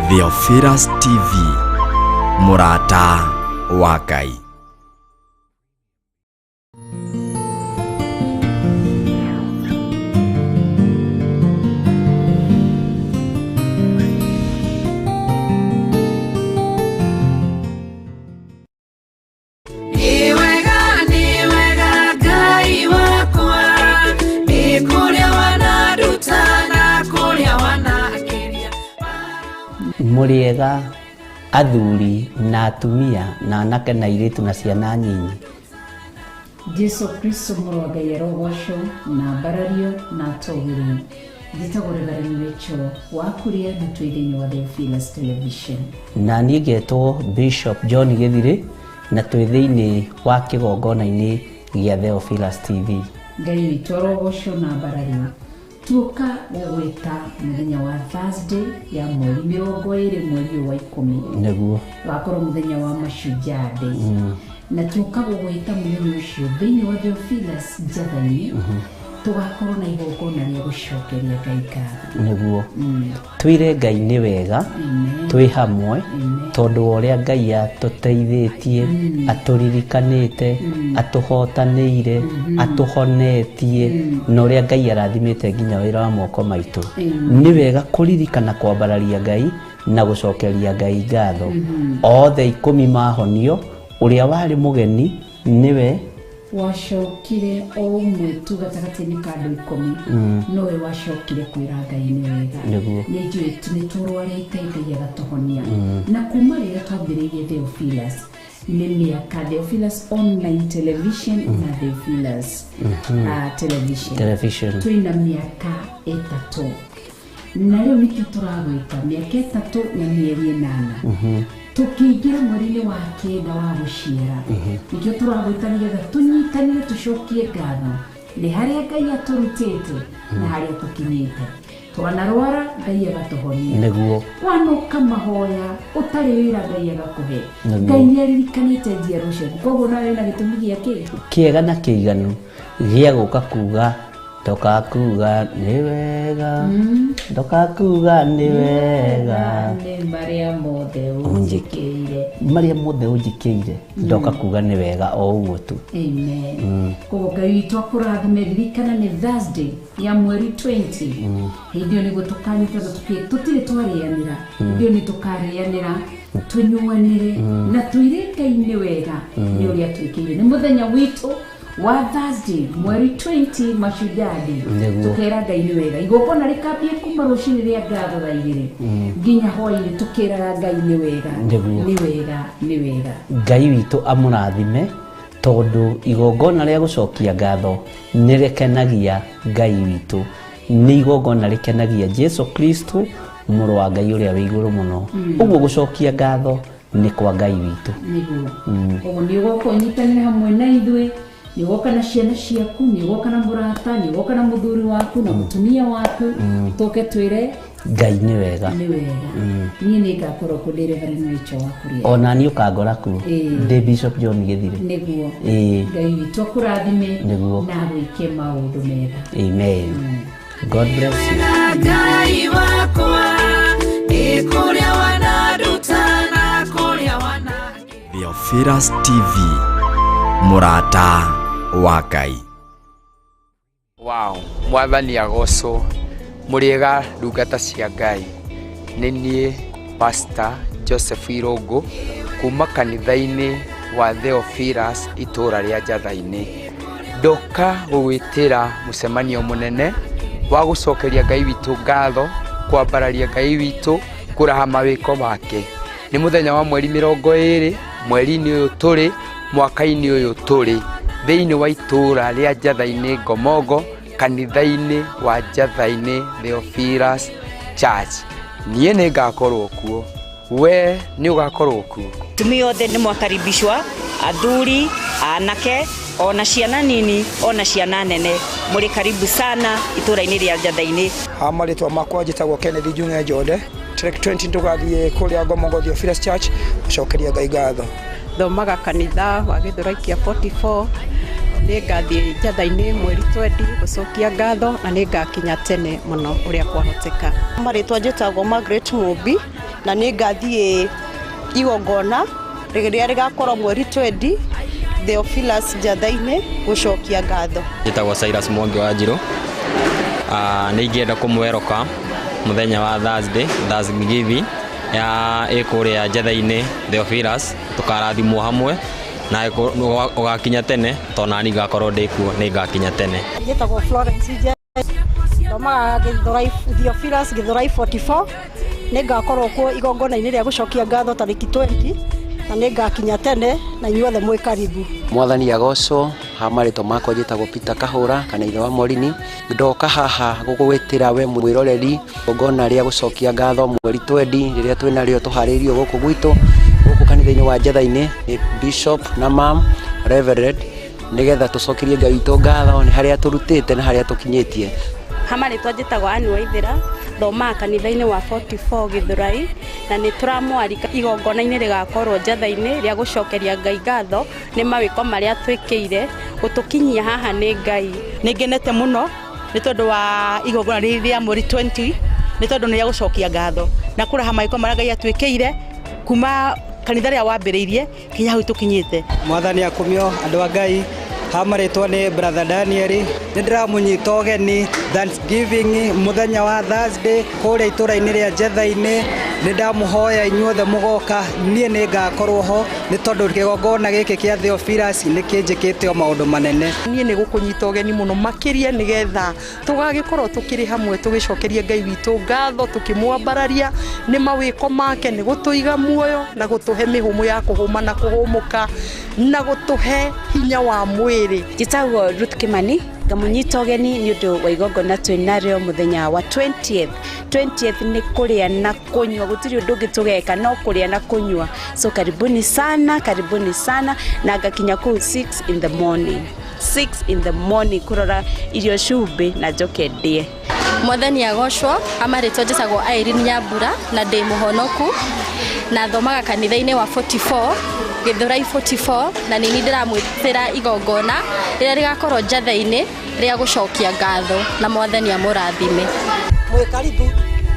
Theophilus TV, mũrata wa Ngai. Nĩ wega, nĩ wega Ngai wakwa, nĩ kũrĩa wananduta na kũrĩa wanakĩria. Mũrĩega athuri na atumia na anake na airĩtu na ciana nyinyi. Jesu Kristo mũrũ wa Ngai arogocwo na ambarario na atũgĩrio. Njĩtagwo Reverend Rachel wa kũrĩa na twĩ thĩinĩ wa Theophilus Television. Na niĩ ngetwo Bishop John Gĩthirĩ na twĩ thĩinĩ wa kĩgongona-inĩ gĩa Theophilus TV. Ngai witũ arogocwo na ambarario. Tuoka gũgwĩta mũthenya wa Thursday ya mweri 20 mweri ũyũ wa 10. Nĩguo. Wakorwo mũthenya wa Mashujaa Day. Na tuoka gũgwĩta mũthenya ũcio thĩinĩ wa Theophilus Njatha-inĩ. Tũgakorwo na igongona rĩa gũcokeria Ngai ngatho. Nĩguo. Twĩre Ngai nĩ wega, twĩ hamwe, tondũ wa ũrĩa Ngai atũteithĩtie, atũririkanĩte, atũhotanĩire, atũhonetie, na ũrĩa Ngai arathimĩte nginya wĩra wa moko maitũ. Nĩ wega kũririkana kwambararia Ngai na gũcokeria Ngai ngatho. Othe 10 mahonio, ũrĩa warĩ mũgeni nĩwe wacokire o ũmwe tu gatagatĩ-inĩ ka andũ 10, nowe wacokire kwĩra Ngai nĩ wega. Nĩguo. Nĩ njũĩ nĩ tũrwarĩte Ngai agatũhonia. Na kuma rĩrĩa twambĩrĩirie Theophilus nĩ mĩaka Theophilus online television na Theophilus television. Television. Twĩna mĩaka 3. Na rĩu nĩkĩo tũragwĩta mĩaka 3 na mĩeri 8. Tũkĩingĩra mweri-inĩ wa 9 wa gũciara. Nĩkĩo tũragwĩta nĩgetha tũnyitanĩre tũcokie ngatho nĩ harĩa Ngai atũrutĩte na harĩa tũkinyĩte. Twanarwara Ngai agatũhonia. Nĩguo. Wanoka mahoya ũtarĩ wĩra Ngai agakũhe. Nĩguo. Ngai nĩ aririkanĩte njiaro ciaku. Koguo nawe wĩna gĩtũmi gĩa kĩ? Kĩega na kĩiganu gĩa gũka kuga ndoka kuga nĩ wega, ndoka kuga nĩ wega. Nĩ marĩa mothe ũnjĩkĩire. Marĩa mothe ũnjĩkĩire, ndoka kuga nĩ wega o ũguo tu. Amen. Koguo Ngai witũ akũrathime. Ririkana nĩ Thursday ya mweri 20. Hĩndĩ ĩyo nĩguo tũkanyitana tũtirĩ twarĩanĩra. Hĩndĩ ĩyo nĩ tũkarĩanĩra, tũnyuanĩre na tũire Ngai nĩ wega nĩ ũrĩa twĩkĩire. Nĩ mũthenya witũ wa Thursday mweri 20 Mashujaa Day. Nĩguo. Tũkera Ngai nĩ wega. Igongona rĩkambie kuma rũcinĩ rĩa ngatho thaa 2 nginya hwaĩ-inĩ tũkĩraga Ngai nĩ wega. Nĩguo. Nĩ wega, nĩ wega. Ngai witũ amũrathime tondũ igongona rĩa gũcokia ngatho nĩ rĩkenagia Ngai witũ. Nĩ igongona rĩkenagia Jesu Kristo mũrũ wa Ngai ũrĩa wĩ igũrũ mũno. Ũguo gũcokia ngatho nĩ kwa Ngai witũ. Nĩguo. Koguo nĩ ũgoka ũnyitanĩre hamwe na ithuĩ, nĩ ũgoka na ciana ciaku, nĩ ũgoka na mũrata, nĩ ũgoka na mũthuri waku na mũtumia waku, tũke twĩre Ngai nĩ wega. Nĩ wega. Niĩ nĩ ngakorwo kuo ndĩ Reverend Rachel wa kũrĩa. Ona niĩ ũkangora kuo. Ndĩ Bishop John Gĩthirĩ. Nĩguo. Ngai witũ akũrathime Nĩguo. na agwĩke maũndũ mega. Amen. God bless you. Ngai wakwa, nĩ kũrĩa wananduta na kũrĩa wanakĩria. Theophilus TV, mũrata wa Ngai. Wow, Mwathani agocwo. Mũrĩega ndungata cia Ngai. Nĩ niĩ Pastor Joseph Irũngũ kuma kanitha-inĩ wa Theophilus itũũra rĩa Njatha-inĩ. Ndoka gũgwĩtĩra mũcemanio mũnene wa gũcokeria Ngai witũ ngatho, kwambararia Ngai witũ, kũraha mawĩko make. Nĩ mũthenya wa mweri 20, mweri-inĩ ũyũ tũrĩ, mwaka-inĩ ũyũ tũrĩ, thĩinĩ wa itũũra rĩa Njatha-inĩ Ngomongo, kanitha-inĩ wa Njatha-inĩ Theophilus Church. Niĩ nĩ ngakorwo kuo, we nĩ ũgakorwo kuo. Atumia othe nĩ mwakaribishwa, athuri, anake, ona ciana nini, ona ciana nene. Mũrĩ karibu sana itũũra-inĩ rĩa Njatha-inĩ. Ha marĩtwa makwa njĩtagwo Kenneth Njung'e Njonde. Tarĩki 20 tũgathiĩ kũrĩa Ngomongo Theophilus Church gũcokeria Ngai ngatho. Thomaga kanitha wa Gĩthũrai kĩa 44. Nĩ ngathiĩ Njatha-inĩ mweri 20 gũcokia ngatho na nĩ ngakinya tene mũno ũrĩa kwahoteka. Marĩtwa njĩtagwo Margaret Mũmbi na nĩ ngathiĩ igongona rĩrĩa rĩgakorwo mweri 20 Theophilus Njatha-inĩ gũcokia ngatho. Njĩtagwo Cyrus Mwangi wa Njirũ. Nĩ ingĩenda kũmweroka mũthenya wa Thursday, Thanksgiving ya ĩ kũrĩa Njatha-inĩ Theophilus, tũkarathimwo hamwe na ũgakinya tene tondũ nani ngakorwo ndĩ kuo, nĩ ngakinya tene. Njĩtagwo Florence Nje, thomaga Gĩthũrai, Theophilus Gĩthũrai 44. Nĩ ngakorwo kuo igongona-inĩ rĩa gũcokia ngatho tarĩki 20 na nĩ ngakinya tene na inyuothe mwĩ karibu. Mwathani agocwo. Ha marĩtwa makwa njĩtagwo Peter Kahũra kana ithe wa Morini. Ndoka haha gũgwĩtĩra we mwĩroreri igongona rĩa gũcokia ngatho mweri 20 rĩrĩa twĩnarĩo tũharĩirio gũkũ gwitũ gũkũ kanitha-inĩ wa Njatha-inĩ nĩ Bishop na Mam Reverend, nĩgetha tũcokerie Ngai witũ ngatho nĩ harĩa tũrutĩte na harĩa tũkinyĩtie. Ha marĩtwa njĩtagwo Anne Waithĩra, thomaga kanitha-inĩ wa 44 Gĩthũrai na nĩ tũramwarika igongona-inĩ rĩgakorwo Njatha-inĩ rĩa gũcokeria Ngai ngatho nĩ mawĩko marĩa twĩkĩire gũtũkinyia haha nĩ Ngai. Nĩ ngenete mũno nĩ tondũ wa igongona rĩrĩ rĩa mweri 20, nĩ tondũ nĩ rĩa gũcokia ngatho na kũraha mawĩko marĩa Ngai atwĩkĩire kuma kanitha rĩa wambĩrĩirie kinya hau tũkinyĩte. Mwathani akumio andũ a Ngai. Ha marĩtwa nĩ Brother Daniel, nĩ ndĩramũnyita ũgeni Thanksgiving mũthenya wa Thursday kũrĩa itũra-inĩ rĩa Njatha-inĩ. Nĩ ndamũhoya inyuothe mũgoka, niĩ nĩ ngakorwo ho nĩ tondũ kĩgongona gĩkĩ kĩa Theophilus nĩ kĩnjĩkĩte o maũndũ manene. Niĩ nĩ gũkũnyita ũgeni mũno makĩria nĩgetha tũgagĩkorwo tũkĩrĩ hamwe tũgĩcokeria Ngai witũ ngatho, tũkĩmwambararia nĩ mawĩko make, nĩ gũtũiga muoyo na gũtũhe mĩhũmũ ya kũhũma na kũhũmũka na gũtũhe hinya wa mwĩrĩ. Njĩtagwo Ruth Kimani, ngamũnyita ũgeni nĩ ũndũ wa igongona twĩnarĩo mũthenya wa 20th. 20th nĩ kũrĩa na kũnyua, gũtirĩ ũndũ ũngĩ tũgeka no kũrĩa na kũnyua. So karibuni sana, karibuni sana, na ngakinya kũu 6 in the morning. 6 in the morning kũrora irio cumbĩ na njoke ndĩe. Mwathani agocwo. Amarĩtwa njĩtagwo Irene Nyambura na ndĩ mũhonoku na thomaga kanitha-inĩ wa 44 Gĩthũrai 44, na nĩ niĩ ndĩramwĩtĩra igongona rĩrĩa rĩgakorwo Njatha-inĩ rĩa gũcokia ngatho, na Mwathani amũrathime. Mwĩ karibu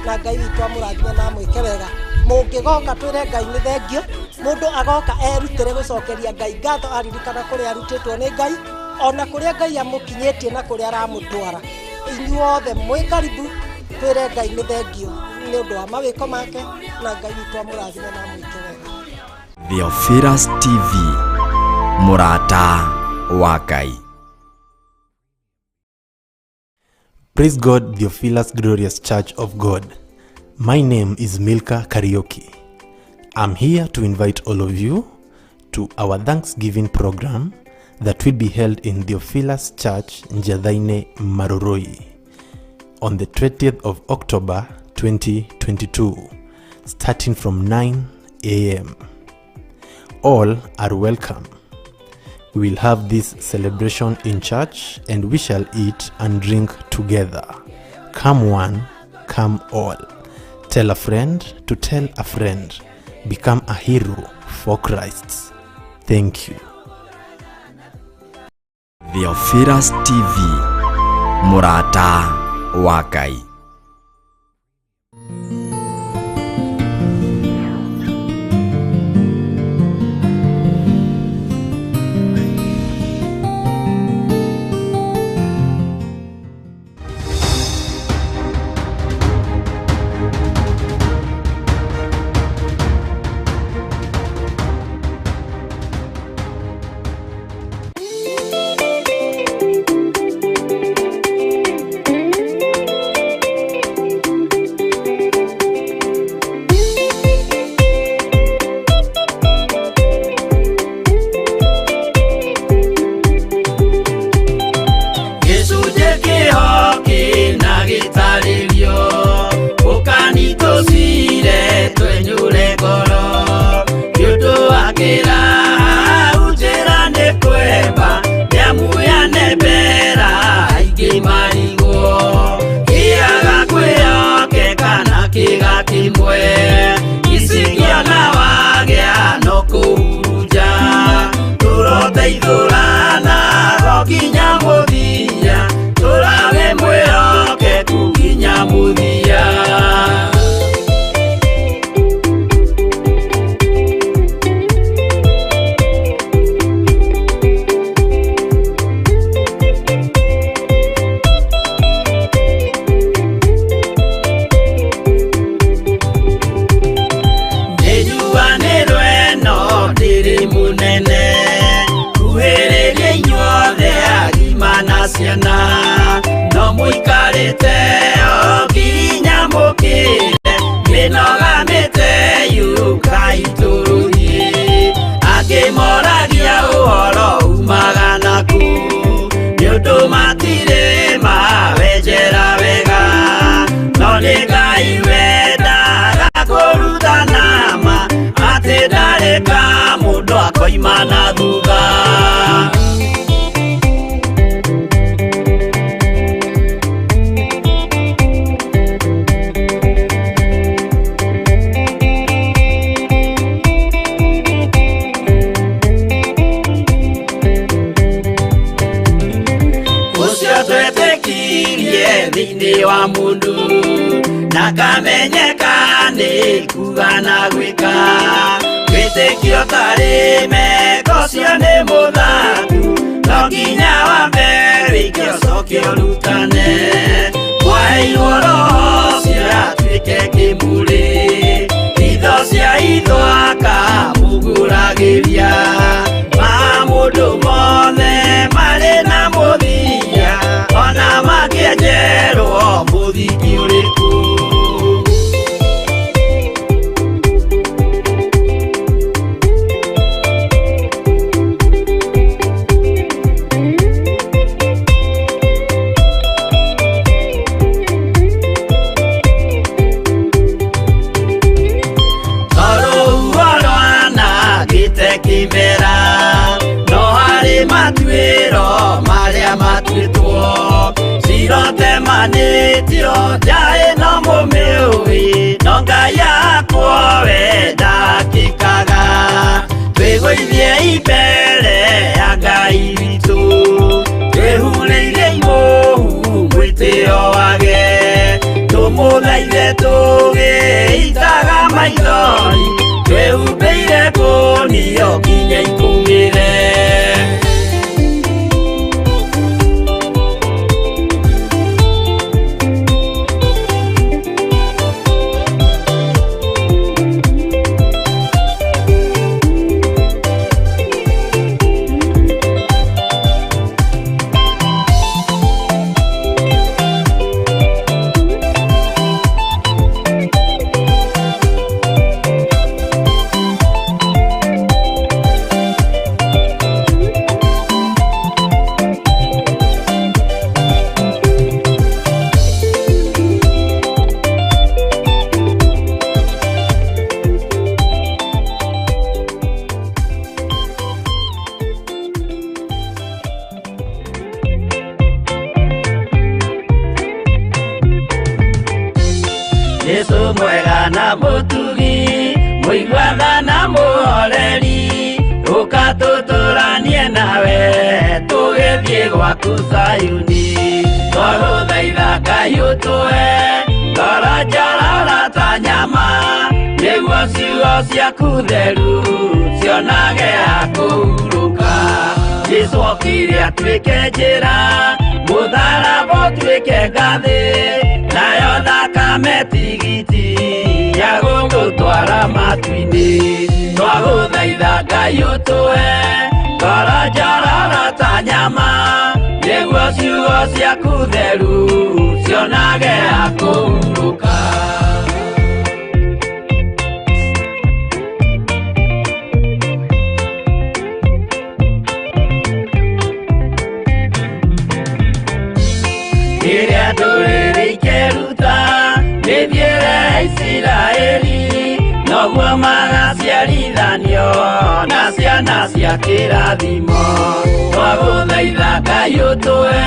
na Ngai witũ amũrathime na amwĩke wega. Mũngĩgoka twĩre Ngai nĩ thengio, mũndũ agoka erutĩre gũcokeria Ngai ngatho, aririkana kũrĩa arutĩtwo nĩ Ngai ona kũrĩa Ngai amũkinyĩtie na kũrĩa aramũtwara. Inyuothe mwĩ karibu twĩre Ngai nĩ thengio nĩ ũndũ wa mawĩko make, na Ngai witũ amũrathime na amwĩke wega. Theophilus TV, mũrata wa Ngai. Praise God, Theophilus Glorious Church of God. My name is Milka Karaoke. I'm here to invite all of you to our Thanksgiving program that will be held in Theophilus Church, Njathaine, Marurui, on the 20th of October 2022, starting from 9 a.m. All are welcome. We will have this celebration in church and we shall eat and drink together. Come one, come all. Tell a friend to tell a friend. Become a hero for Christ. Thank you. Theophilus TV, mũrata wa Ngai. Gĩcunjĩ kĩho kĩna gĩtarĩrio ũkani tũcire twenyũre ngoro nĩ ũndũ wa kĩraha njĩra nĩ kwemba nĩamuyane mbera aingĩ marigwo kĩaga kwĩyoke kana kĩga kĩmwe icikiona wagĩa no kũhurunja tũroteithũrana. Thĩinĩ wa mũndũ na kamenyeka nĩ kuga na gwĩka wĩtĩkio tarĩ meko cio nĩ mũthaku no nginya wambe wĩke ũcoke ũrutane mwaheirwo roho ũcio atuĩke kĩmũrĩ itho cia itho akamũgũragĩria ma mũndũ mothe marĩ na mũthia ona mangĩenjerwo mũthingi ũrĩkũ. Kimera no harĩ matuĩro marĩa matuĩtwo cirotemanĩtio njaĩ no mũmĩũĩ no Ngai yakwo we ndakĩkaga twĩgũithie mbere ya Ngai witũ twĩhurĩire imũhu mwĩtĩo wage tũmũthaithe tũgĩitaga maithori twĩhumbĩire kũnio nginya ikũmĩre. Jesu mwega na mũtugi mũiguana na mũhoreri ũka tũtũranie nawe tũgĩthiĩ gwaku Zayuni twagũthaitha Ngai ũtũhe ngoro njororo ta nyama nĩguo ciugo ciaku theru cionage ha kũhurũka. Jesu okire atuĩke njĩra mũtharaba ũtuĩke ngathĩ nayo thakame tigiti ya gũgũtwara matu-inĩ twagũthaitha Ngai ũtũhe ngoro njororo ta nyama nĩguo ciugo ciaku theru cionage ha kũhurũka. Rĩrĩa ndũrĩrĩ ikeruta mĩthiĩre ya Isiraeli noguo magaciarithanio na ciana cia kĩrathimo twagũthaitha Ngai ũtũhe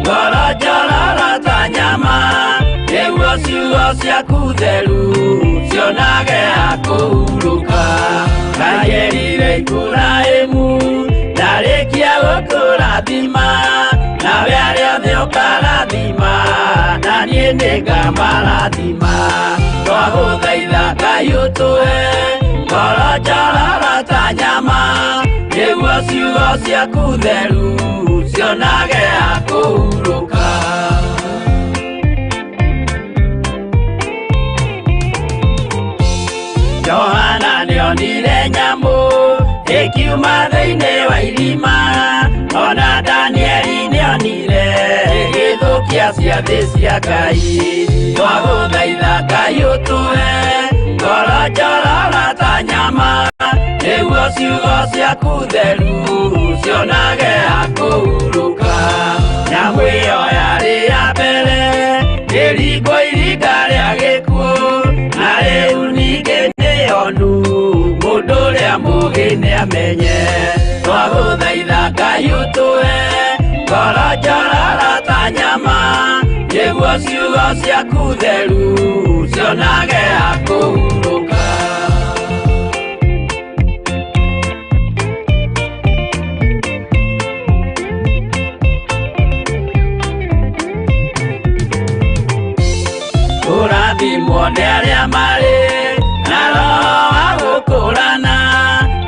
ngoro njororo ta nyama nĩguo ciugo ciaku theru cionage ha kũhurũka. Ngai erire Iburahĩmu ndarĩkia gũkũrathima nawe arĩa othe ũkarathima na niĩ nĩngamarathima twagũthaitha Ngai ũtũhe ngoro njororo ta nyama nĩguo ciugo ciaku theru cionage ha kũhurũka. Johana nĩonire nyamũ ĩkiuma thĩinĩ wa irima ona Danieli nĩonire ĩgĩthũkia ciathĩ cia Ngai twagũthaitha Ngai ũtũhe ngoro njororo ta nyama nĩguo ciugo ciaku theru cionage ha kũhurũka. Nyamũ ĩyo yarĩ ya mbere ĩringwo iringa rĩa gĩkuũ na rĩu ningĩ nĩyonu mũndũ ũrĩa mũũgĩ nĩamenye twagũthaitha Ngai ũtũhe ngoro njororo ta nyama nĩguo ciugo ciaku theru cionage ha kũhurũka. Kũrathimwo nĩ arĩa marĩ na roho wa gũkũrana,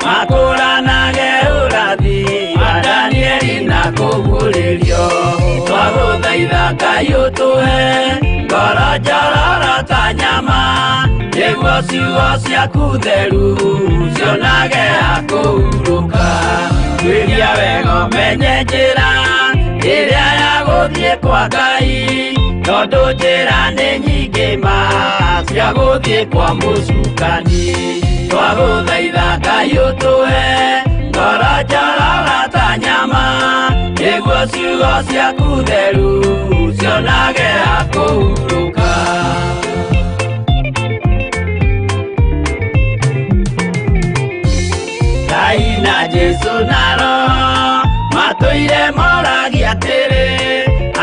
makũranage ũrathi wa Danieli na kũguũrĩrio. Twagũthaitha Ngai ũtũhe ngoro njororo ta nyama, nĩguo ciugo ciaku theru cionage ha kũhurũka. Tuĩria wega ũmenye njĩra ĩrĩa ya gũthiĩ kwa Ngai, tondũ njĩra nĩ nyingĩ ma cia gũthiĩ kwa mũcukani. Twagũthaitha Ngai ũtũhe ngoro njororo ta nyama, nĩguo ciugo ciaku theru cionage ha kũhurũka. Ngai na Jesũ na Roho matũire moragia atĩrĩ,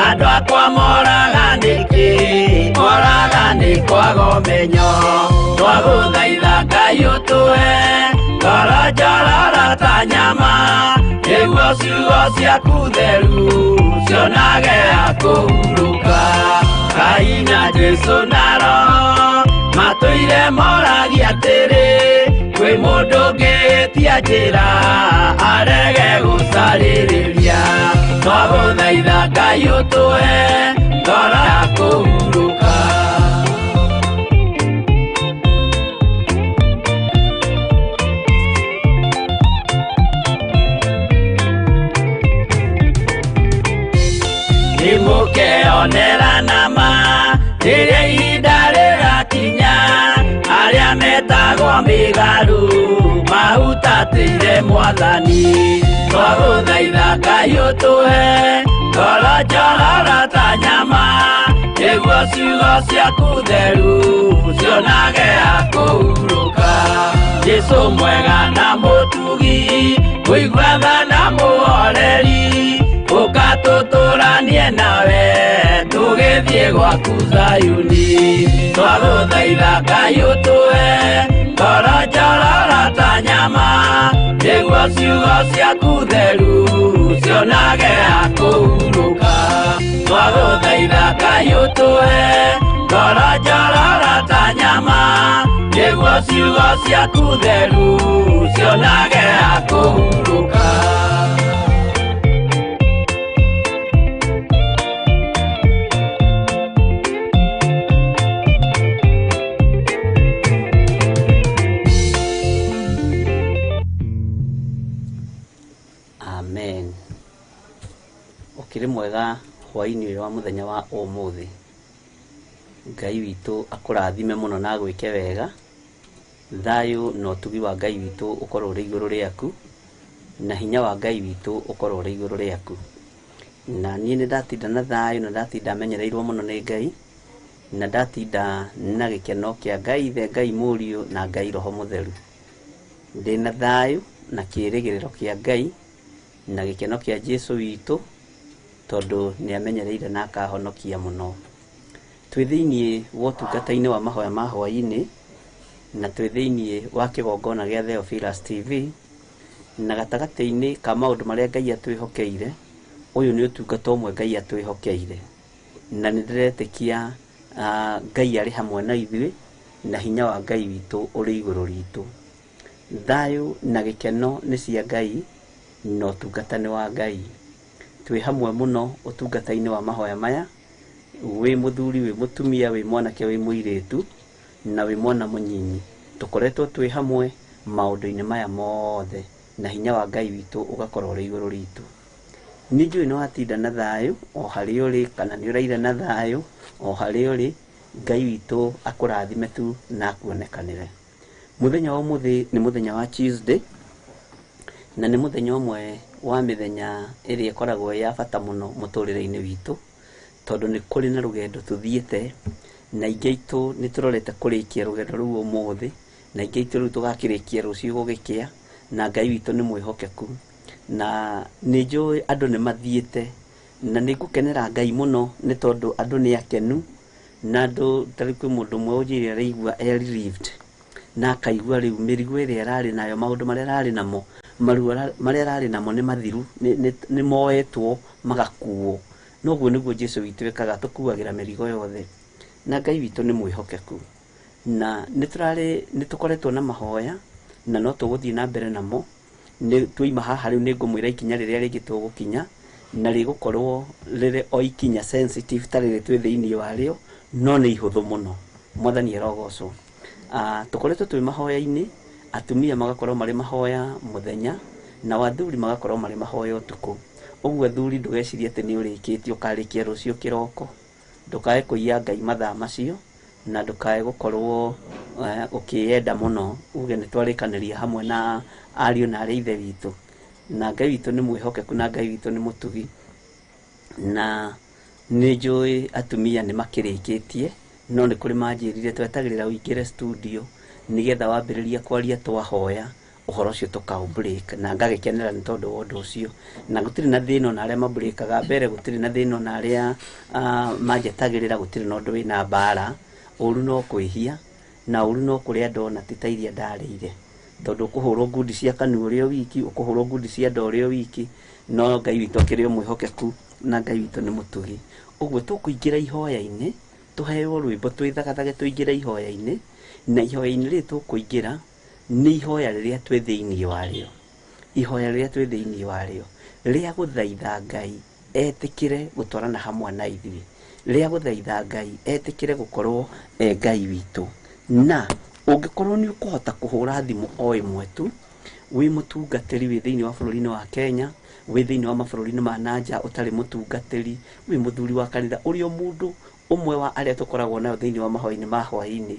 andũ akwa moraga nĩkĩ? Moraga nĩ kwaga ũmenyo. Twagũthaitha Ngai ũtũhe ngoro njororo ta nyama, nĩguo ciugo ciaku theru cionage ha kũhurũka. Ngai na Jesũ na Roho matũire moragia atĩrĩ, kwĩ mũndũ ũngĩtia njĩra arege gũcarĩrĩria. Twagũthaitha Ngai ũtũhe ngoro ya kũhurũka. Nĩmũkeonera nama rĩrĩa ihinda rĩgakinya, arĩa metagwo mĩgarũ mahutatĩire Mwathani. Twagũthaitha Ngai ũtũhe ngoro njororo ta nyama, nĩguo ciugo ciaku theru cionage ha kũhurũka. Jesũ mwega na mũtugi, mũigua tha na mũhoreri, ũka tũtũranie nawe tũgĩthiĩ gwaku Zayuni. Twagũthaitha Ngai ũtũhe ngoro njororo ta nyama, nĩguo ciugo ciaku theru cionage ha kũhurũka. Twagũthaitha Ngai ũtũhe ngoro njororo ta nyama, nĩguo ciugo ciaku theru cionage ha kũhurũka. Amen. Ũkĩrĩ mwega hwaĩ-inĩ ũyũ wa mũthenya wa ũmũthĩ. Ngai witũ akũrathime mũno na agwĩke wega. Thayũ na ũtugi wa Ngai witũ ũkorwo ũrĩ igũrũ rĩaku, na hinya wa Ngai witũ ũkorwo ũrĩ igũrũ rĩaku. Na niĩ nĩ ndatinda na thayũ na ndatinda menyereirwo mũno nĩ Ngai, na ndatinda na gĩkeno kĩa Ngai Ithe, Ngai Mũriũ na Ngai Roho Mũtheru. Ndĩna thayũ na kĩĩrĩgĩrĩro kĩa Ngai na gĩkeno kĩa Jesũ witũ, tondũ nĩ amenyereire na akahonokia mũno. Twĩ thĩiniĩ wa ũtungata-inĩ wa mahoya ma hwaĩ-inĩ, na twĩ thĩiniĩ wa kĩgongona gĩa Theophilus TV, na gatagatĩ-inĩ ka maũndũ marĩa Ngai atwĩhokeire, ũyũ nĩ ũtungata ũmwe Ngai atwĩhokeire. Na nĩ ndĩretĩkia Ngai arĩ hamwe na ithuĩ, na hinya wa Ngai witũ ũrĩ igũrũ ritũ. Thayũ na gĩkeno nĩ cia Ngai, na ũtungata nĩ wa Ngai. Twĩ hamwe mũno ũtungata-inĩ wa mahoya maya, wĩ mũthuri, wĩ mũtumia, wĩ mwanake, wĩ mũirĩtu, na wĩ mwana mũnyinyi. Tũkoretwo twĩ hamwe maũndũ-inĩ maya mothe, na hinya wa Ngai witũ ũgakorwo ũrĩ igũrũ ritũ. Nĩ njũĩ nĩ watinda na thayũ o harĩa ũrĩ, kana nĩ ũraire na thayũ o harĩa ũrĩ. Ngai witũ akũrathime tu na akuonekanĩre. Mũthenya wa ũmũthĩ nĩ mũthenya wa Tuesday, na nĩ mũthenya ũmwe wa mĩthenya ĩrĩa ĩkoragwo ya bata mũno mũtũrĩre-inĩ witũ, tondũ nĩ kũrĩ na rũgendo tũthiĩte, na aingĩ aitũ nĩ tũrorete kũrĩkia rũgendo rũu ũmũthĩ, na aingĩ aitũ rĩu tũgakĩrĩkia rũciũ gũgĩkĩa, na Ngai witũ nĩ mwĩhokeku. Na nĩ njũĩ andũ nĩ mathiĩte, na nĩ ngũkenera Ngai mũno nĩ tondũ andũ nĩ akenu, na andũ ta rĩu kwĩ mũndũ ũmwe ũnjĩrire araigua e relieved, na akaigua rĩu mĩrigo ĩrĩa ararĩ nayo, maũndũ marĩa ararĩ namo, maruo marĩa ararĩ namo nĩ mathiru, nĩ moetwo magakuo. Noguo nĩguo Jesũ witũ ekaga, tũkuagĩra mĩrigo yothe. Na Ngai witũ nĩ mwĩhokeku. Na nĩ tũkoretwo na mahoya na no tũgũthiĩ na mbere namo. Nĩ twaima haha rĩu nĩ ngũmwĩra ikinya rĩrĩa rĩngĩ tũgũkinya na rĩgũkorwo rĩrĩ o ikinya sensitive ta rĩrĩ twĩ thĩinĩ warĩo, no nĩ ihũthũ mũno. Mwathani arogocwo. Tũkoretwo twĩ mahoya-inĩ, atumia magakorwo marĩ mahoya mũthenya na athuri magakorwo marĩ mahoya ũtukũ. Ũguo athuri ndũgecirie atĩ nĩ ũrĩkĩtie ũkarĩkia rũciũ kĩroko. Ndũkae kũiya Ngai mathaa macio na ndũkae gũkorwo ũkĩyenda mũno uge nĩ twarĩkanĩria hamwe na ariũ na arĩ ithe witũ. Na Ngai witũ nĩ mwĩhokeku na Ngai witũ nĩ mũtugi. Na nĩ njũĩ atumia nĩ makĩrĩkĩtie, no nĩ kũrĩ manjĩrire twetagĩrĩra ũingĩre studio nĩgetha wambĩrĩria kwaria twahoya ũhoro ũcio tũkaũ break, na ngagĩkenera nĩ tondũ wa ũndũ ũcio. Na gũtirĩ na thĩna ona arĩa mabreakaga mbere, gũtirĩ na thĩna ona arĩa manjetagĩrĩra, gũtirĩ na ũndũ wĩna mbara. Ũru no kwĩhia na ũru no kũrĩa ndona ti ta iria ndarĩire, tondũ ũkũhũrwo ngundi cia kanua ũrĩ o wiki, ũkũhũrwo ngundi cia nda ũrĩ o wiki, no Ngai witũ akĩrĩ o mwĩhokeku na Ngai witũ nĩ mũtugi. Ũguo tũkũingĩra ihoya-inĩ, tũheo rwĩmbo twĩthagathage tũingĩre ihoya-inĩ, na ihoya-inĩ rĩrĩ tũkũingĩra nĩ ihoya rĩrĩa twĩ thĩinĩ warĩo. Ihoya rĩrĩa twĩ thĩinĩ warĩo rĩa gũthaitha Ngai etĩkĩre gũtwarana hamwe na ithuĩ, rĩa gũthaitha Ngai etĩkĩre gũkorwo e Ngai witũ. Na ũngĩkorwo nĩ ũkũhota kũhũra thimũ o ĩmwe tu, wĩ mũtungatĩri wĩ thĩinĩ wa bũrũri-inĩ wa Kenya, wĩ thĩinĩ wa mabũrũri-inĩ ma nanja ũtarĩ mũtungatĩri, wĩ mũthuri wa kanitha, ũrĩ o mũndũ ũmwe wa arĩa tũkoragwo nayo thĩinĩ wa mahoya-inĩ ma hwaĩ-inĩ,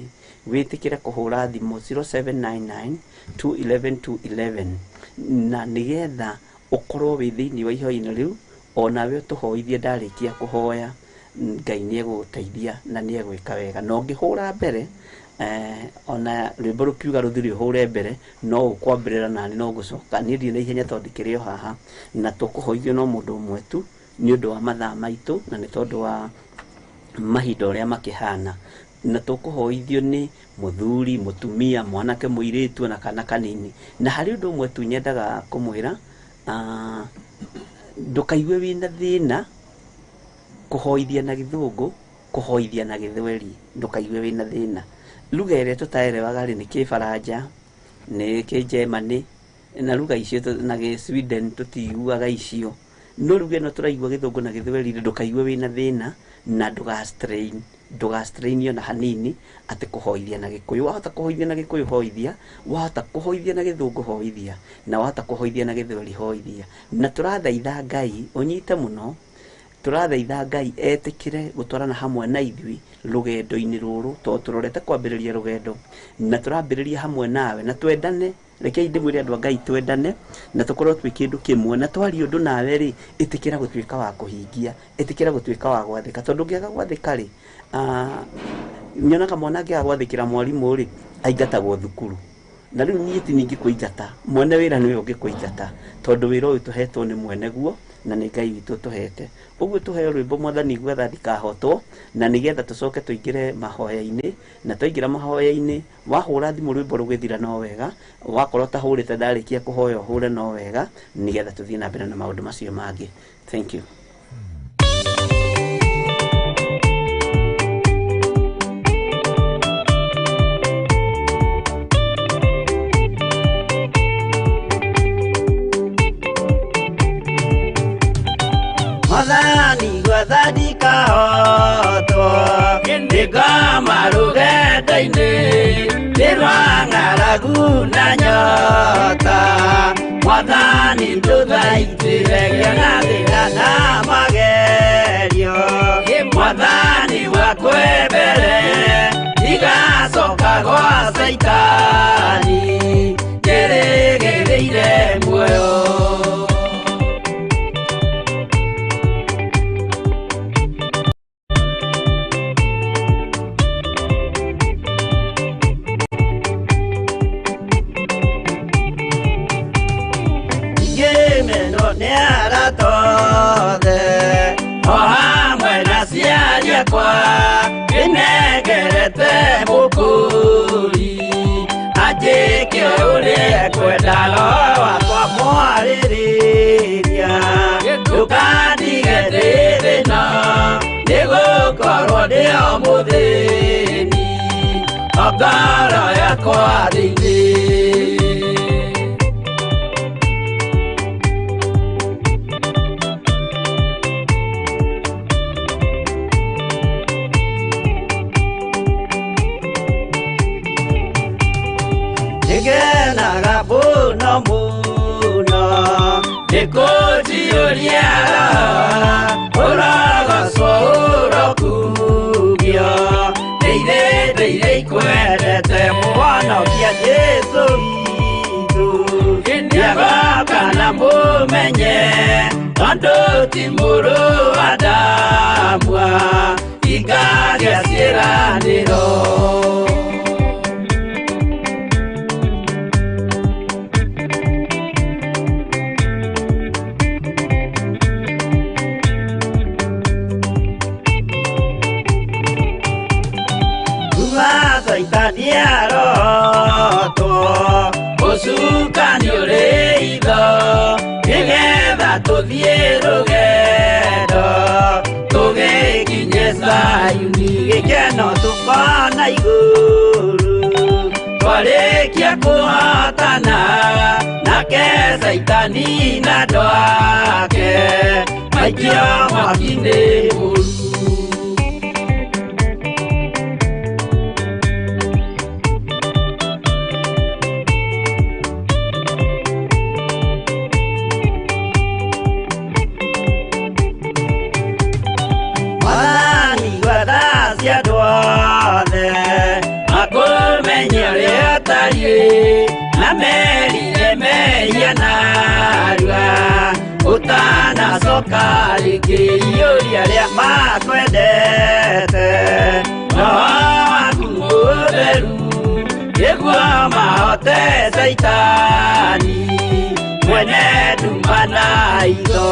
wĩtĩkĩre kũhũra thimũ 0799 211 211, na nĩgetha ũkorwo wĩ thĩinĩ wa ihoya-inĩ rĩu, onawe ũtũhoithie ndarĩkia kũhoya, Ngai nĩ egũgũteithia na nĩ egwĩka wega. Na ũngĩhũra mbere, ona rwĩmbo rũkiuga rũthire ũhũre mbere, no ũkwambĩrĩra nani no ngũcoka niĩ ndirĩ na ihenya tondũ ndikĩrĩ o haha, na tũkũhoithio no mũndũ ũmwe tu nĩ ũndũ wa mathaa maitũ na nĩ tondũ wa mahinda ũrĩa makĩhana. Na tũkũhoithio nĩ mũthuri, mũtumia, mwanake, mũirĩtu ona kana kanini. Na harĩ ũndũ ũmwe tu nyendaga kũmwĩra, ndũkaigue wĩna thĩna kũhoithia na gĩthũngũ, kũhoithia na gĩthweri, ndũkaigue wĩna thĩna. Lugha ĩrĩa tũtaerewaga rĩ nĩ kĩbaranja, nĩ kĩnjemani, na lugha icio na gĩ-Sweden tũtiiguaga icio. No lugha ĩno tũraigua gĩthũngũ na gĩthweri rĩ, ndũkaigue wĩna thĩna na ndũga strain ona hanini atĩ kũhoithia na gĩkũyũ. Wahota kũhoithia na gĩkũyũ hoithia, wahota kũhoithia na gĩthũngũ hoithia, na wahota kũhoithia na gĩthweri hoithia. Na tũrathaitha Ngai ũnyite mũno, tũrathaitha Ngai etĩkĩre gũtwarana hamwe na ithuĩ rũgendo-inĩ rũrũ, tondũ tũrorete kwambĩrĩria rũgendo na tũrambĩrĩria hamwe nawe, na twendane. Rekei ndĩmwĩre andũ a Ngai twendane na tũkorwo twĩ kĩndũ kĩmwe, na twaria ũndũ nawe rĩ, ĩtĩkĩra gũtuĩka wa kũhingia, ĩtĩkĩra gũtuĩka wa gwathĩka, tondũ ũngĩaga gwathĩka rĩ, nyonaga mwana angĩaga gwathĩkĩra mwarimũ rĩ, aingatagwo thukuru. Na rĩu niĩ ti ningĩ kũingata, mwene wĩra nĩwe ũngĩkũingata, tondũ wĩra ũyũ tũhetwo nĩ mwene guo na nĩ Ngai witũ tũhete. Ũguo tũheo rwĩmbo Mwathani gwetha ndikahotwo, na nĩgetha tũcoke tũingĩre mahoya-inĩ, na twaingĩra mahoya-inĩ, wahũra thimũ rwĩmbo rũgĩthira no wega, wakorwo ũtahũrĩte ndarĩkia kũhoya ũhũre no wega, nĩgetha tũthiĩ na mbere na maũndũ macio mangĩ. Thank you. Mwathani gwetha ndikahotwo, ndĩngoma rũgendo-inĩ, nĩ rwa ng'aragu na nyota. Mwathani ndũthaitĩre ngĩona thĩna na magerio, Mwathani wakwe mbere, ndigacoka gwa Caitani, njĩrĩgĩrĩire muoyo. Nĩnengerete mũkũri, anjĩke ũrĩa ekwenda, roho wakwa mwarĩrĩria. Ndũkandige ndĩ thĩna, nĩgũkorwo ndĩ Ndĩ o mũthĩni o ngoro yakwa thĩinĩ. Nĩngenaga mũno mũno nĩ kũnjiyũria ũrogocwo ũrokumio ndĩire ndĩire ikwendete mũhonokia Jesũ witũ nĩagoka na mũmenye tondũ ti mũrũ wa Adamu ingagia ciĩranĩro. Saitani arotwo ũcukani ũrĩ itho nĩgetha tũthiĩ rũgendo tũgĩkinye Zayuni gĩkeno tũkona igũrũ twarĩkia kũhotana nake Saitani na andũ ake maikio mwaki-inĩ mũru. Makũmenye ũrĩa ũtariĩ na merire mehia narua ũtanacoka rĩngĩ iyũria arĩa makwendete roho waku mũtheru nĩguo mahote Saitani mwene nduma na itho.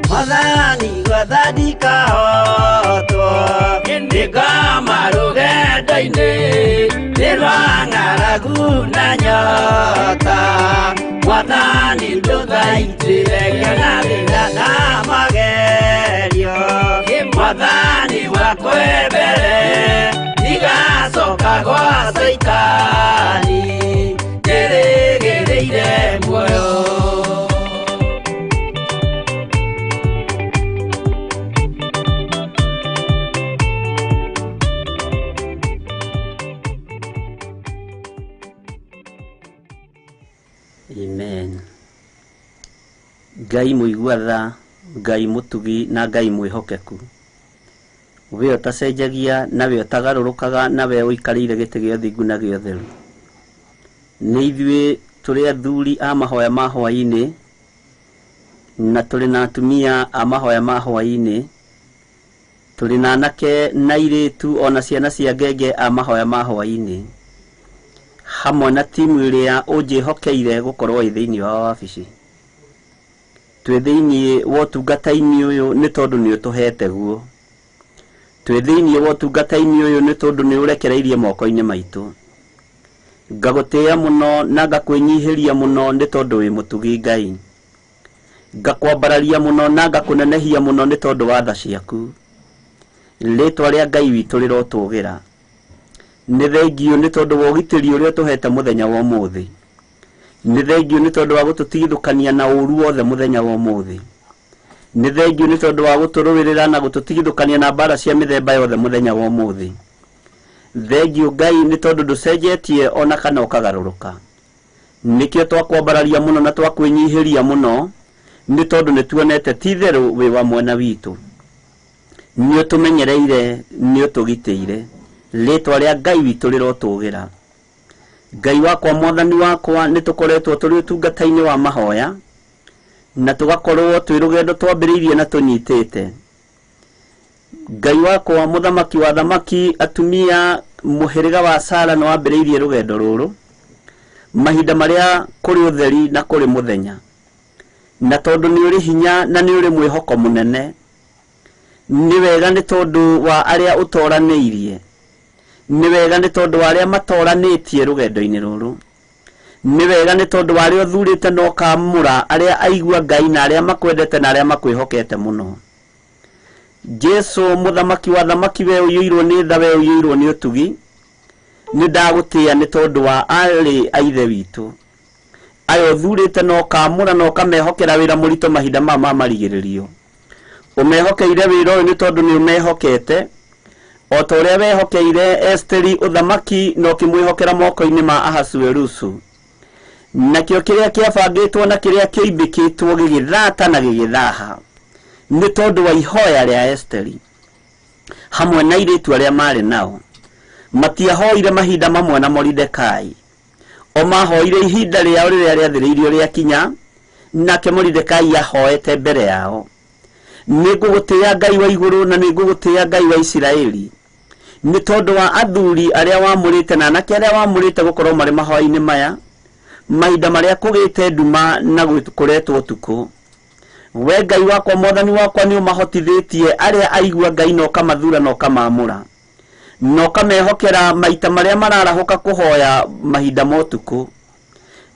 Mwathani gwathani kahotwo nĩngoma rũgendo-inĩ nĩ rwa ng'aragu na nyota Mwathani ndũthaitĩre ngĩona thĩna na magerio Mwathani wakwembere ndigacoka gwa Saitani ndĩrĩgĩrĩire muoyo. Amen. Ngai mũigua tha, Ngai mũtugi na Ngai mwĩhokeku. We ũtacenjagia na we ũtagarũrũkaga na we ũikarĩire gĩtĩ gĩa ũthingu na gĩa ũtheru. Nĩ ithuĩ tũrĩ athuri a mahoya ma hwaĩ-inĩ na tũrĩ na atumia a mahoya ma hwaĩ-inĩ, tũrĩ na anake na airĩtu ona ciana cia ngenge a mahoya ma hwaĩ-inĩ, hamwe na timu ĩrĩa ũnjĩhokeire gũkorwo ĩ thĩinĩ wa wabici. Twĩ thĩinĩ wa ũtungata-inĩ ũyũ nĩ tondũ nĩ ũtũhete guo. Twĩ thĩinĩ wa ũtungata-inĩ ũyũ nĩ tondũ nĩ ũrekereirie moko-inĩ maitũ. Ngagũtĩĩa mũno na ngakwĩnyihĩria mũno nĩ tondũ wĩ mũtugi Ngai. Ngakwambararia mũno na ngakũnenehia mũno nĩ tondũ wa tha ciaku. Rĩtwa rĩa Ngai witũ rĩrotũgĩra. Nĩ thengio nĩ tondũ wa ũgitĩri ũrĩa ũtũhete mũthenya wa ũmũthĩ. Nĩ thengio nĩ tondũ wa gũtũtigithũkania na ũru wothe mũthenya wa ũmũthĩ. Nĩ thengio nĩ tondũ wa gũtũrũĩrĩra na gũtũtigithũkania na mbara cia mĩthemba yothe mũthenya wa ũmũthĩ. Thengio Ngai nĩ tondũ ndũcenjetie ona kana ũkagarũrũka. Nĩkĩo twakwambararia mũno na twakwĩnyihĩria mũno nĩ tondũ nĩ tuonete ti itherũ wĩ wa mwena witũ. Nĩ ũtũmenyereire, nĩ ũtũgitĩire. Rĩtwa rĩa Ngai witũ rĩrotũgĩra. Ngai wakwa mwathani wakwa nĩ tũkoretwo tũrĩ ũtungata-inĩ wa mahoya na tũgakorwo twĩ rũgendo twambĩrĩirie na tũnyitĩte. Ngai wakwa mũthamaki wa thamaki atumia mũhĩrĩga wa Sara nĩ wambĩrĩirie rũgendo rũrũ mahinda marĩa kũrĩ ũtheri na kũrĩ mũthenya, na tondũ nĩ ũrĩ hinya na nĩ ũrĩ mwĩhoko mũnene Nĩ wega nĩ tondũ wa arĩa ũtoranĩirie, nĩ wega nĩ tondũ wa arĩa matoranĩtie rũgendo-inĩ rũrũ, nĩ wega nĩ tondũ wa arĩa ũthurĩte na ũkamũra, arĩa aigua Ngai na arĩa makwendete na arĩa makwĩhokete mũno. Jesu mũthamaki wa thamaki, we ũiyũirwo nĩ tha, we ũiyũirwo nĩ ũtugi, nĩ ndagũtĩĩa nĩ tondũ wa arĩ a ithe witũ aya ũthurĩte na ũkamũra na ũkamehokera wĩra mũritũ mahinda maya ma marigĩrĩrio. Ũmehokeire wĩra ũyũ nĩ tondũ nĩ ũmehokete, o ta ũrĩa wehokeire Esteri ũthamaki na ũkĩmwĩhokera moko-inĩ ma Ahasuerusu. Nakĩo kĩrĩa kĩabangĩtwo na kĩrĩa kĩoimbĩkĩtwo gĩgĩthata na gĩgĩthaha nĩ tondũ wa ihoya rĩa Esteri hamwe na airĩtu arĩa marĩ nao. Matiahoire mahinda mamwe na Moridekai, o mahoire ihinda rĩao rĩrĩa rĩathĩrĩirio rĩakinya, nake Moridekai ahoete mbere yao. Nĩ ngũgũtĩĩa Ngai wa igũrũ na nĩ ngũgũtĩĩa Ngai wa Isiraeli nĩ tondũ wa athuri arĩa wamũrĩte na anake arĩa wamũrĩte gũkorwo marĩ mahoya-inĩ maya mahinda marĩa kũgĩte nduma na kũretwo ũtukũ. We Ngai wakwa, mwathani wakwa, nĩ ũmahotithĩtie arĩa aigua Ngai na ũkamathura na ũkamamũra na ũkamehokera maita marĩa mararahũka kũhoya mahinda ma ũtukũ.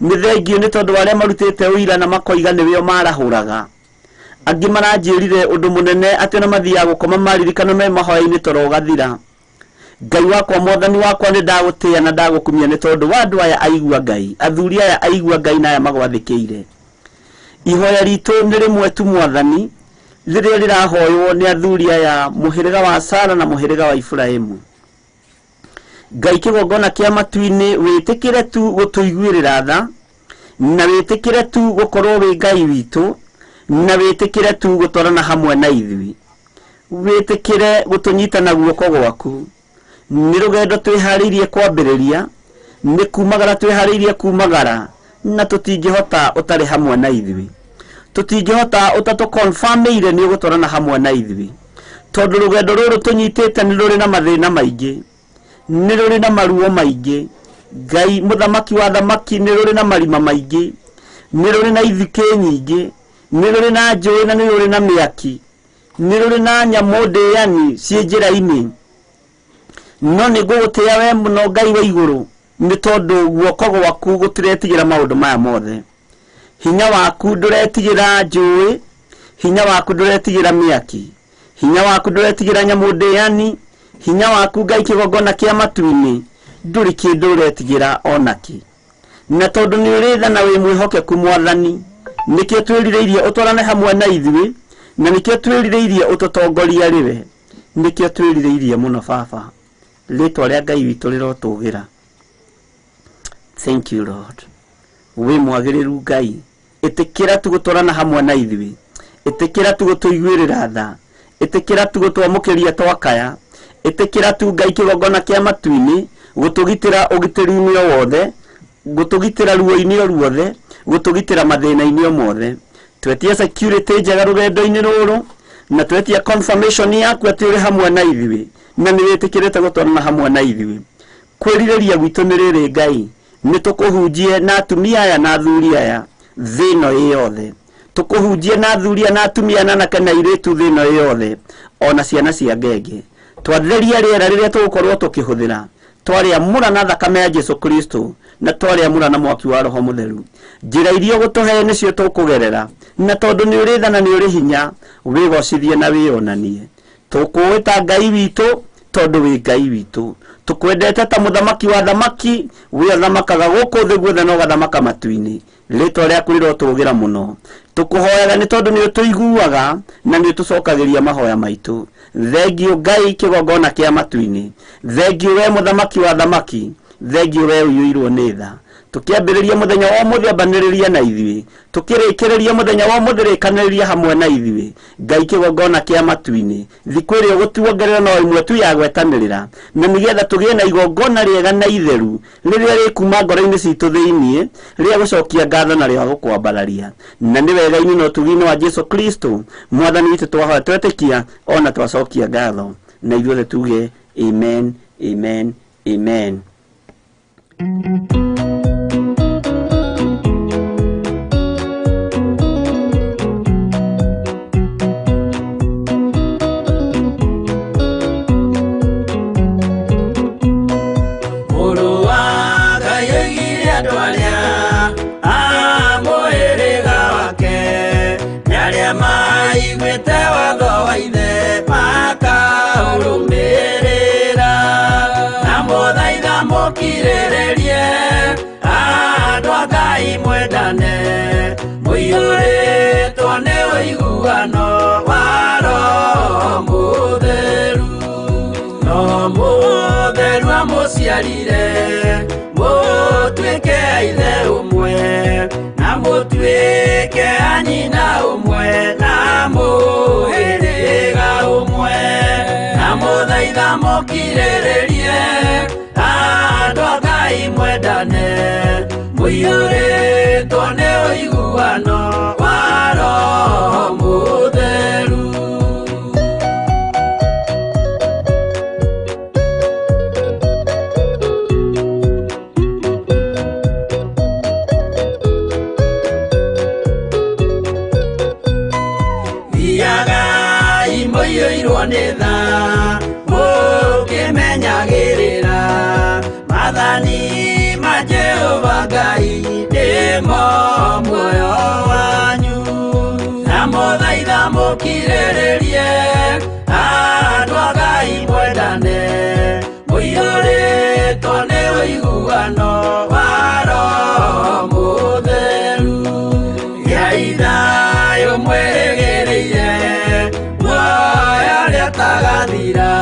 Nĩ thengio nĩ tondũ wa arĩa marutĩte ũira na makoiga nĩwe marahũraga. Angĩ maranjĩrire ũndũ mũnene atĩ ona mathiaga gũkoma maririkana me mahoya-inĩ toro ũgathira. Ngai wakwa, mwathani wakwa, nĩ ndagũtĩĩa na ndagũkumia nĩ tondũ wa andũ aya aigua Ngai, athuri aya aigua Ngai na aya magwathĩkĩire. Ihoya ritũ nĩ rĩmwe tu mwathani, rĩrĩa rĩrahoywo nĩ athuri aya mũhĩrĩga wa Sara na mũhĩrĩga wa Iburahĩmu. Ngai kĩgongona kĩa matu-inĩ, wĩtĩkĩre tu gũtũiguĩrĩra tha, na wĩtĩkĩre tu gũkorwo wĩ Ngai witũ, na wĩtĩkĩre tu gũtwarana hamwe na ithuĩ, wĩtĩkĩre gũtũnyita na guoko gwaku. Nĩ rũgendo twĩharĩirie kwambĩrĩria, nĩ kumagara twĩharĩirie kumagara, na tũtingĩhota ũtarĩ hamwe na ithuĩ, tũtingĩhota ũtatũkonfamĩire nĩ ũgũtwarana hamwe na ithuĩ, tondũ rũgendo rũrũ tũnyitĩte nĩ rũrĩ na mathĩna maingĩ, nĩ rũrĩ na maruo maingĩ. Ngai mũthamaki wa thamaki, nĩ rũrĩ na marima maingĩ, nĩ rũrĩ na ithukĩ nyingĩ, nĩ rũrĩ na njũĩ na nĩ rũrĩ na mĩaki, nĩ rũrĩ na nyamũ ndĩani ciĩ njĩra-inĩ. No nĩ ngũgũtĩĩa we mũno Ngai wa igũrũ nĩ tondũ guoko gwaku gũtiretigĩra maũndũ maya mothe. Hinya waku ndũretigĩra njũĩ, hinya waku ndũretigĩra mĩaki, hinya waku ndũretigĩra nyamũ ndĩani, hinya waku Ngai kĩgongona kĩa matu-inĩ ndũrĩ kĩndũ ũretigĩra onakĩ. Na tondũ nĩ ũrĩ tha na wĩ mwĩhokeku mwathani, nĩkĩo twĩrirĩirie ũtwarane hamwe na ithuĩ, na nĩkĩo twĩrirĩirie ũtũtongorie rĩwe, nĩkĩo twĩrirĩirie mũno baba. Rĩtwa rĩa Ngai witũ rĩrotũgĩra. Thank you Lord. Wĩ mwagĩrĩru Ngai, ĩtĩkĩra tu gũtwarana hamwe na ithuĩ, ĩtĩkĩra tu gũtũiguĩrĩra tha, ĩtĩkĩra tu gũtwamũkĩria twakaya, ĩtĩkĩra tu Ngai kĩgongona kĩa matu-inĩ gũtũgitĩra ũgitĩri-inĩ o wothe, gũtũgitĩra ruo-inĩ o ruothe, gũtũgitĩra mathĩna-inĩ o mothe. Twetie security njega rũgendo-inĩ rũrũ, na twetie confirmation yaku atĩ ũrĩ hamwe na ithuĩ, na nĩ wĩtĩkĩrĩte gũtwarana hamwe na ithuĩ. Kwĩrirĩria gwitũ nĩ rĩrĩ Ngai, nĩ tũkũhunjie na atumia aya na athuri aya thĩ ĩno ĩ yothe, tũkũhunjie na athuri aya na atumia na anake na airĩtu thĩ ĩno ĩ yothe, ona ciana cia ngenge. Twatheria rĩera rĩrĩa tũgũkorwo tũkĩhũthĩra, twarĩamũra na thakame ya Jesu Kristo, na twarĩamũra na mwaki wa Roho Mũtheru. Njĩra iria ũgũtũhe nĩcio tũkũgerera, na tondũ nĩ ũrĩ tha na nĩ ũrĩ hinya, wĩgocithie na wĩonanie. Tũkũĩta Ngai witũ tondũ wĩ Ngai witũ, tũkwendete ta mũthamaki wa thamaki, we ũthamakaga gũkũ thĩ guothe na ũgathamaka matu-inĩ. Rĩtwa rĩaku rĩrotũgĩra mũno. Tũkũhoyaga nĩ tondũ nĩ ũtũiguaga na nĩ ũtũcokagĩria mahoya maitũ. Thengio Ngai kĩgongona kĩa matu-inĩ, thengio we mũthamaki wa thamaki, thengio we ũiyũirwo nĩ tha. Tũkĩambĩrĩria mũthenya wa ũmũthĩ ambanĩrĩria na ithuĩ, tũkĩrĩkĩrĩria mũthenya wa ũmũthĩ rĩkanĩrĩria hamwe na ithuĩ. Ngai kĩgongona kĩa matu-inĩ, thikũ ĩrĩa ũgũtuongerera no ĩmwe tu ya gwetanĩrĩra, na nĩgetha tũgĩe na igongona rĩega na itheru rĩrĩa rĩkuma ngoro-inĩ citũ thĩiniĩ, rĩa gũcokia ngatho na rĩa gũkwambararia. Na nĩ wega-inĩ na ũtugi-inĩ wa Jesu Kristo mwathani witũ twahoya twetĩkia ona twacokia ngatho, na ithuothe tuge amen, amen, amen. wamũciarire mũtuĩke a ithe ũmwe na mũtuĩke a nyina ũmwe na mũhĩrĩga ũmwe na mũthaitha mũkirĩrĩrie andũ a Ngai mwendane mũiyũrĩtwo nĩ ũiguano wa Roho Mũtheru. Thiagai mũiyũirwo nĩ tha mũkĩmenyagĩrĩra maathani ma Jehova Ngai nĩmo muoyo wanyu na mũthaitha mũkirĩrĩrie andũ a Ngai mwendane mũiyũrĩtwo nĩ ũiguano wa Roho Mũtheru. Gĩai thayũ mwĩrĩgĩrĩire muoyo ũrĩa ũtagathira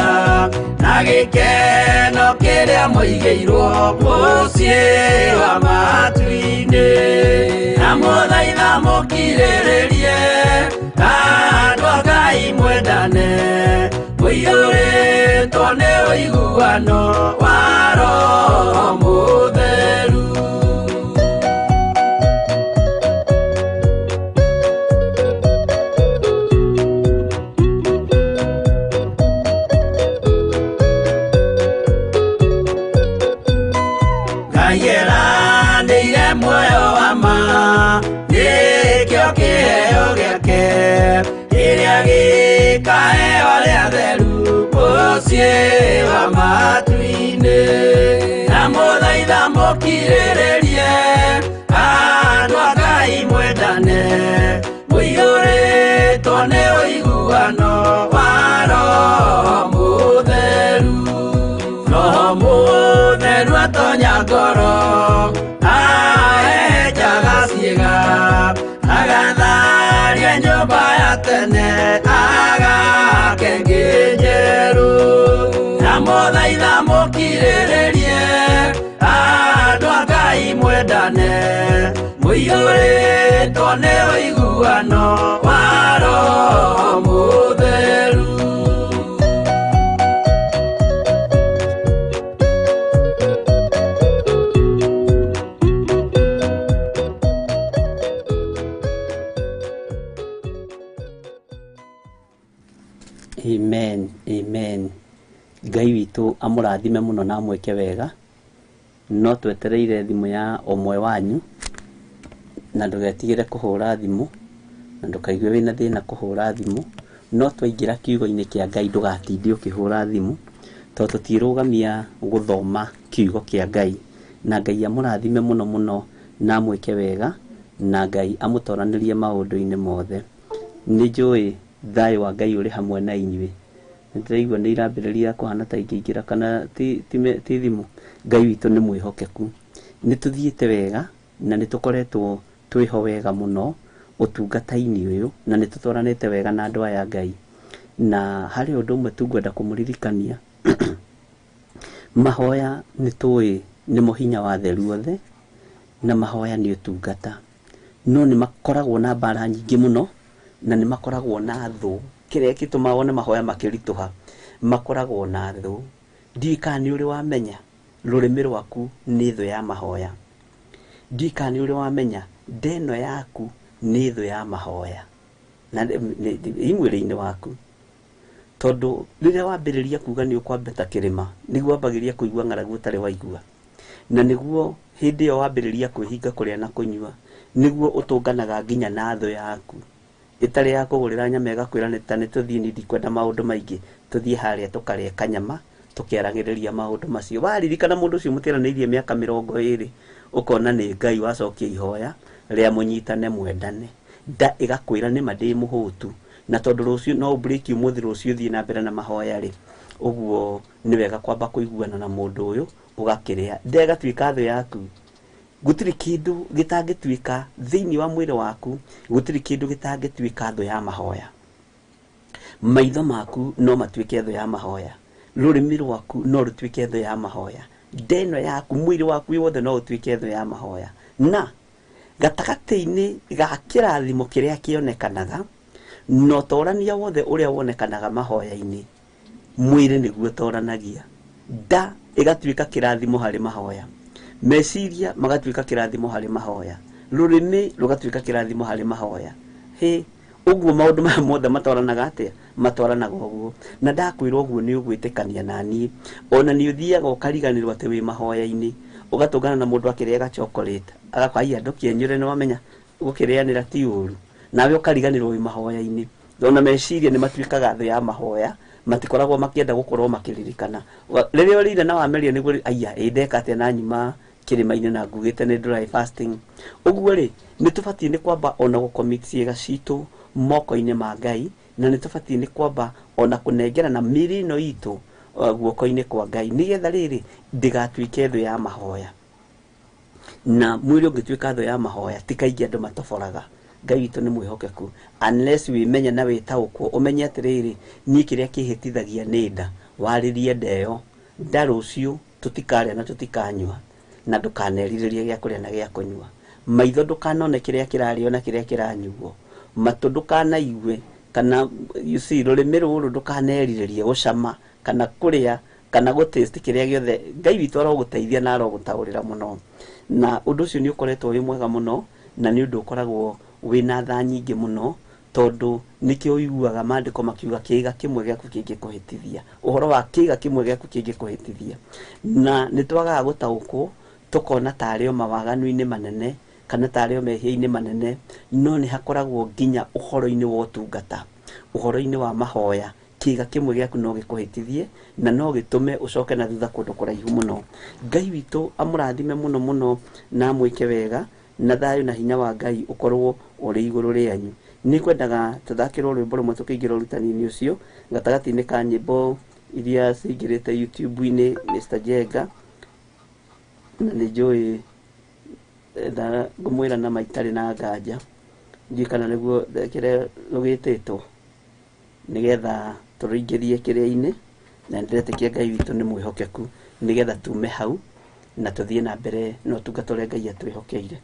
na gĩkeno kĩrĩa mũigĩirwo mũciĩ wa matu-inĩ na mũthaitha mũkirĩrĩrie andũ a Ngai mwendane mũiyũrĩtwo nĩ ũiguano wa Roho Mũtheru. Ngai eranĩire muoyo wa ma nĩkĩo kĩheo gĩake kĩrĩa gĩkaheo arĩa atheru mũciĩ wa matu-inĩ na mũthaitha mũkirĩrĩrie andũ a Ngai mwendane mũiyũrĩtwo nĩ ũiguano wa Roho Mũtheru. Roho Mũtheru atonya ngoro ahejaga ciĩga agatharia nyũmba ya tene agake ĩngĩ njerũ na mũthaitha mũkirĩrĩrie andũ a Ngai mwendane mũiyũrĩtwo nĩ ũiguano wa Roho Mũtheru. Amen, amen. Ngai witũ amũrathime mũno na amwĩke wega. No twetereire thimũ ya ũmwe wanyu na ndũgetigĩre kũhũra thimũ na ndũkaigue wĩna thĩna kũhũra thimũ. No twaingĩra kiugo-inĩ kĩa Ngai ndũgatinde ũkĩhũra thimũ tondũ tũtirũgamia gũthoma kiugo kĩa Ngai. Na Ngai amũrathime mũno mũno na amwĩke wega na Ngai amũtoranĩrie maũndũ-inĩ mothe. Nĩ njũĩ thayũ wa Ngai ũrĩ hamwe na inyuĩ. Nĩndĩraigua nĩ irambĩrĩria kũhana ta ingĩingĩra kana ti thimũ. Ngai witũ nĩ mwĩhokeku. Nĩ tũthiĩte wega na nĩ tũkoretwo twĩho wega mũno ũtungata-inĩ ũyũ na nĩ tũtwaranĩte wega na andũ aya a Ngai. Na harĩ ũndũ ũmwe tu ngwenda kũmũririkania. Mahoya nĩ tũĩ nĩmo hinya wa theru othe na mahoya nĩ ũtungata. No nĩ makoragwo na mbara nyingĩ mũno na nĩ makoragwo na thũ. Kĩrĩa gĩtũmaga wone mahoya makĩritũha makoragwo na thũ. Ndiũĩ kana nĩ ũrĩ wamenya rũrĩmĩ rwaku nĩ thũ ya mahoya. Ndiũĩ kana nĩ ũrĩ wamenya nda ĩno yaku nĩ thũ ya mahoya na ĩ mwĩrĩ-inĩ waku. Tondũ rĩrĩa wambĩrĩria kuga nĩ ũkwambata kĩrĩma nĩguo wambagĩrĩria kũigua ng'aragu ũtarĩ waigua. Na nĩguo hĩndĩ ĩyo wambĩrĩria kwĩhinga kũrĩa na kũnyua nĩguo ũtũnganaga nginya na thũ yaku ĩtarĩ ya kũgũrĩra nyama ĩgakwĩra nĩ ta nĩ tũthiĩ niĩ ndikwenda maũndũ maingĩ tũthiĩ harĩa tũkarĩe kanyama tũkĩaragĩrĩria maũndũ macio. Waririkana mũndũ ũcio mũtiaranĩirie mĩaka 20 ũkona nĩ Ngai wacokia ihoya rĩa mũnyitane mwendane. Nda ĩgakwĩra nĩma ndĩ mũhũtu na tondũ rũciũ no ũbrĩki ũmũthĩ rũciũ ũthiĩ na mbere na mahoya rĩ, ũguo nĩ wega kwamba kũiguana na mũndũ ũyũ ũgakĩrĩa. Nda ĩgatuĩka thũ yaku. Gũtirĩ kĩndũ gĩtangĩtuĩka thĩinĩ wa mwĩrĩ waku, gũtirĩ kĩndũ gĩtangĩtuĩka thũ ya mahoya. Maitho maku no matuĩke thũ ya mahoya. Rũrĩmĩ rwaku no rũtuĩke thũ ya mahoya, ndeno yaku, mwĩrĩ waku wothe no ũtuĩke thũ ya mahoya. Na gatagatĩ-inĩ ga kĩrathimo kĩrĩa kĩonekanaga na ũtorania wothe ũrĩa wonekanaga mahoya-inĩ, mwĩrĩ nĩguo ũtoranagia. Nda ĩgatuĩka kĩrathimo harĩ mahoya, meciria magatuĩka kĩrathimo harĩ mahoya, rũrĩmĩ rũgatuĩka kĩrathimo harĩ mahoya. Hĩ, ũguo maũndũ maya mothe matwaranaga atĩa? Matwaranaga ũguo. Na ndakwĩra ũguo nĩ ũgwĩtĩkania na niĩ. Ona nĩ ũthiaga ũkariganĩrwo atĩ wĩ mahoya-inĩ, ũgatũngana na mũndũ akĩrĩaga chocolate, agakwa aiya ndũkĩenyũre, nĩ wamenya gũkĩrĩanĩra ti ũru, nawe ũkariganĩrwo wĩ mahoya-inĩ. Ona meciria nĩ matuĩkaga thũ ya mahoya, matikoragwo makĩenda gũkorwo makĩririkana. Rĩrĩa ũrĩire na wameria nĩguo aiya ĩ ndeka atĩa na nyuma kĩrĩma-inĩ na ngugĩte nĩ dry fasting. Ũguo rĩ, nĩ tũbatiĩ nĩ kwamba ona gũcommit ciĩga citũ moko-inĩ ma Ngai, na nĩ tũbatiĩ nĩ kwamba ona kũnengerana mĩĩrĩ ĩno itũ guoko-inĩ kwa Ngai, nĩgetha rĩrĩ ndĩgatuĩke thũ ya mahoya. Na mwĩrĩ ũngĩtuĩka thũ ya mahoya, ti kaingĩ andũ matoboraga. Ngai witũ nĩ mwĩhokeku, unless wĩmenye na wĩtaũkwo, ũmenye atĩrĩrĩ, niĩ kĩrĩa kĩhĩtithagia nĩ nda, warĩrie nda ĩyo, nda rũciũ tũtikarĩa na tũtikanyua, na ndũkanerirĩrie gĩa kũrĩa na gĩa kũnyua. Maitho ndũkanone kĩrĩa kĩrarĩo na kĩrĩa kĩranyuo, matũ ndũkanaigue, kana you see, rũrĩmĩ rũrũ ndũkanerirĩrie gũcama kana kũrĩa kana gũtaste kĩrĩa gĩothe. Ngai witũ arogũteithia na arogũtaũrĩra mũno. Na ũndũ ũcio nĩ ũkoretwo wĩ mwega mũno, na nĩ ũndũ ũkoragwo wĩna tha nyingĩ mũno, tondũ nĩkĩo ũiguaga maandĩko makiuga kĩĩga kĩmwe gĩaku kĩngĩkũhĩtithia, ũhoro wa kĩĩga kĩmwe gĩaku kĩngĩkũhĩtithia. Na nĩ twagaga gũtaũkwo, tũkona tarĩ o mawaganu-inĩ manene kana tarĩ o mehia-inĩ manene, no nĩ hakoragwo nginya ũhoro-inĩ wa ũtungata, ũhoro-inĩ wa mahoya. Kĩĩga kĩmwe gĩaku no gĩkũhĩtithie na no gĩtũme ũcoke na thutha kũndũ kũraihu mũno. Ngai witũ amũrathime mũno mũno na amwĩke wega, na thayũ na hinya wa Ngai ũkorwo ũrĩ igũrũ rĩanyu. Nĩ kwendaga tũthakĩrwo rwĩmbo rũmwe tũkĩingĩra ũrutani-inĩ ũcio, gatagatĩ-inĩ ka nyĩmbo iria cingĩrĩte YouTube-inĩ Mr. Jenga, na nĩ njũĩ ngũmwĩra na maitarĩ na nganja, ndiũĩ kana nĩguo kĩrĩa rũgĩtĩtwo, nĩgetha tũrũingĩrie kĩrĩa-inĩ, na nĩndĩretĩkia Ngai witũ nĩ mwĩhokeku, nĩgetha tume hau na tũthiĩ na mbere na ũtungata ũrĩa Ngai atwĩhokeire.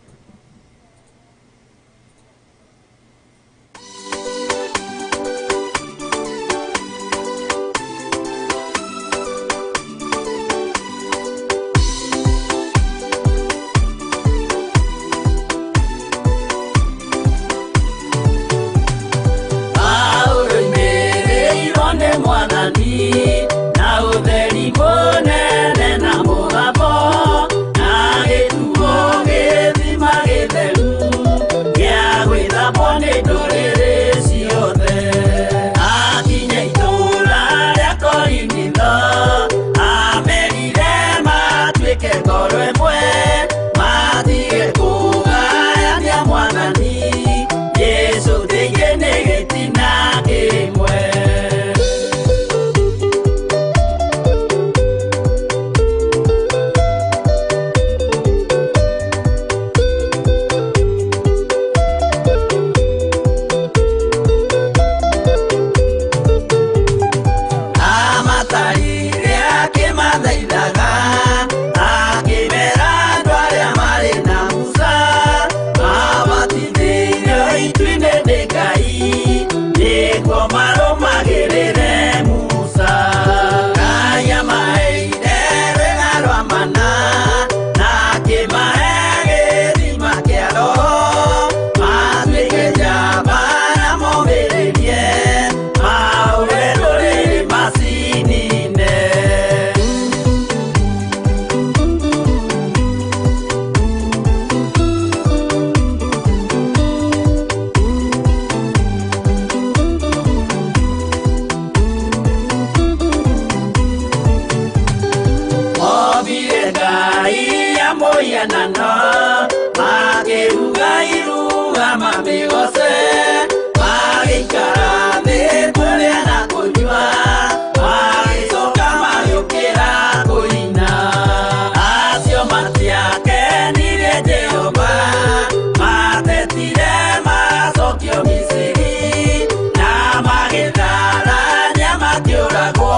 Misiri na magĩtharania makĩũragwo.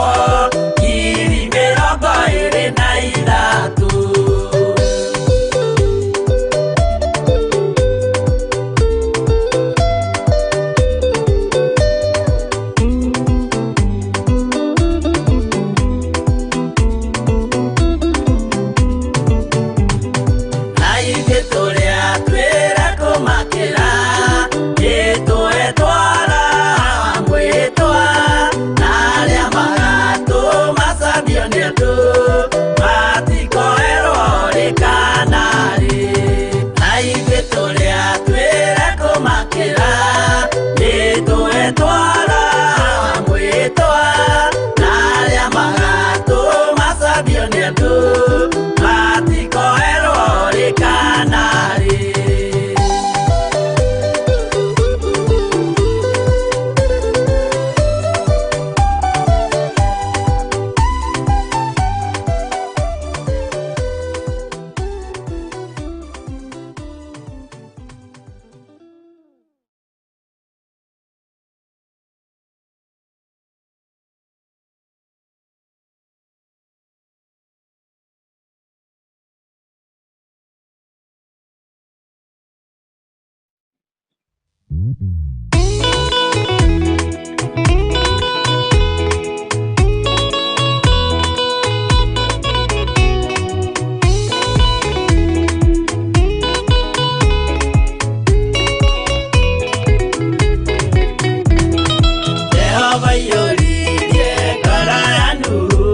Jehova aiyũririe ngoro ya Nuhu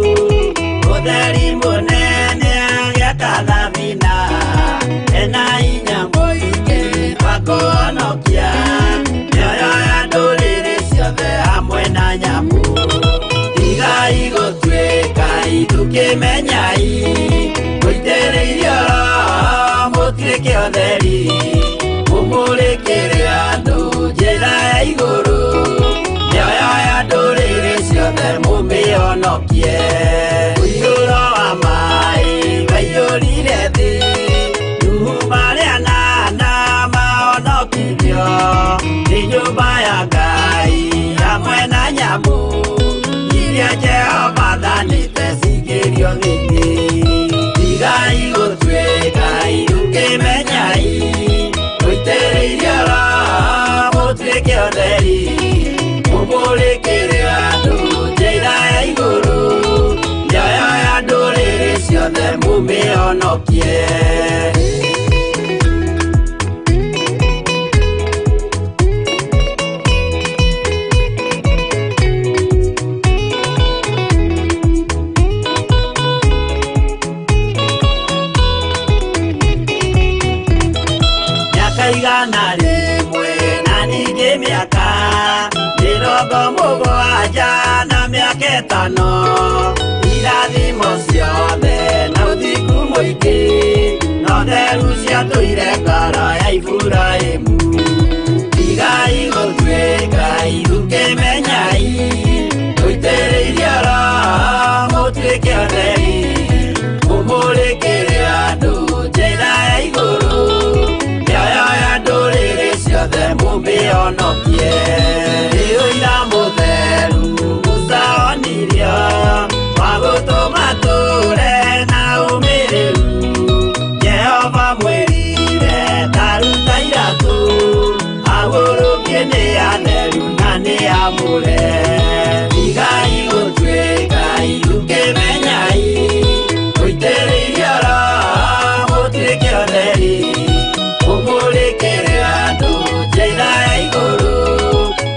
ũtheri mũnene agĩaka thabina ena hinya mũingĩ wa kũhonokia mĩoyo ya ndũrĩrĩ ciothe hamwe na nyamũ. Tigai gũtuĩka ithukĩmenyai mũitĩrĩirio Roho mũtuĩke ũtheri mũmũrĩkĩre andũ njĩra ya igũrũ mĩoyo ya ndũrĩrĩ ciothe mũmĩhonokie. Ũiyũro wa maĩ waiyũrire thĩ Nuhu marĩ anana mahonokirio nĩ nyũmba ya Ngai hamwe na nyamũ iria Jehova athanĩte cingĩrio thĩinĩ. Tigai gũtuĩka ithukĩmenyai mũitĩrĩirio Roho mũtuĩke ũtheri mũmũrĩkĩre andũ njĩra ya igũrũ mĩoyo ya ndũrĩrĩ ciothe mũmĩhonokie. Mĩaka 100 na ningĩ mĩaka 70 na mĩaka 5 irathimo ciothe na ũthingu mũingĩ na ũtheru ciatũire ngoro ya Iburahĩmu. Tigai gũtuĩka ithukĩmenyai mũitĩrĩirio Roho mũtuĩke ũtheri mũmũrĩkĩre andũ njĩra ya igũrũ mĩoyo ya ndũrĩrĩ ciothe mũmĩhonokie. Nĩ ũira mũtheru Musa onirio wa gũtũma tũre na ũmĩrĩru. Jehova mwĩrire taruta iratũ agũrũkie nĩ atheru na nĩ amũre. Tigai gũtuĩka ithukĩmenyai mũitĩrĩirio Roho mũtuĩke ũtheri mũmũrĩkĩre andũ njĩra ya igũrũ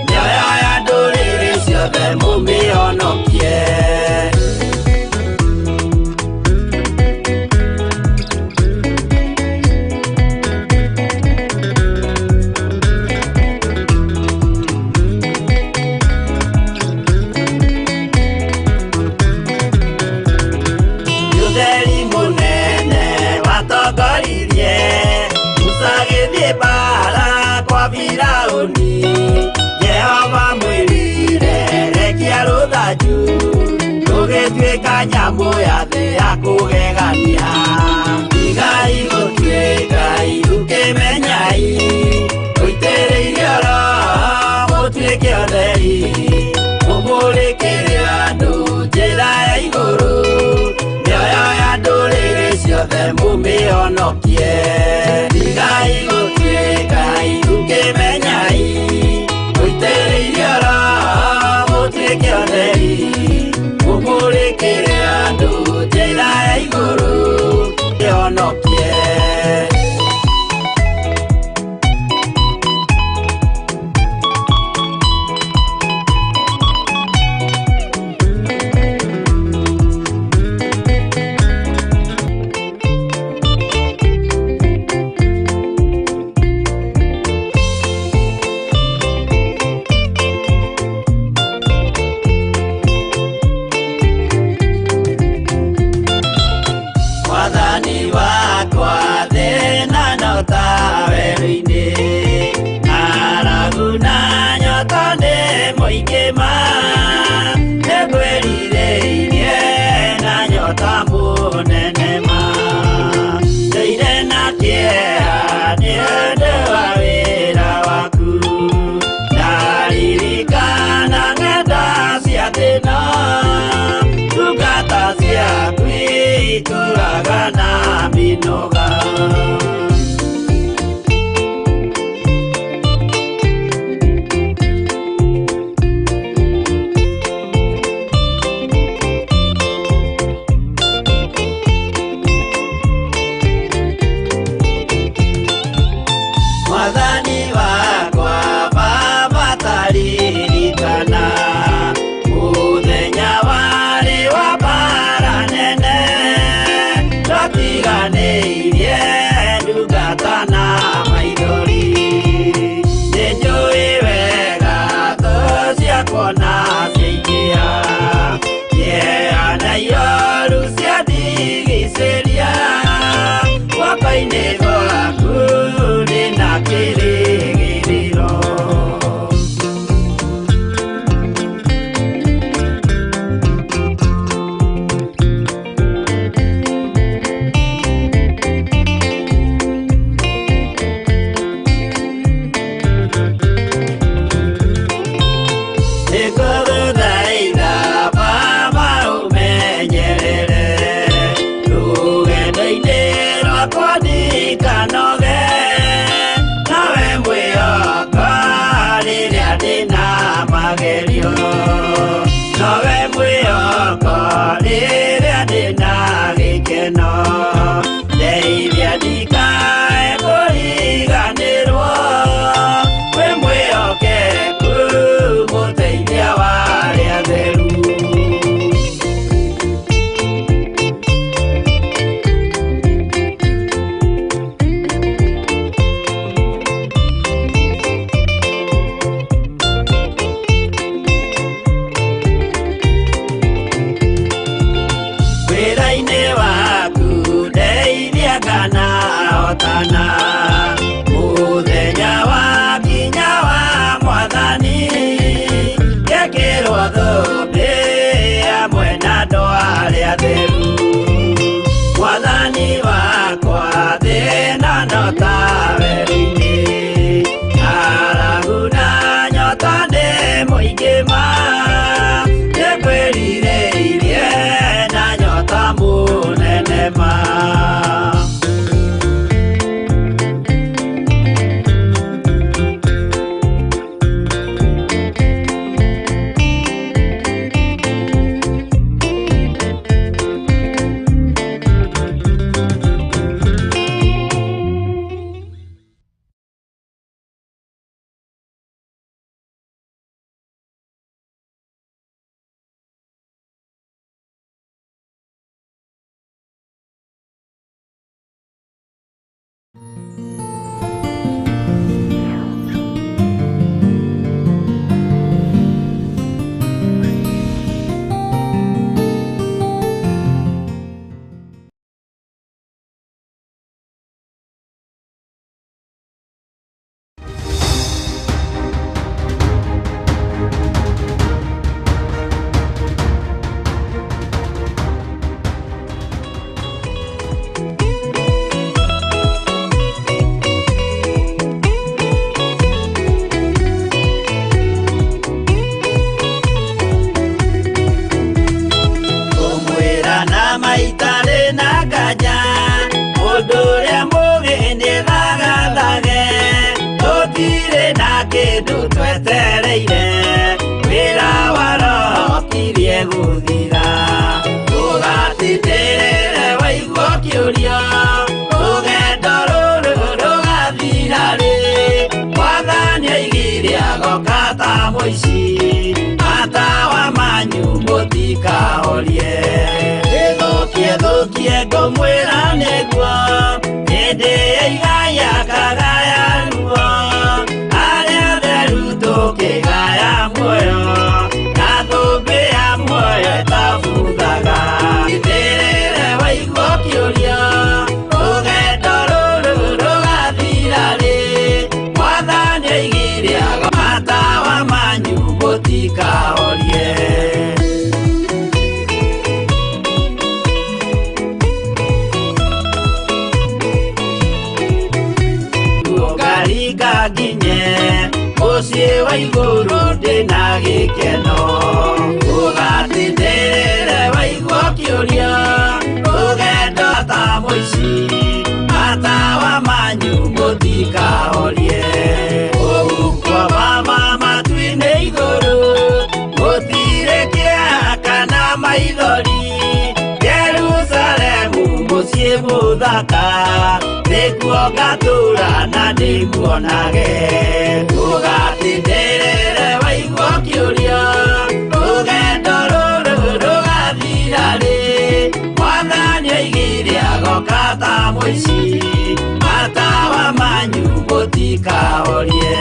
mĩoyo ya ndũrĩrĩ ciothe mũmĩhonokie. Ũtheri mũnene watongoririe Musa agĩthiĩ mbaara kwa Firaũni. Jehova mwĩrire rekia rũthanju rũgĩtuĩka nyamũ ya thĩ ya kũgegania. Tigai gũtuĩka ithukĩmenyai mũitĩrĩirio Roho mũtuĩke ũtheri mũmũrĩkĩre andũ njĩra ya igũrũ mĩoyo ya ndũrĩrĩ ciothe mũmĩhonokie. Tigai gũtuĩka ithukĩmenyai mũitĩrĩirio Roho mũtuĩke ũtheri mũmũrĩkĩre andũ njĩra ya igũrũ mĩhonokie. mwĩhoko rĩrĩa ndĩna gĩkeno ndeithia ndikae kũriganĩrwo wĩ mwĩhokeku mũteithia wa arĩa atheru. Wĩra-inĩ waku ndeithia kana hotana mũthenya wa kinya wa mwathani ngekĩrwo thũmbĩ hamwe na andũ arĩa atheru mwathani wakwa thĩna no ta werũ-inĩ ng'aragu na nyota nĩ mũingĩ ma nĩngwĩrirĩirie na nyota mũnene ma. Kũmwĩra na maitarĩ na nganja mũndũ ũrĩa mũgĩ nĩthagathage tũtirĩ na kĩndũ twetereire wĩra wa roho kirie gũthira ndũgatindĩrĩre waigua ũkĩũrio rũgendo rũrũ rũgathira rĩ mwathani oigire agoka ta mũici matawa manyu mũtikahorie ĩthũkie thũkie ngũmwĩra nĩguo hĩndĩ ya igaya kagaya ruo arĩa atheru tũkĩgaya muoyo na thũmbĩ ya muoyo ĩtabuthaga itĩrĩre waigua ũkĩũrio rũgendo rũrũ rũgathira rĩ mwathani oigire matawa manyu mũtikahorie. Ngarika nginye mũciĩ wa igũrũ ndĩna gĩkeno ũgatindĩrĩre waigua ũkĩũrio rũgendo ta mũici matawa manyu mũtikahorie ũhuko wa matu-inĩ igũrũ gũtirĩ kĩeha kana maithori Jerusalemu mũciĩ mũthaka nĩkuo ngatũũra na ndĩmuonage ndũgatindĩrĩre waigua ũkĩũrio rũgendo rũrũ rũgathira rĩ mwathani oigire agoka ta mũici matawa manyu mũtikahorie.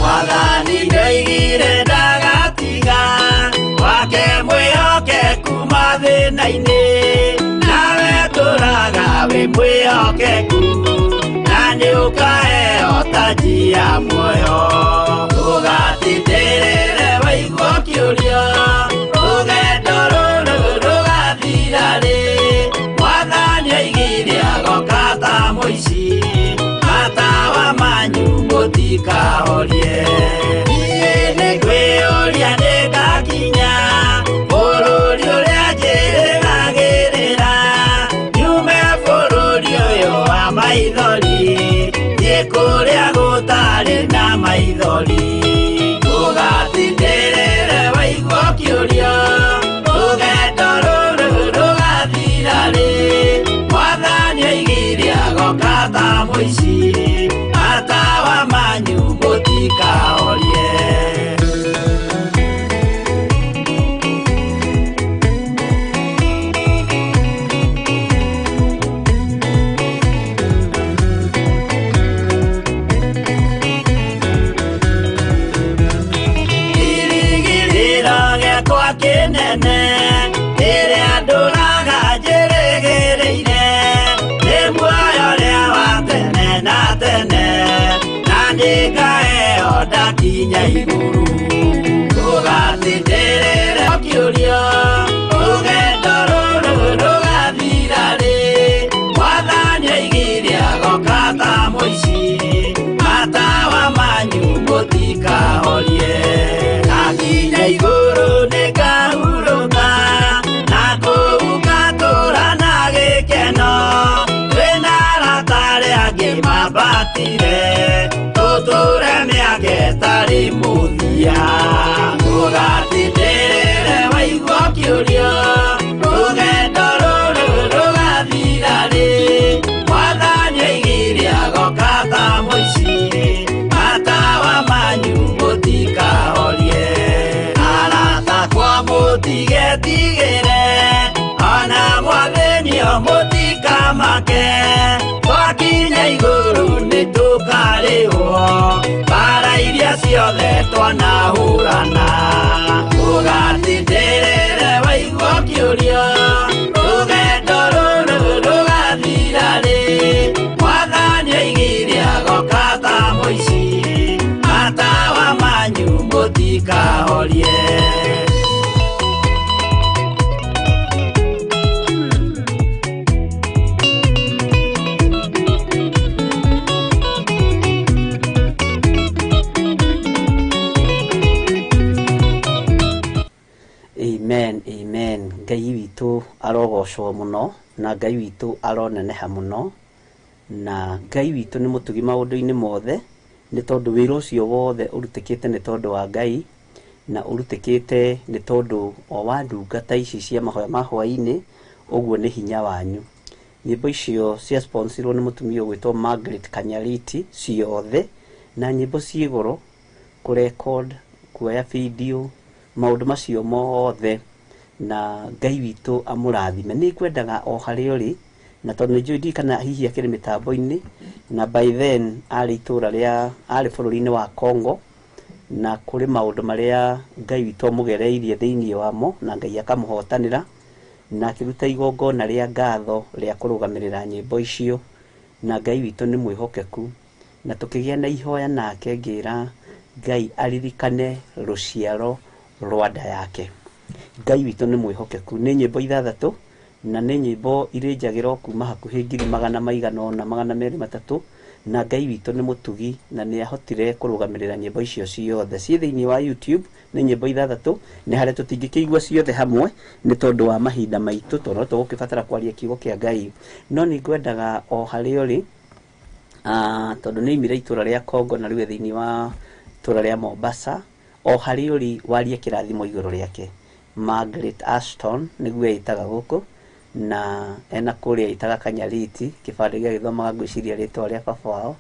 Mwathani ndoigire ndagatiga wake mwĩhokeku mathĩna-inĩ nawe tũraga wĩ mwĩhokeku na nĩũkaheo taji ya muoyo ndũgatindĩrĩre waigua ũkĩũrio rũgendo rũrũ rũgathira rĩ mwathani oigire agoka ta mũici matawa manyu mũtikahorie. Niĩ nĩngwĩyũria nĩngakinya bũrũri mũici, matawa manyu mũtikahorie. Kĩrĩgĩrĩro gĩakwa kĩnene kĩrĩa ndũraga njĩrĩgĩrĩire, nĩ muoyo ũrĩa wa tene na tene, na nĩngaheo ndakinya igũrũ. Ndũgatindĩrĩre ũkĩũrio, rũgendo rũrũ rũgathira rĩ, Mwathani oigire agoka ta mũici, matawa manyu mũtikahorie. Ndakinya igũrũ nĩngahurũka, na kũu ngatũũra na gĩkeno, twĩna arata arĩa angĩ mambatire, tũtũũre mĩaka ĩtarĩ mũthia. Ndũgatindĩrĩre waigua ũkĩũrio, rũgendo rũrũ rũgathira rĩ, Mwathani oigire agoka ta mũici, matawa manyu mũtikahorie. Arata akwa mũtigetigĩre, ona mwathĩnio mũtikamake, twakinya igũrũ nĩtũkarĩhwo mbara iria ciothe twanahũrana. Ndũgatindĩrĩre waigua ũkĩũrio, rũgendo rũrũ rũgathira rĩ, Mwathani oigire agoka ta mũici, matawa manyu mũtikahorie. Amen, amen. Ngai witũ arogocwo mũno na Ngai witũ aroneneha mũno, na Ngai witũ nĩ mũtugi maũndũ-inĩ mothe, nĩ tondũ wĩra ũcio wothe ũrutĩkĩte nĩ tondũ wa Ngai, na ũrutĩkĩte nĩ tondũ o wa ndungata ici cia mahoya ma hwaĩ-inĩ, ũguo nĩ hinya wanyu. Nyĩmbo icio cia sponsirwo nĩ mũtumia ũgwĩtwo Margaret Kanyariti ciothe, na nyĩmbo ciĩ goro kũrecord, kuoya video, maũndũ macio mothe, na Ngai witũ amũrathime. Nĩ ngwendaga o harĩa ũrĩ, na tondũ nĩ njũĩ ndirikana hihi akĩrĩ mĩtambo-inĩ, na by then arĩ itũra rĩa, arĩ bũrũri-inĩ wa Congo, na kũrĩ maũndũ marĩa Ngai witũ amũgereirie thĩinĩ wamo, na Ngai akamũhotanĩra, na akĩruta igongona rĩa ngatho rĩa kũrũgamĩrĩra nyĩmbo icio, na Ngai witũ nĩ mwĩhokeku, na tũkĩgĩa na ihoya nake ngĩra Ngai aririkane rũciaro rwa nda yake. Ngai witũ nĩ mwĩhokeku. Nĩ nyĩmbo 6 na nĩ nyĩmbo irĩ njagĩro kuma hakuhĩ ngiri magana maigana ũna, 203, na Ngai witũ nĩ mũtugi na nĩ ahotire kũrũgamĩrĩra nyĩmbo icio ciothe ciĩ thĩinĩ wa YouTube. Nĩ nyĩmbo 6, nĩ harĩa tũtingĩkĩigua ciothe hamwe nĩ tondũ wa mahinda maitũ, tondũ no tũgũkĩbatara kwaria kiugo kĩa Ngai, no nĩ ngwendaga o harĩa ũrĩ, tondũ nĩ oimire itũra rĩa Congo na rĩu e thĩinĩ wa itũra rĩa Mombasa, o harĩa ũrĩ warie kĩrathimo igũrũ rĩake. Margaret Ashton nĩguo ĩtaga gũkũ, na ena kũrĩa ĩtaga Kanyariti, kĩbandĩ gĩa gĩthomaga ngwĩciria rĩtwa rĩa baba wao,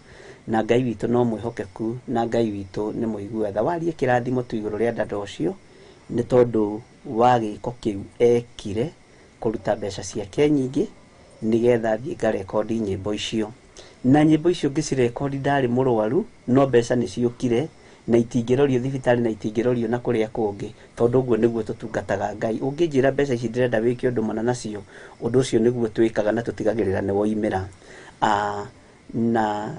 na Ngai witũ no mwĩhokeku, na Ngai witũ nĩ mũigua tha. Warie kĩrathimo tu igũrũ rĩa dada ũcio nĩ tondũ wa gĩko kĩu ekire kũruta mbeca ciake nyingĩ nĩgetha athiĩ ngarekondi nyĩmbo icio, na nyĩmbo icio ngĩcirekondi ndarĩ mũrwaru, no mbeca nĩ ciũkire na itingĩrorio thibitarĩ na itingĩrorio na kũrĩa kũngĩ, tondũ ũguo nĩguo tũtungataga Ngai. Ũngĩnjĩra mbeca ici ndĩrenda wĩke ũndũ mũna nacio, ũndũ ũcio nĩguo twĩkaga na tũtigagĩrĩra nĩ woimĩra. Na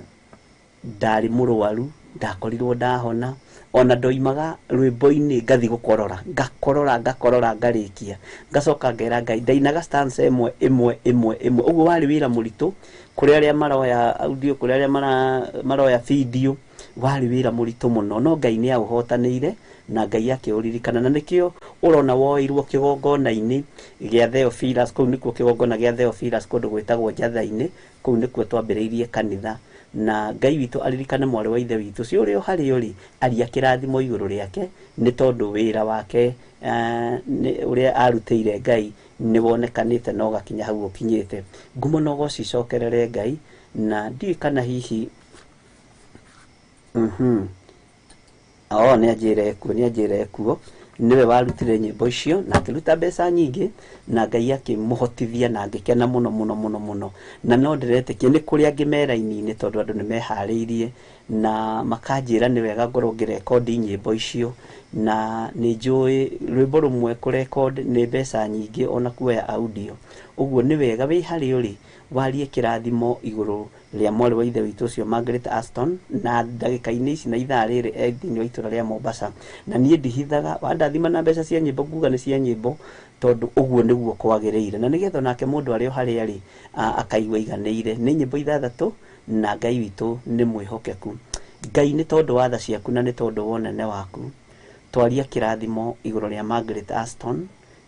ndarĩ mũrwaru, ndakorirwo ndahona, ona ndoimaga rwĩmbo-inĩ ngathi gũkorora, ngakorora ngakorora ngarĩkia, ngacoka ngera Ngai, ndainaga stanza ĩmwe ĩmwe ĩmwe ĩmwe. Ũguo warĩ wĩra mũritũ kũrĩ arĩa maroya audio, kũrĩ arĩa maroya video, warĩ wĩra mũritũ mũno, no Ngai nĩ aũhotanĩire na Ngai akĩũririkana, na nĩkĩo ũrona woirwo kĩgongona-inĩ gĩa Theophilus. Kũu nĩkuo kĩgongona gĩa Theophilus, kũndũ gwĩtagwo Njatha-inĩ, kũu nĩkuo twambĩrĩirie kanitha. Na Ngai witũ aririkane mwarĩ wa ithe witũ ũcio ũrĩ o harĩa ũrĩ, aria kĩrathimo igũrũ rĩake, nĩ tondũ wĩra wake ũrĩa arutĩire Ngai nĩ wonekanĩte na ũgakinya hau ũkinyĩte. Ngumo na ũgoci icokerere Ngai, Na ndiũĩ kana hihi o nĩ anjĩre kuo, nĩ anjĩre kuo nĩwe warutire nyĩmbo icio na akĩruta mbeca nyingĩ na Ngai akĩmũhotithia na ngĩkena mũno mũno mũno mũno. Na no ndĩretĩkia nĩ kũrĩ angĩ me raini-inĩ tondũ andũ nĩ meharĩirie na makanjĩra nĩ wega ngorwo ngĩrekondi nyĩmbo icio, na nĩ njũĩ rwĩmbo rũmwe kũrekondi nĩ mbeca nyingĩ ona kuoya audio. Ũguo nĩ wega wĩ harĩa ũrĩ warie kĩrathimo igũrũ rĩa mwarĩ wa ithe witũ ũcio Margaret Aston, na ndagĩka-inĩ ici na ithaa rĩrĩ e thĩinĩ wa itũra rĩa Mombasa. Na niĩ ndihithaga, wandathima na mbeca cia nyĩmbo nguga nĩ cia nyĩmbo tondũ ũguo nĩguo kwagĩrĩire, na nĩgetha onake mũndũ arĩ o harĩa arĩ akaigua aiganĩire. Nĩ nyĩmbo 6 na Ngai witũ nĩ mwĩhokeku. Ngai nĩ tondũ wa tha ciaku na nĩ tondũ wa ũnene waku, twaria kĩrathimo igũrũ rĩa Margaret Aston.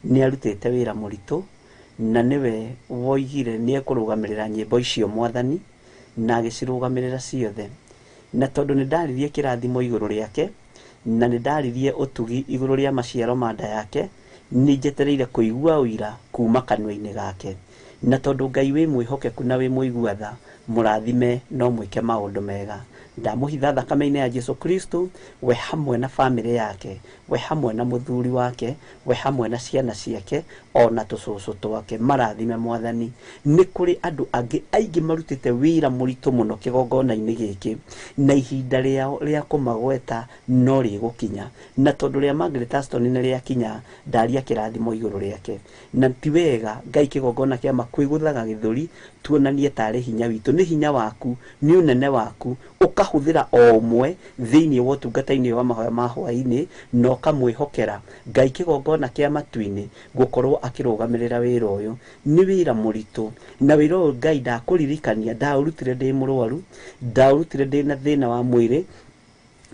Nĩ arutĩte wĩra mũritũ na nĩwe woigire nĩ ekũrũgamĩrĩra nyĩmbo icio Mwathani, na agĩcirũgamĩrĩra ciothe. Na tondũ nĩ ndaririe kĩrathimo igũrũ rĩake na nĩ ndaririe ũtugi igũrũ rĩa maciaro ma nda yake, nĩ njetereire kũigua ũira kuma kanua-inĩ gake. Na tondũ Ngai wĩ mwĩhokeku na wĩ mũigua tha, mũrathime no mwĩke maũndũ mega. Ndamũhitha thakame-inĩ ya Jesu Kristo, we hamwe na bamĩrĩ yake, we hamwe na mũthuri wake, we hamwe na ciana ciake, ona tũcũcũ twake. Marathime Mwathani. Nĩ kũrĩ andũ angĩ aingĩ marutĩte wĩra mũritũ mũno kĩgongona-inĩ gĩkĩ, na ihinda rĩao rĩa kũmagweta no rĩgũkinya. Na tondũ rĩa Margaret Aston nĩ rĩakinya, ndaria kĩrathimo igũrũ rĩake. Na ti wega Ngai kĩgongona kĩa makwĩgũthaga gĩthũri tuonanie tarĩ hinya witũ. Nĩ hinya waku, nĩ ũnene waku, ũkahũthĩra o ũmwe thĩinĩ wa ũtungata-inĩ wa mahoya ma hwaĩ-inĩ, na ũkamwĩhokera Ngai kĩgongona kĩa matu-inĩ gũkorwo akĩrũgamĩrĩra wĩra ũyũ. Nĩ wĩra mũritũ, na wĩra ũyũ Ngai ndakũririkania, ndaũrutire ndĩ mũrwaru, ndaũrutire ndĩ na thĩna wa mwĩrĩ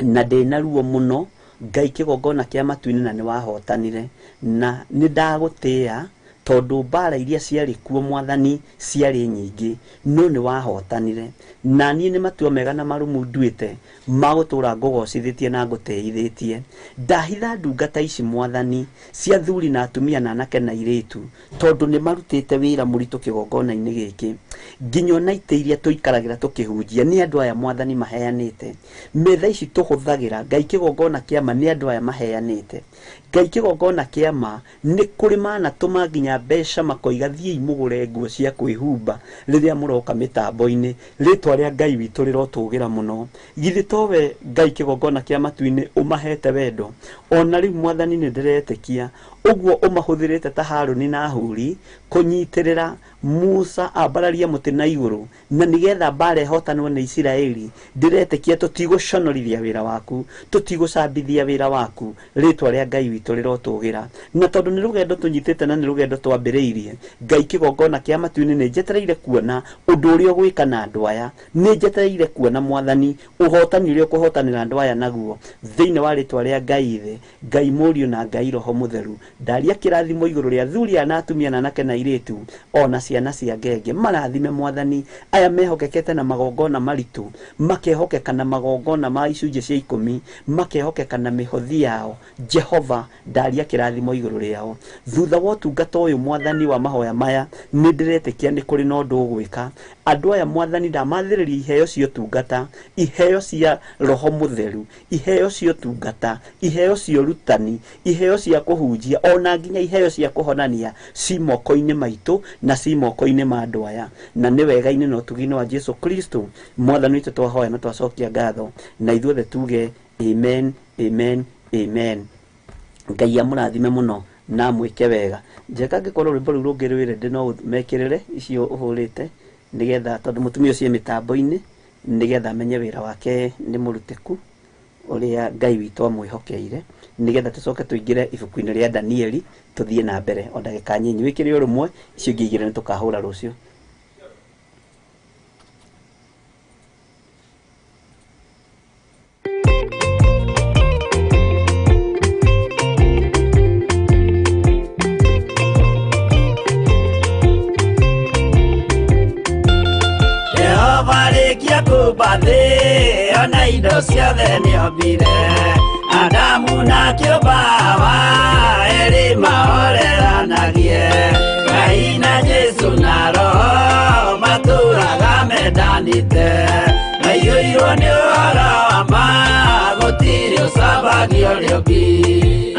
na ndĩ na ruo mũno. Ngai kĩgongona kĩa matu-inĩ na nĩ wahotanire, na nĩ ndagũtĩĩa tondũ mbara iria ciarĩ kuo Mwathani ciarĩ nyingĩ, no nĩ wahotanire. Na niĩ nĩ matua mega na marũmu nduĩte ma gũtũũra ngũgocithĩtie na ngũtĩithĩtie. Ndahitha ndungata ici Mwathani cia athuri na atumia na anake na airĩtu, tondũ nĩ marutĩte wĩra mũritũ kĩgongona-inĩ gĩkĩ. Nginya ona itĩ iria tũikaragĩra tũkĩhunjia nĩ andũ aya Mwathani maheanĩte. Metha ici tũhũthagĩra Ngai kĩgongona kĩa ma nĩ andũ aya maheanĩte. Ngai kĩgongona kĩa ma nĩ kũrĩ manatũma nginya mbeca makoiga thiĩi mũgũre nguo cia kwĩhumba rĩrĩa mũroka mĩtambo-inĩ. Rĩtwa rĩa Ngai witũ rĩrotũgĩra mũno. Githĩ towe Ngai kĩgongona kĩa matu-inĩ ũmahete wendo? Ona rĩu Mwathani nĩ ndĩretĩkia ũguo ũmahũthĩrĩte ta Harũni na Huri kũnyitĩrĩra Musa ambararie mũtĩ na igũrũ, na nĩgetha mbara ĩhotanwo nĩ Isiraeli. Ndĩretĩkia tũtigũconorithia wĩra waku, tũtigũcambithia wĩra waku. Rĩtwa rĩa Ngai witũ rĩrotũgĩra. Na tondũ nĩ rũgendo tũnyitĩte na nĩ rũgendo twambĩrĩirie, Ngai kĩgongona kĩa matu-inĩ nĩ njetereire kuona ũndũ ũrĩa ũgwĩka na andũ aya. Nĩ njetereire kuona Mwathani ũhotani ũrĩa ũkũhotanĩra andũ aya naguo, thĩinĩ wa rĩtwa rĩa Ngai Ithe, Ngai Mũriũ na Ngai Roho Mũtheru. Ndaria kĩrathimo igũrũ rĩa athuri aya na atumia na anake na airĩtu, ona ciana cia ngenge. Marathime Mwathani aya mehokekete na magongona maritũ, makehokeka na magongona ma icunjĩ cia 10, makehokeka na mĩhothi yao. Jehova, ndaria kĩrathimo igũrũ rĩao. Thutha wa ũtungata ũyũ Mwathani wa mahoya maya, nĩ ndĩretĩkia nĩ kũrĩ na ũndũ ũgwĩka. Andũ aya Mwathani ndamathĩrĩria iheo cia ũtungata, iheo cia Roho Mũtheru, iheo cia ũtungata, iheo cia ũrutani, iheo cia kũhunjia, ona nginya iheo cia kũhonania ci moko-inĩ maitũ na ci moko-inĩ ma andũ aya. Na nĩ wega-inĩ na ũtugi-inĩ wa Jesu Kristo Mwathani witũ twahoya na twacokia ngatho, na ithuothe tuge amen, amen, amen. Ngai amũrathime mũno na amwĩke wega. Njeka angĩkorwo rwĩmbo rũu rũngĩ rwĩ ready no mekĩrĩre icio ũhũrĩte, nĩgetha tondũ mũtumia ũcio e mĩtambo-inĩ, nĩgetha amenye wĩra wake nĩ mũrutĩku ũrĩa Ngai witũ amwĩhokeire, nĩgetha tũcoke tũingĩre ibuku-inĩ rĩa Danieli tũthiĩ na mbere o ndagĩka nyinyi. Wĩkĩre o rũmwe, icio ingĩ igĩrĩ nĩ tũkahũra rũciũ. Jehova rĩkia kũmba thĩ, ona indo ciothe nĩombire. Adamu na kĩũmba Hawa, erĩ mahoreranagie. Ngai na Jesu na Roho matũraga me Mendanĩte maiyũirwo nĩ ũhoro wa ma gũtirĩ ũcambagia ũrĩa ũngĩ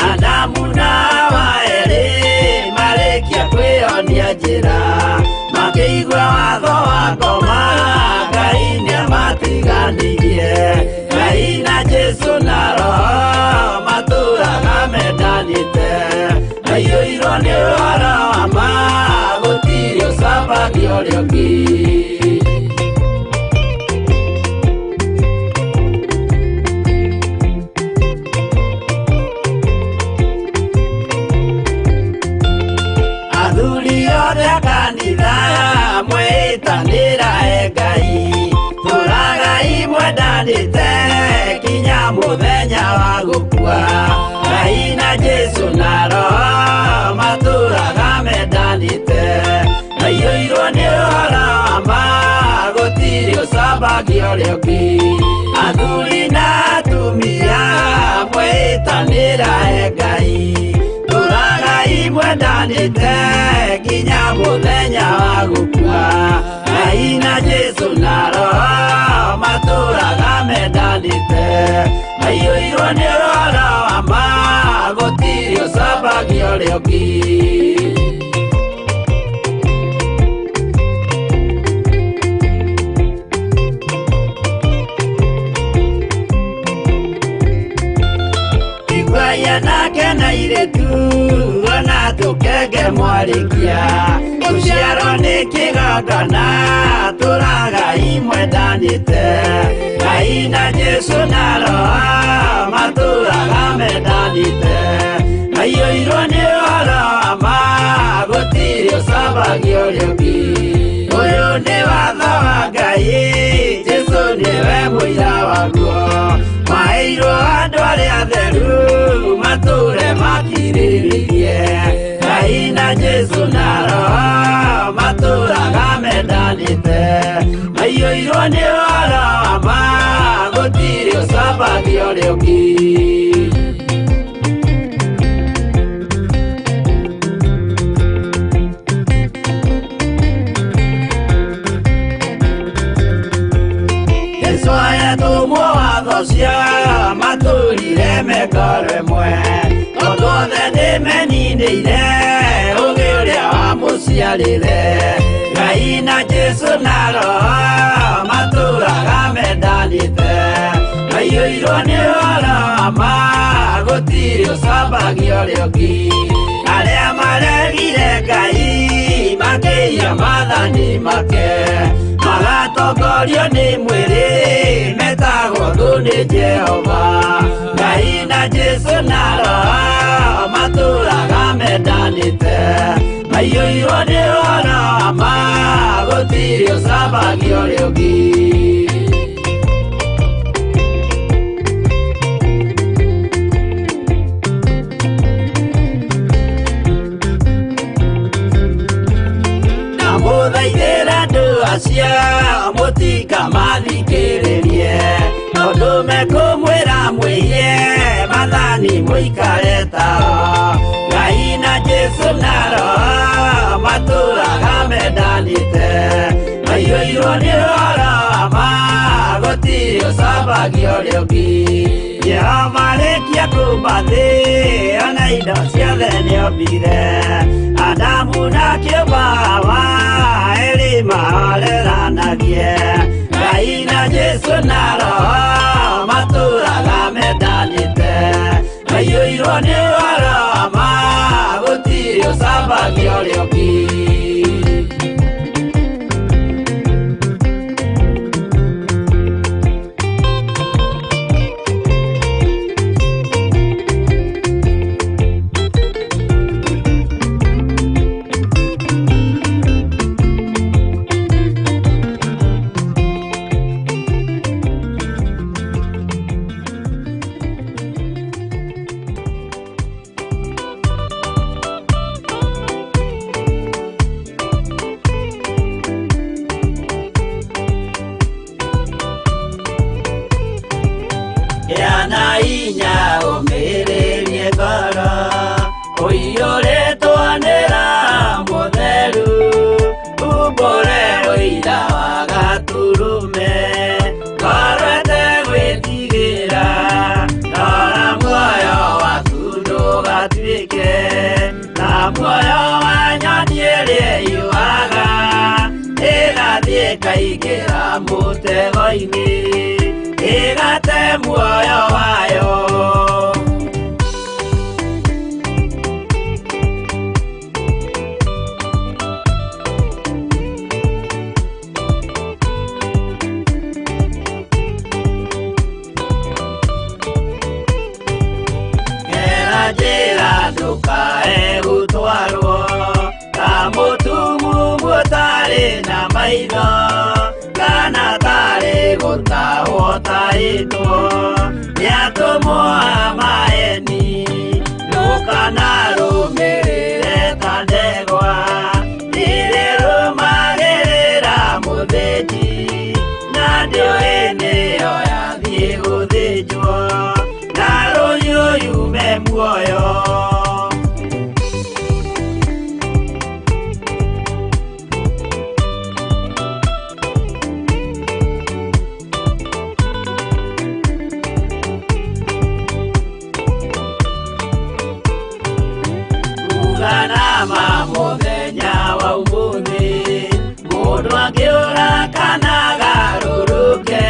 Adamu na Hawa erĩ marĩkia kwĩyonia njĩra makĩigua watho wa ngoma Ngai nĩamatiganirie Ngai na Jesũ na Roho matũraga mendanĩte maiyũirwo nĩ ũhoro wa ma gũtirĩ ũcambagia ũrĩa ũngĩ. Athuri othe a kanitha mwĩtanĩra e Ngai tũragai mwendanĩte kinya mũthenya wa gũkua Ngai na Jesũ na Roho matũraga mendanĩte maiyũirwo nĩ ũhoro wa ma gũtirĩ ũcambagia ũrĩa ũngĩ Athuri na atumia mwĩtanĩra e Ngai tũragai mwendanĩte kinya mũthenya wa gũkua Ngai na Jesũ na Roho matũraga mendanĩte maiyũirwo nĩ ũhoro wa ma gũtirĩ ũcambagia ũrĩa ũngĩ. Iguaia nake na airĩtu ona tũkenge mwarĩkia gũciarwo nĩ kĩgongona tũragai mwendanĩte Ngai na Jesũ na Roho matũraga mendanĩte maiyũirwo nĩ ũhoro wa ma gũtirĩ ũcambagia ũrĩa ũngĩ Ũyũ nĩ watho wa Ngai Jesũ nĩwe mũira waguo maheirwo andũ arĩa atheru matũre makirĩrĩirie Ngai na Jesũ na Roho matũraga mendanĩte maiyũirwo nĩ ũhoro wa ma gũtirĩ ũcambagia ũrĩa ũngĩ. Jesũ ayatũmwo watho cia matũrire mekoro ĩmwe tondũ othe nĩmeninĩire ũgĩ ũrĩa wamũciarire Ngai na Jesũ na Roho matũraga mendanĩte maiyũirwo nĩ ũhoro wa ma gũtirĩ ũcambagia ũrĩa ũngĩ Arĩa maregire Ngai makĩiya maathani make magatongorio nĩ mwĩrĩ metagwo thũ nĩ Jehova Ngai na Jesũ na Roho matũraga mendanĩte maiyũirwo nĩ ũhoro wa ma gũtirĩ ũcambagia ũrĩa ũngĩ. Ndamũthaithĩra andũ acio mũtikamathikĩrĩrie tondũ mekũmwĩra mwĩhie maathani mũikare tao Ngai na Jesũ na Roho matũraga mendanĩte maiyũirwo nĩ ũhoro wa ma gũtirĩ ũcambagia ũrĩa ũngĩ Jehova arĩkia kũũmba thĩ ona indo ciothe nĩombire Adamu na kĩũmba Hawa erĩ mahoreranagie Ngai na Jesũ na Roho matũraga mendanĩte maiyũirwo nĩ ũhoro wa ma gũtirĩ ũcambagia ũrĩa ũngĩ. ĩkaingĩra mũtego-inĩ ĩgate muoyo wayo. Njĩra ndũkae gũtwarwo ta mũtumumu ũtarĩ na maitho kana tarĩ gũtahwo tahĩtwo nĩ atũmwo a maeni. Ndũkanarũmĩrĩre ta ndegwa irĩrũmagĩrĩra mũthĩnji na ndĩũĩ nĩyo yathiĩ gũthĩnjwo na rũhiũ yume muoyo. Uganama mũthenya wa ũmũthĩ mũndũ angĩũra kana agarũrũke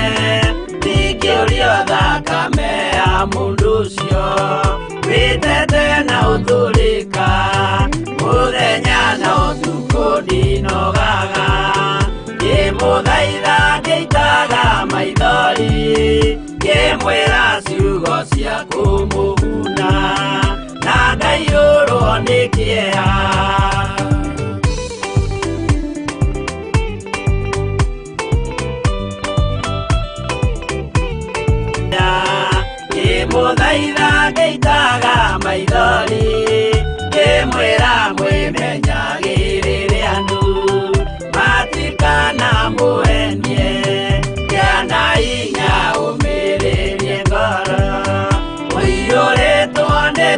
ndingĩũrio thakame ya mũndũ ũcio wĩtete na ũtũrĩka mũthenya na ũtukũ ndinogaga ngĩmũthaitha ngĩitaga maithori ngĩmwĩra ciugo cia kũmũguna na ngaiyũrwo nĩ kĩeha. Ngĩmũthaitha ngĩitaga maithori ngĩmwĩra mwĩmenyagĩrĩre andũ matikanamũhenie kĩana hinya ũmĩrĩrie ngoro ũiyũrĩtwo nĩ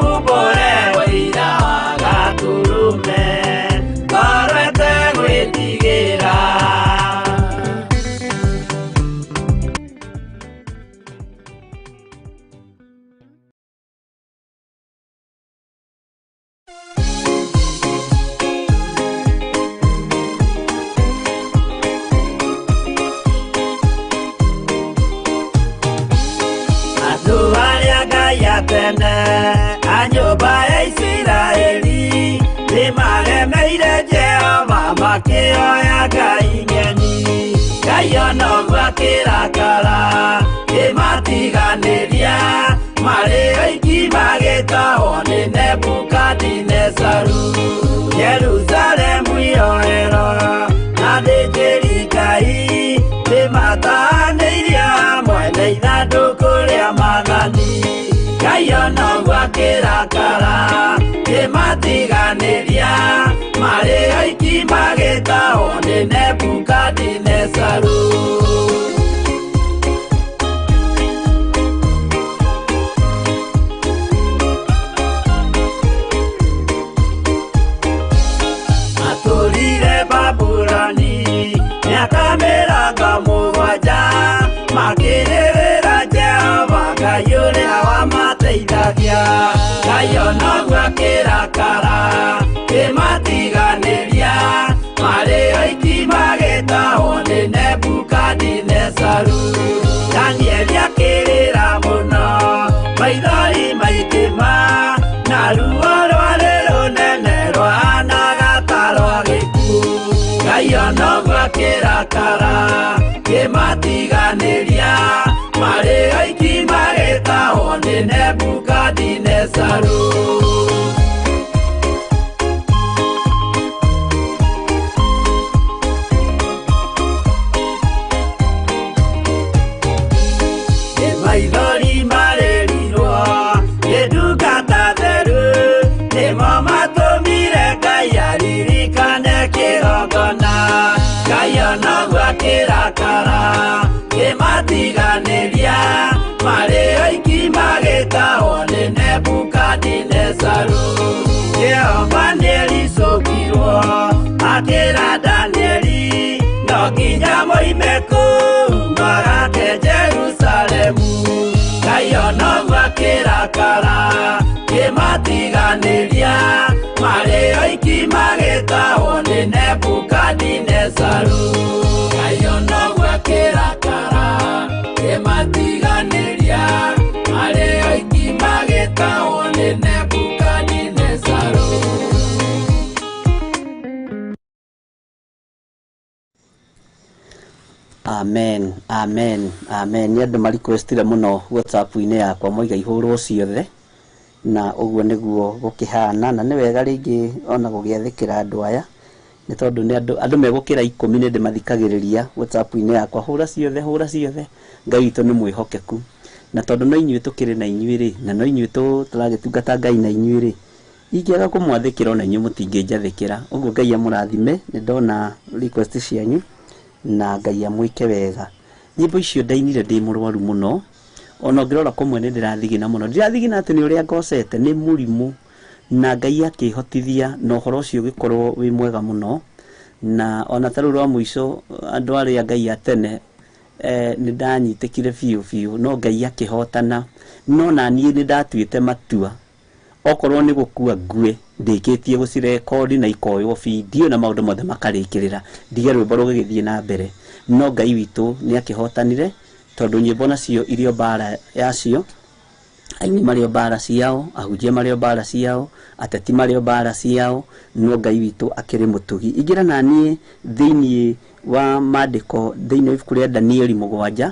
umbũre ũira wa gatũrũme ngoro ĩtegwĩtigĩra. Andũ arĩa Ngai atene a nyũmba ya Isiraeli nĩmaremeire Jehova makĩoya ngai ng'eni. Ngai ona ũguo akĩrakara kĩmatiganĩria marĩ oiki magĩtahwo nĩ Nebukadinezaru. Jerusalemu iroero na athĩnjĩri Ngai nĩmatahanĩirio hamwe na ithandũkũ rĩa maathani. Ngai ona ũguo akĩrakara kĩmatiganĩria marĩ oiki magĩtahwo nĩ Nebukadinezaru. Matũrire Babuloni mĩaka mĩrongo mũgwanja makĩrĩrĩra Jehova Ngai ũrĩa wamateithagia. Ngai ona ũguo akĩrakara kĩmatiganĩria marĩ oiki magĩtahwo nĩ Nebukadinezaru. Danieli akĩrĩra mũno maithori maingĩ na ruo rwarĩ rũnene rwahanaga ta rwa gĩkuũ. Ngai ona ũguo akĩrakara kĩmatiganĩria marĩ oiki magĩtahwo nĩ Nebukadinezaru. Maithori marĩrirwo nĩ ndungata theru nĩmo matũmire Ngai aririkane kĩgongona. Ngai ona ũguo akĩrakara kĩmatiganĩria marĩ oiki magĩtahwo nĩ Nebukadinezaru. Jehova nĩericũkirwo akĩra Danieli no nginya moime kũu magake Jerusalemu. Ngai ona ũguo akĩrakara kĩmatiganĩria Marĩ oiki magĩtahwo nĩ Nebukadinezaru. Ngai ona ũguo akĩrakara, kĩmatiganĩria. Marĩ oiki magĩtahwo nĩ Nebukadinezaru. Amen, amen, amen. Nĩ andũ marequestire mũno WhatsApp-inĩ yakwa moiga ihũrwo ciothe, na ũguo nĩguo gũkĩhana, na nĩ wega rĩngĩ ona gũgĩathĩkĩra andũ aya, nĩ tondũ nĩ andũ megũkĩra 10 nĩ ndĩmathikagĩrĩria WhatsApp-inĩ yakwa, hũra ciothe, hũra ciothe. Ngai witũ nĩ mwĩhokeku, na tondũ no inyuĩ tũkĩrĩ na inyuĩ rĩ, na no inyuĩ tũragĩtungata Ngai na inyuĩ rĩ, ingĩaga kũmwathĩkĩra ona inyuĩ mũtingĩnjathĩkĩra. Ũguo Ngai amũrathime, nĩ ndona request cianyu na Ngai amwĩke wega. Nyĩmbo icio ndainire ndĩ mũrwaru mũno, ona ũngĩrora kũmwe nĩ ndĩrathigina mũno. Ndirathigina atĩ nĩ ũrĩa ngocete, nĩ mũrimũ, na Ngai akĩhotithia na ũhoro ũcio ũgĩkorwo wĩ mwega mũno. Na ona ta rĩu rwa mũico andũ arĩa Ngai a tene, nĩ ndanyitĩkire biũ biũ, no Ngai akĩhotana. No naniĩ nĩ ndatuĩte matua, okorwo nĩ gũkua ngue, ndĩkĩtie gũcirekondi na ikoywo video na maũndũ mothe makarĩkĩrĩra, ndige rwĩmbo rũgĩgĩthiĩ na mbere. No Ngai witũ nĩ akĩhotanire, tondũ nyĩmbo nacio irio mbara yacio, aini marĩ o mbara ciao, ahunjia marĩ o mbara ciao, ateti marĩ o mbara ciao, no Ngai witũ akĩrĩ mũtugi. Ingĩra naniĩ thĩiniĩ wa maandĩko, thĩiniĩ wa ibuku rĩa Danieli 7,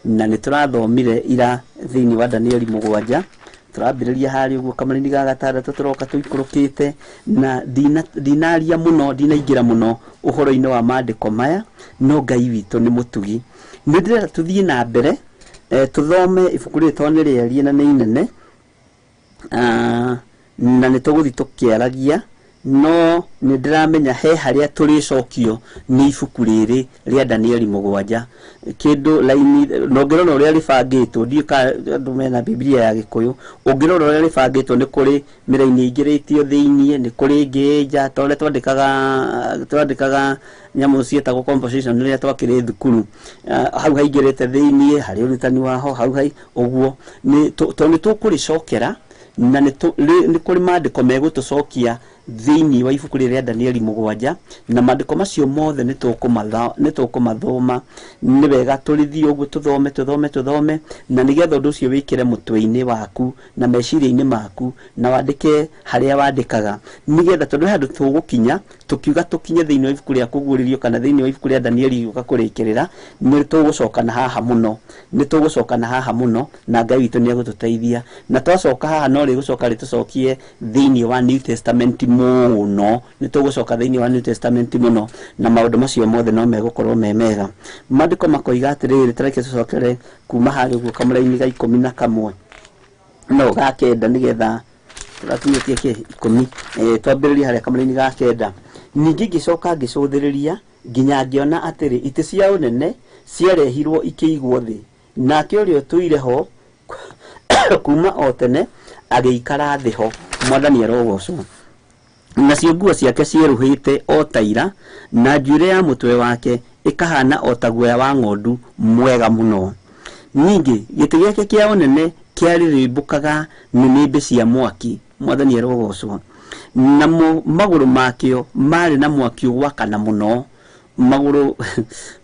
na nĩ tũrathomire ira thĩiniĩ wa Danieli 7, tũrambĩrĩria harĩa ũguo kamũraini ga gatandatũ tũroka tũikũrũkĩte, na ndinaria mũno, ndinaingĩra mũno ũhoro-inĩ wa maandĩko maya, no Ngai witũ nĩ mũtugi. Nĩ ndĩrenda tũthiĩ na mbere, tũthome ibuku rĩrĩ tondũ nĩ rĩarie na nĩ inene, na nĩ tũgũthiĩ tũkĩaragia, no nĩ ndĩramenya he harĩa tũrĩcokio nĩ ibuku rĩrĩ rĩa Danieli 7. Kĩndũ laini, na ũngĩrora ũrĩa rĩbangĩtwo, ndiũĩ kana andũ mena Biblia ya Gĩkũyũ, ũngĩrora ũrĩa rĩbangĩtwo nĩ kũrĩ mĩraini ĩingĩrĩtio thĩiniĩ, nĩ kũrĩ ĩngĩ nja, ta ũrĩa twandĩkaga nyamũ ciĩtagwo composition rĩrĩa twakĩrĩ thukuru. Hau haingĩrĩte thĩiniĩ, harĩ ũrutani waho, hau hai, ũguo. Tondũ nĩ tũkũrĩcokera, na nĩ kũrĩ maandĩko megũtũcokia thĩiniĩ wa ibuku rĩrĩa rĩa Danieli 7, na maandĩko macio mothe nĩ tũkũmathoma. Nĩ wega tũrĩthiĩ ũguo tũthome, tũthome, tũthome, na nĩgetha ũndũ ũcio wĩkĩre mũtwe-inĩ waku na meciria-inĩ maku, na wandĩke harĩa wandĩkaga, nĩgetha tondũ he handũ tũgũkinya, tũkiuga tũkinye thĩiniĩ wa ibuku rĩa Kũguũrĩrio kana thĩiniĩ wa ibuku rĩa Danieli gũka kũrĩkĩrĩra, nĩ tũgũcoka na haha mũno, nĩ tũgũcoka na haha mũno, na Ngai witũ nĩ egũtũteithia. Na twacoka haha no rĩgũcoka rĩtũcokie thĩiniĩ wa New Testament mũno, nĩ tũgũcoka thĩiniĩ wa New Testament mũno, na maũndũ macio mothe no megũkorwo me mega. Maandĩko makoiga atĩrĩrĩ, tareke tũcokere kuma harĩa ũguo kamũraini ga 11, no ga 9, nĩgetha tũrakinyĩtie kĩ 10, twambĩrĩrie harĩa kamũraini ga 9. Ningĩ ngĩcoka ngĩcũthĩrĩria nginya ngĩona atĩrĩ, itĩ cia ũnene ciarehirwo ikĩigwo thĩ, nake ũrĩa ũtũire ho kuma o tene agĩikara thĩ ho. Mwathani arogocwo. Nacio nguo ciake cierũhĩte o ta ira, na njuĩrĩ ya mũtwe wake ĩkahana o ta guoya wa ng'ondu mwega mũno. Ningĩ gĩtĩ gĩake kĩa ũnene kĩarĩrĩmbũkaga nĩnĩmbĩ cia mwaki. Mwathani arogocwo. Namo magũrũ makĩo marĩ na mwaki ũgwakana mũno, magũrũ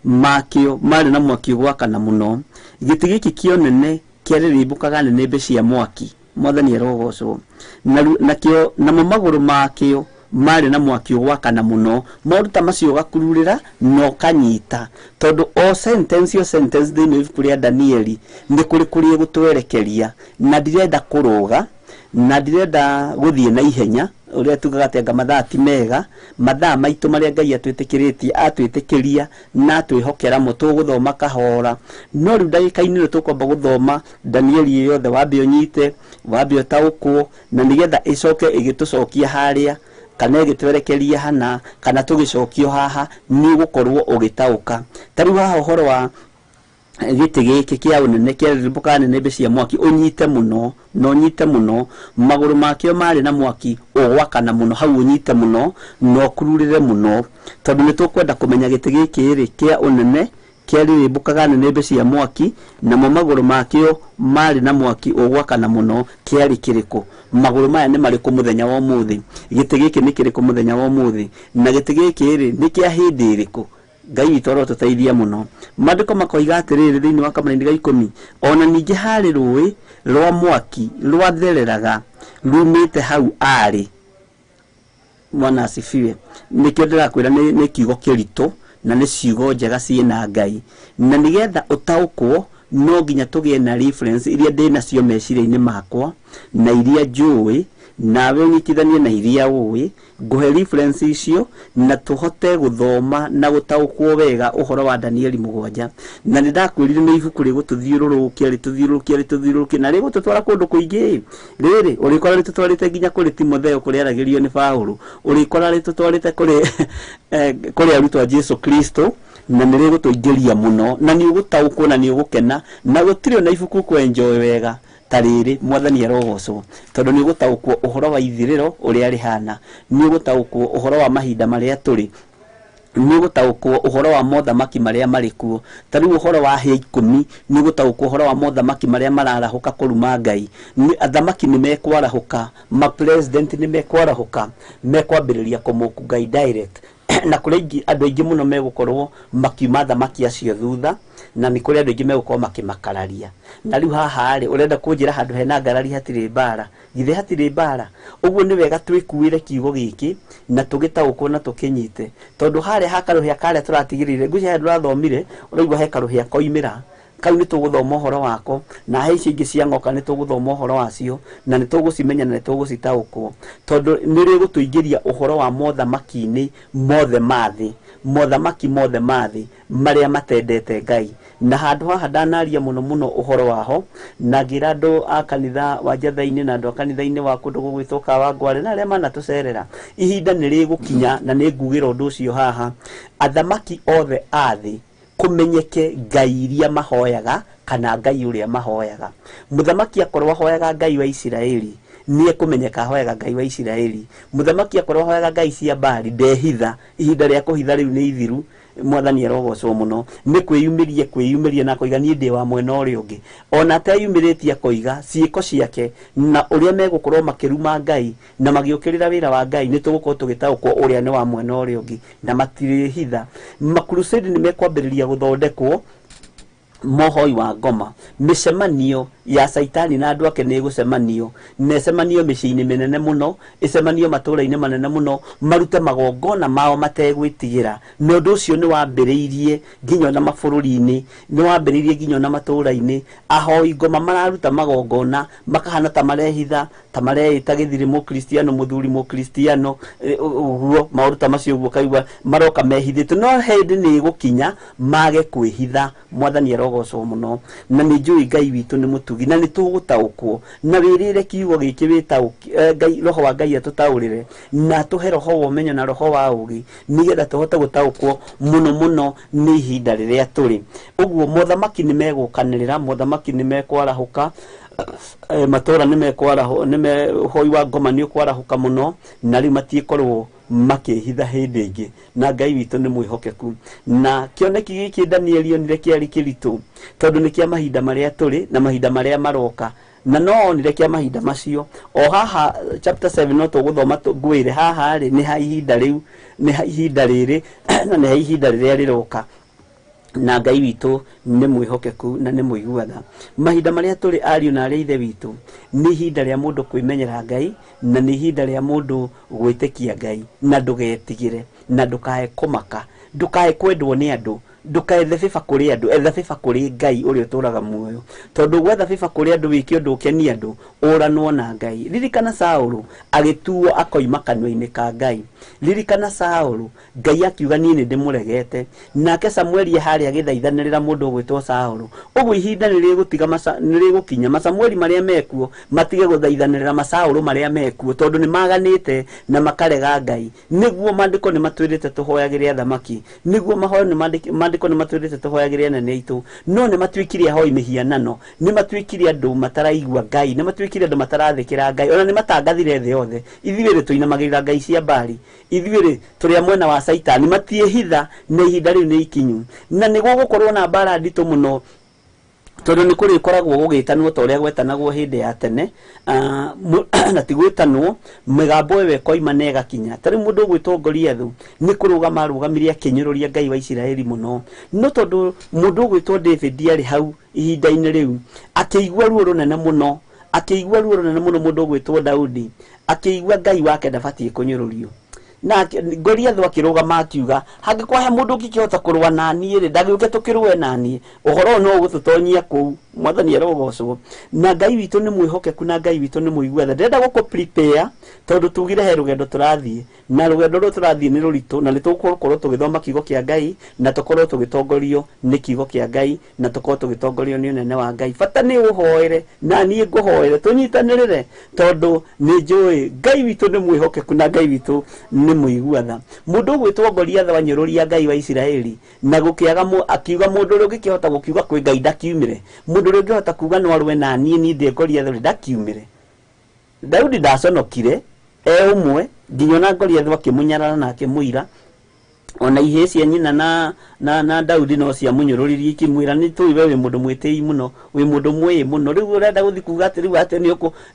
makĩo marĩ na mwaki ũgwakana mũno. Gĩtĩ gĩkĩ kĩa ũnene kĩarĩrĩmbũkaga nĩnĩmbĩ cia mwaki. Mwathani arogocwo. Nakĩo, namo magũrũ makĩo marĩ na mwaki ũgwakana mũno. Maũndũ ta macio ũgakururĩra na ũkanyita, tondũ o sentence o sentence thĩinĩ wa ibuku rĩa Danieli nĩ kũrĩ kũrĩa ĩgũtwerekeria, na ndirenda kũrũga, na ndirenda gũthiĩ na ihenya, ũrĩa tugaga atĩ anga mathaa ti mega, mathaa maitũ marĩa Ngai atwĩtĩkĩrĩtie, atwĩtĩkĩria na atwĩhokera mo, tũgũthoma kahora. No rĩu ndagĩka-inĩ ĩno tũkwamba gũthoma Danieli yothe, wambe ũnyite, wambe ũtaũkwo, na nĩgetha ĩcoke ĩgĩtũcokia harĩa, kana ĩgĩtwerekeria hana, kana tũgĩcokio haha, nĩ ũgũkorwo ũgĩtaũka. Ta rĩu haha ũhoro wa gĩtĩ gĩkĩ kĩa ũnene kĩarĩrĩmbũkaga nĩnĩmbĩ cia mwaki, ũnyite mũno, na ũnyite mũno, magũrũ makĩo marĩ na mwaki ũgwakana mũno, hau ũnyite mũno na ũkururĩre mũno, tondũ nĩ tũkwenda kũmenya gĩtĩ gĩkĩ rĩ kĩa ũnene Kĩarĩrĩmbũkaga nĩnĩmbĩ cia mwaki, namo magũrũ makĩo marĩ na mwaki ũgwakana mũno. Kĩarĩ kĩrĩkũ? Magũrũ maya nĩ marĩkũ mũthenya wa ũmũthĩ? Gĩtĩ gĩkĩ nĩ kĩrĩkũ mũthenya wa ũmũthĩ? Na gĩtĩ gĩkĩ rĩ, nĩ kĩa hĩndĩ ĩrĩkũ? Ngai witũ arotũteithia mũno. Maandĩko makoiga atĩrĩrĩ thĩinĩ wa kamũraini ga 10, ona ningĩ harĩ rũĩ rwa mwaki rwathereraga rumĩte hau arĩ. Mwana asifiwe. Nĩkĩo ndĩrakwĩra nĩ kiugo kĩritũ na nĩ ciugo njega ciĩna Ngai, na nĩgetha ũtaũkwo no nginya tũgĩe na reference iria ndĩ nacio meciria-inĩ makwa na iria njũĩ, nawe ũnyitithanie na iria ũĩ. Ngũhe reference icio na tũhote gũthoma na gũtaũkwo wega ũhoro wa Danieli 7. Na nĩ ndakwĩrire nĩ ibuku rĩgũtũthiũrũrũkia rĩtũthiũrũrũkia rĩtũthiũrũrũkia na rĩgũtũtwara kũndũ kũingĩ. Rĩrĩ ũrĩkora rĩtũtwarĩte nginya kũrĩ Timotheo kũrĩa aragĩrio nĩ Paũlũ, ũrĩkora rĩtũtwarĩte kũrĩ arutwo a Jesu Kristo, na nĩ rĩgũtũingĩria mũno na nĩ ũgũtaũkwo na nĩ ũgũkena, na gũtirĩ ona ibuku kwenjoy wega ta rĩrĩ. Mwathani arogocwo, tondũ nĩ ũgũtaũkwo ũhoro wa ithirĩro ũrĩa rĩhana, nĩ ũgũtaũkwo ũhoro wa mahinda marĩa tũrĩ, nĩ ũgũtaũkwo ũhoro wa mothamaki marĩa marĩ kuo. Ta rĩu ũhoro wa hĩa 10, nĩ ũgũtaũkwo ũhoro wa mothamaki marĩa mararahũka kũruma Ngai. Athamaki nĩ mekwarahũka, ma-president nĩ mekwarahũka, mekwambĩrĩria kũmũku Ngai direct, na kũrĩ andũ aingĩ mũno megũkorwo makiuma athamaki acio thutha, na nĩ kũrĩ andũ aingĩ megũkorwo makĩmakararia. Na rĩu haha rĩ, ũrenda kũnjĩra handũ hena ngarari hatirĩ mbara? Githĩ hatirĩ mbara? Ũguo nĩ wega twĩkuĩre kiugo gĩkĩ na tũgĩtaũkwo na tũkĩnyite, tondũ harĩa ha karũhĩa karĩa tũratigĩrĩire, ngwĩciria harĩa ndũrathomire ũraigua he karũhĩa koimĩra kau nĩ tũgũthoma ũhoro wako, na he icio ingĩ cia ng'oka nĩ tũgũthoma ũhoro wacio na nĩ tũgũcimenya na nĩ tũgũcitaũkwo, tondũ nĩ rĩgũtũingĩria ũhoro wa mothamaki-inĩ mothe ma thĩ, mothamaki mothe ma thĩ marĩa matendete Ngai. Na handũ haha ndanaria mũno mũno ũhoro waho, na ngĩra andũ a kanitha wa Njetha-inĩ na andũ a kanitha-inĩ wa kũndũ gũgwĩtwo Kawangware na arĩa manatũcerera, ihinda nĩ rĩgũkinya na nĩ ngugĩra ũndũ ũcio haha, athamaki othe a thĩ kũmenyeke Ngai iria mahoyaga kana Ngai ũrĩa mahoyaga. Mũthamaki akorwo ahoyaga Ngai wa Isiraeli, nĩ ekũmenyeka ahoyaga Ngai wa Isiraeli. Mũthamaki akorwo ahoyaga Ngai cia Baali, ndehitha, ihinda rĩa kũhitha rĩu nĩ ithiru. Mwathani arogocwo mũno. Nĩ kwĩyumĩria na akoiga niĩ ndĩ wa mwena ũrĩa ũngĩ. Ona ateyumĩrĩtie akoiga ciĩko ciake na ũrĩa megũkorwo makĩruma Ngai na magĩũkĩrĩra wĩra wa Ngai, nĩ tũgũkorwo tũgĩtaũkwo ũrĩa nĩ wa mwena ũrĩa ũngĩ, na matirĩhitha. Makrusade nĩ mekwambĩrĩria gũthondekwo mohoi wa ngoma, mĩcemanio ya Caitani na andũ ake nĩ ĩgũcemanio, na ĩcemanio mĩciĩ-inĩ mĩnene mũno, ĩcemanio matũũra-inĩ manene mũno, marute magongona mao mategwĩtigĩra. Na ũndũ ũcio nĩ wambĩrĩirie nginya ona mabũrũri-inĩ, nĩ wambĩrĩirie nginya ona matũũra-inĩ. Ahoi ngoma mararuta magongona makahana ta marehitha, ta mareĩta gĩthirĩ mũkristiano, mũthuri mũkristiano, ũguo maũndũ ta macio ũguo kaigua maroka mehithĩte, no hĩndĩ nĩ ĩgũkinya mage kwĩhitha. Mwathani arogocwo mũno. Na nĩ njũĩ Ngai witũ nĩ mũtugi na nĩ tũgũtaũkwo, na wĩrĩre kiugo gĩkĩ wĩtaũki, Ngai, roho wa Ngai atũtaũrĩre na atũhe roho wa ũmenyo na roho wa ũũgĩ, nĩgetha tũhote gũtaũkwo mũno mũno nĩ ihinda rĩrĩa tũrĩ. Ũguo mothamaki nĩ megũkanĩrĩra, mothamaki nĩ mekwarahũka, matũũra nĩ mekwarahũ, nĩ ũhoi wa ngoma nĩ ũkwarahũka mũno, na rĩu matiĩkorwo makĩhitha hĩndĩ ĩngĩ. Na Ngai witũ nĩ mwĩhokeku. Na kĩoneki gĩkĩ Danieli onire kĩarĩ kĩritũ, tondũ nĩ kĩa mahinda marĩa tũrĩ na mahinda marĩa maroka, na no onire kĩa mahinda macio. O haha chapter 7 no tũgũthoma ngwĩre haha rĩ, nĩ ha ihinda rĩu, nĩ ha ihinda rĩrĩ na nĩ ha ihinda rĩrĩa rĩroka. Na Ngai witũ nĩ mwĩhokeku na nĩ mũiguaga. Mahinda marĩa tũrĩ ariũ na arĩa ithe witũ, nĩ ihinda rĩa mũndũ kwĩmenyera Ngai, na nĩ ihinda rĩa mũndũ gwĩtĩkia Ngai, na ndũgetigĩre, na ndũkae kũmaka, ndũkae kwendwo nĩ andũ, ndũkaethe bĩba kũrĩ andũ, etha bĩba kũrĩ Ngai ũrĩa ũtũũraga muoyo. Tondũ gwetha bĩba kũrĩ andũ wĩke ũndũ ũkenie andũ, ũranwo na Ngai. Ririkana Saũlũ agĩtuo akoima kanua-inĩ ka Ngai. Ririkana Saũlũ, Ngai akiuga niĩ nĩ ndĩmũregete. Nake Samueli harĩa agĩthaithanĩrĩra mũndũ ũgwĩtwo Saũlũ. Ũguo ihinda nĩ rĩgũkinya Masamueli marĩa mekuo matige gũthaithanĩrĩra Masaũlũ marĩa mekuo, tondũ nĩ maganĩte na makarega Ngai. Nĩguo maandĩko nĩ matwĩrĩte tũhoyagĩre athamaki, nĩguo mahoyo nĩ Maandĩko nĩ matwĩrĩte tũhoyagĩre anene aitũ, no nĩ matuĩkire ahoi mĩhianano, nĩ matuĩkire andũ mataraigua Ngai, nĩ matuĩkire andũ matarathĩkĩra Ngai, ona nĩ matangathire thĩ yothe. Ithuĩ rĩ tũinamagĩrĩra ngai cia Mbari, ithuĩ rĩ tũrĩ a mwena wa Caitani. Matiĩhitha na ihinda rĩu nĩ ikinyu, na nĩ gũgũkorwo na mbara nditũ mũno, tondũ nĩ kũrĩkoragwo gũgĩtanwo ta ũrĩa gwetanagwo hĩndĩ ya tene, na ti gwĩtanwo mĩgambo ĩyo ĩkoima na ĩgakinya. Ta rĩu mũndũ ũgwĩtwo Goliathũ nĩ kũrũgama arũgamire akĩnyũrũria Ngai wa Isiraeli mũno, no tondũ mũndũ ũgwĩtwo David arĩ hau ihinda-inĩ rĩu akĩigua ruo rũnene mũno, akĩigua ruo rũnene mũno mũndũ ũgwĩtwo Daudi akĩigua Ngai wake ndabatiĩ kũnyũrũrio. Na Goliathũ akĩrũgama akiuga, hangĩkorwo he mũndũ ũngĩkĩhota kũrũa na niĩ rĩ, ndagĩũke tũkĩrũe na niĩ, ũhoro ũyũ no ũgũtũtonyia kũu. Mwathani arogocwo. Na Ngai witũ nĩ mwĩhokeku, na Ngai witũ nĩ mũigua tha. Ndĩrenda gũkũ prepare tondũ tugire he rũgendo tũrathiĩ, na rũgendo rũrũ tũrathiĩ nĩ rũritũ, na nĩ tũgũkorwo tũgĩthoma kiugo kĩa Ngai, na tũkorwo tũgĩtongorio nĩ kiugo kĩa Ngai, na tũkorwo tũgĩtongorio nĩ ũnene wa Ngai. Bata nĩ ũhoere, na niĩ ngũhoere, tũnyitanĩrĩre, tondũ nĩ njũĩ Ngai witũ nĩ mwĩhokeku, na Ngai witũ nĩ mũigua tha. Mũndũ ũgwĩtwo Goliathũ anyũrũria Ngai wa Isiraeli, na gũkĩaga akiuga mũndũ ũrĩa ũngĩkĩhota gũkiuga kwĩ Ngai ndakiumĩre, mũndũ ũrĩa ũngĩhota kuga no arũe na niĩ, niĩ ndĩ Goliathũ rĩ, ndakiumĩre. Daudi ndaconokire e ũmwe nginya ona Goliathũ akĩmũnyarara na akĩmũira, ona ihĩĩ cia nyina na Daudi no ciamũnyũrũririe ikĩmwĩra, nĩ tũĩ we wĩ mũndũ mwĩtĩi mũno, wĩ mũndũ mwĩĩ mũno, rĩu ũrenda gũthiĩ kuga atĩ rĩu atĩ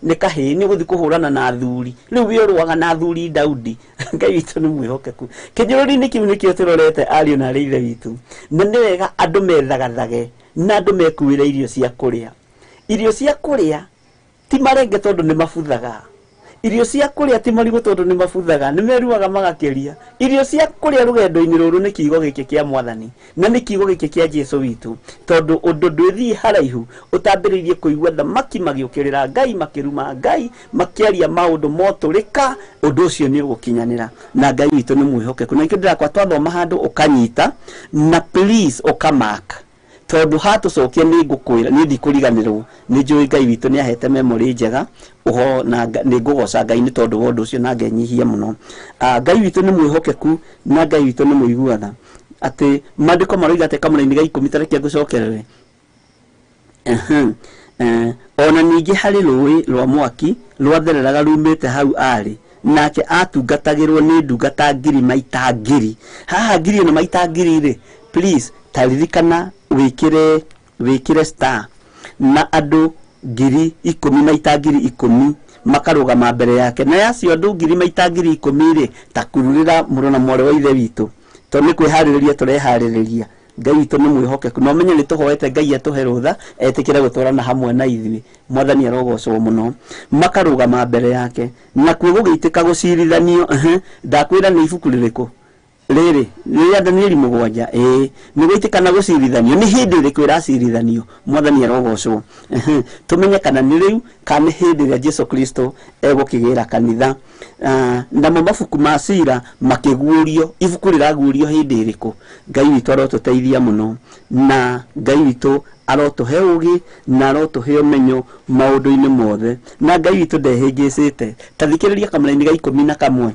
nĩ kahĩĩ, nĩ ũgũthiĩ kũhũrana na athuri, rĩu we ũrũaga na athuri Daudi. Ngai witũ nĩ mwĩhokeku. Kĩnyũrũri-inĩ kĩu nĩkĩo tũrorete ariũ na arĩ ithe witũ, na nĩ wega andũ methagathage na andũ mekuĩre irio cia kũrĩa. Irio cia kũrĩa ti marenge tondũ nĩ mabuthaga, irio cia kũrĩa ti marigũ tondũ nĩ mabuthaga, nĩ meruaga magakĩria. Irio cia kũrĩa rũgendo-inĩ rũrũ nĩ kiugo gĩkĩ kĩa Mwathani, na nĩ kiugo gĩkĩ kĩa Jesũ witũ, tondũ ũndũ ndwĩthiĩ haraihu ũtambĩrĩirie kũigua thamaki magĩũkĩrĩra Ngai, makĩruma Ngai, makĩaria maũndũ motũrĩka, ũndũ ũcio nĩ ũgũkinyanĩra. Na Ngai witũ nĩ mwĩhokeku. Na nĩkĩo ndĩrakwa twathoma handũ ũkanyita, na please ũkamark, tondũ hatũcokia nĩ ngũkwĩra, niĩ ndikũriganĩrwo, nĩ njũĩ Ngai witũ nĩ ahete memory njega ũhoro, na nĩ ngũgoca Ngai nĩ tondũ wa ũndũ ũcio, na ngenyihia mũno. Ngai witũ nĩ mwĩhokeku, na Ngai witũ nĩ mũigua tha. Atĩ maandĩko maroiga atĩ kamũraini ga 10 tareke ngũcokerere. Ona ningĩ harĩ rũĩ rwa mwaki rwathereraga rumĩte hau arĩ, nake atungatagĩrwo nĩ ndungata ngiri maita ngiri. Haha ngiri ĩno maita ngiri rĩ, please taririkana wĩkĩre star, na andũ 10,000 maita 10,000 makarũgama mbere yake, na yacio andũ ngiri maita 10,000 rĩ, ta kururĩra mũrũ na mwarĩ wa ithe witũ, tondũ nĩ kwĩharĩrĩria tũreharĩrĩria. Ngai witũ nĩ mwĩhokeku, na ũmenye nĩ tũhoete Ngai atũhe rũtha etĩkĩre gũtwarana hamwe na ithuĩ. Mwathani arogocwo mũno. Makarũgama mbere yake, nakuo gũgĩitĩka gũcirithanio. Ndakwĩra nĩ ibuku rĩrĩkũ rĩrĩ, rĩrĩa Danieli 7, ĩĩ nĩ gũitĩkana gũcirithanio. Nĩ hĩndĩ ĩrĩkũ ĩracirithanio? Mwathani arogocwo. Tũmenye kana nĩ rĩu kana nĩ hĩndĩ ĩrĩa Jesũ Kristo egũkĩgĩra kanitha. Namo mabuku ma cira makĩguũrio, ibuku rĩraguũrio hĩndĩ ĩrĩkũ? Ngai witũ arotũteithia mũno, na Ngai witũ arotũhe ũũgĩ na arotũhe ũmenyo maũndũ-inĩ mothe, na Ngai witũ ndehĩngĩcĩte. Ta thikĩrĩria kamũraini ga 11.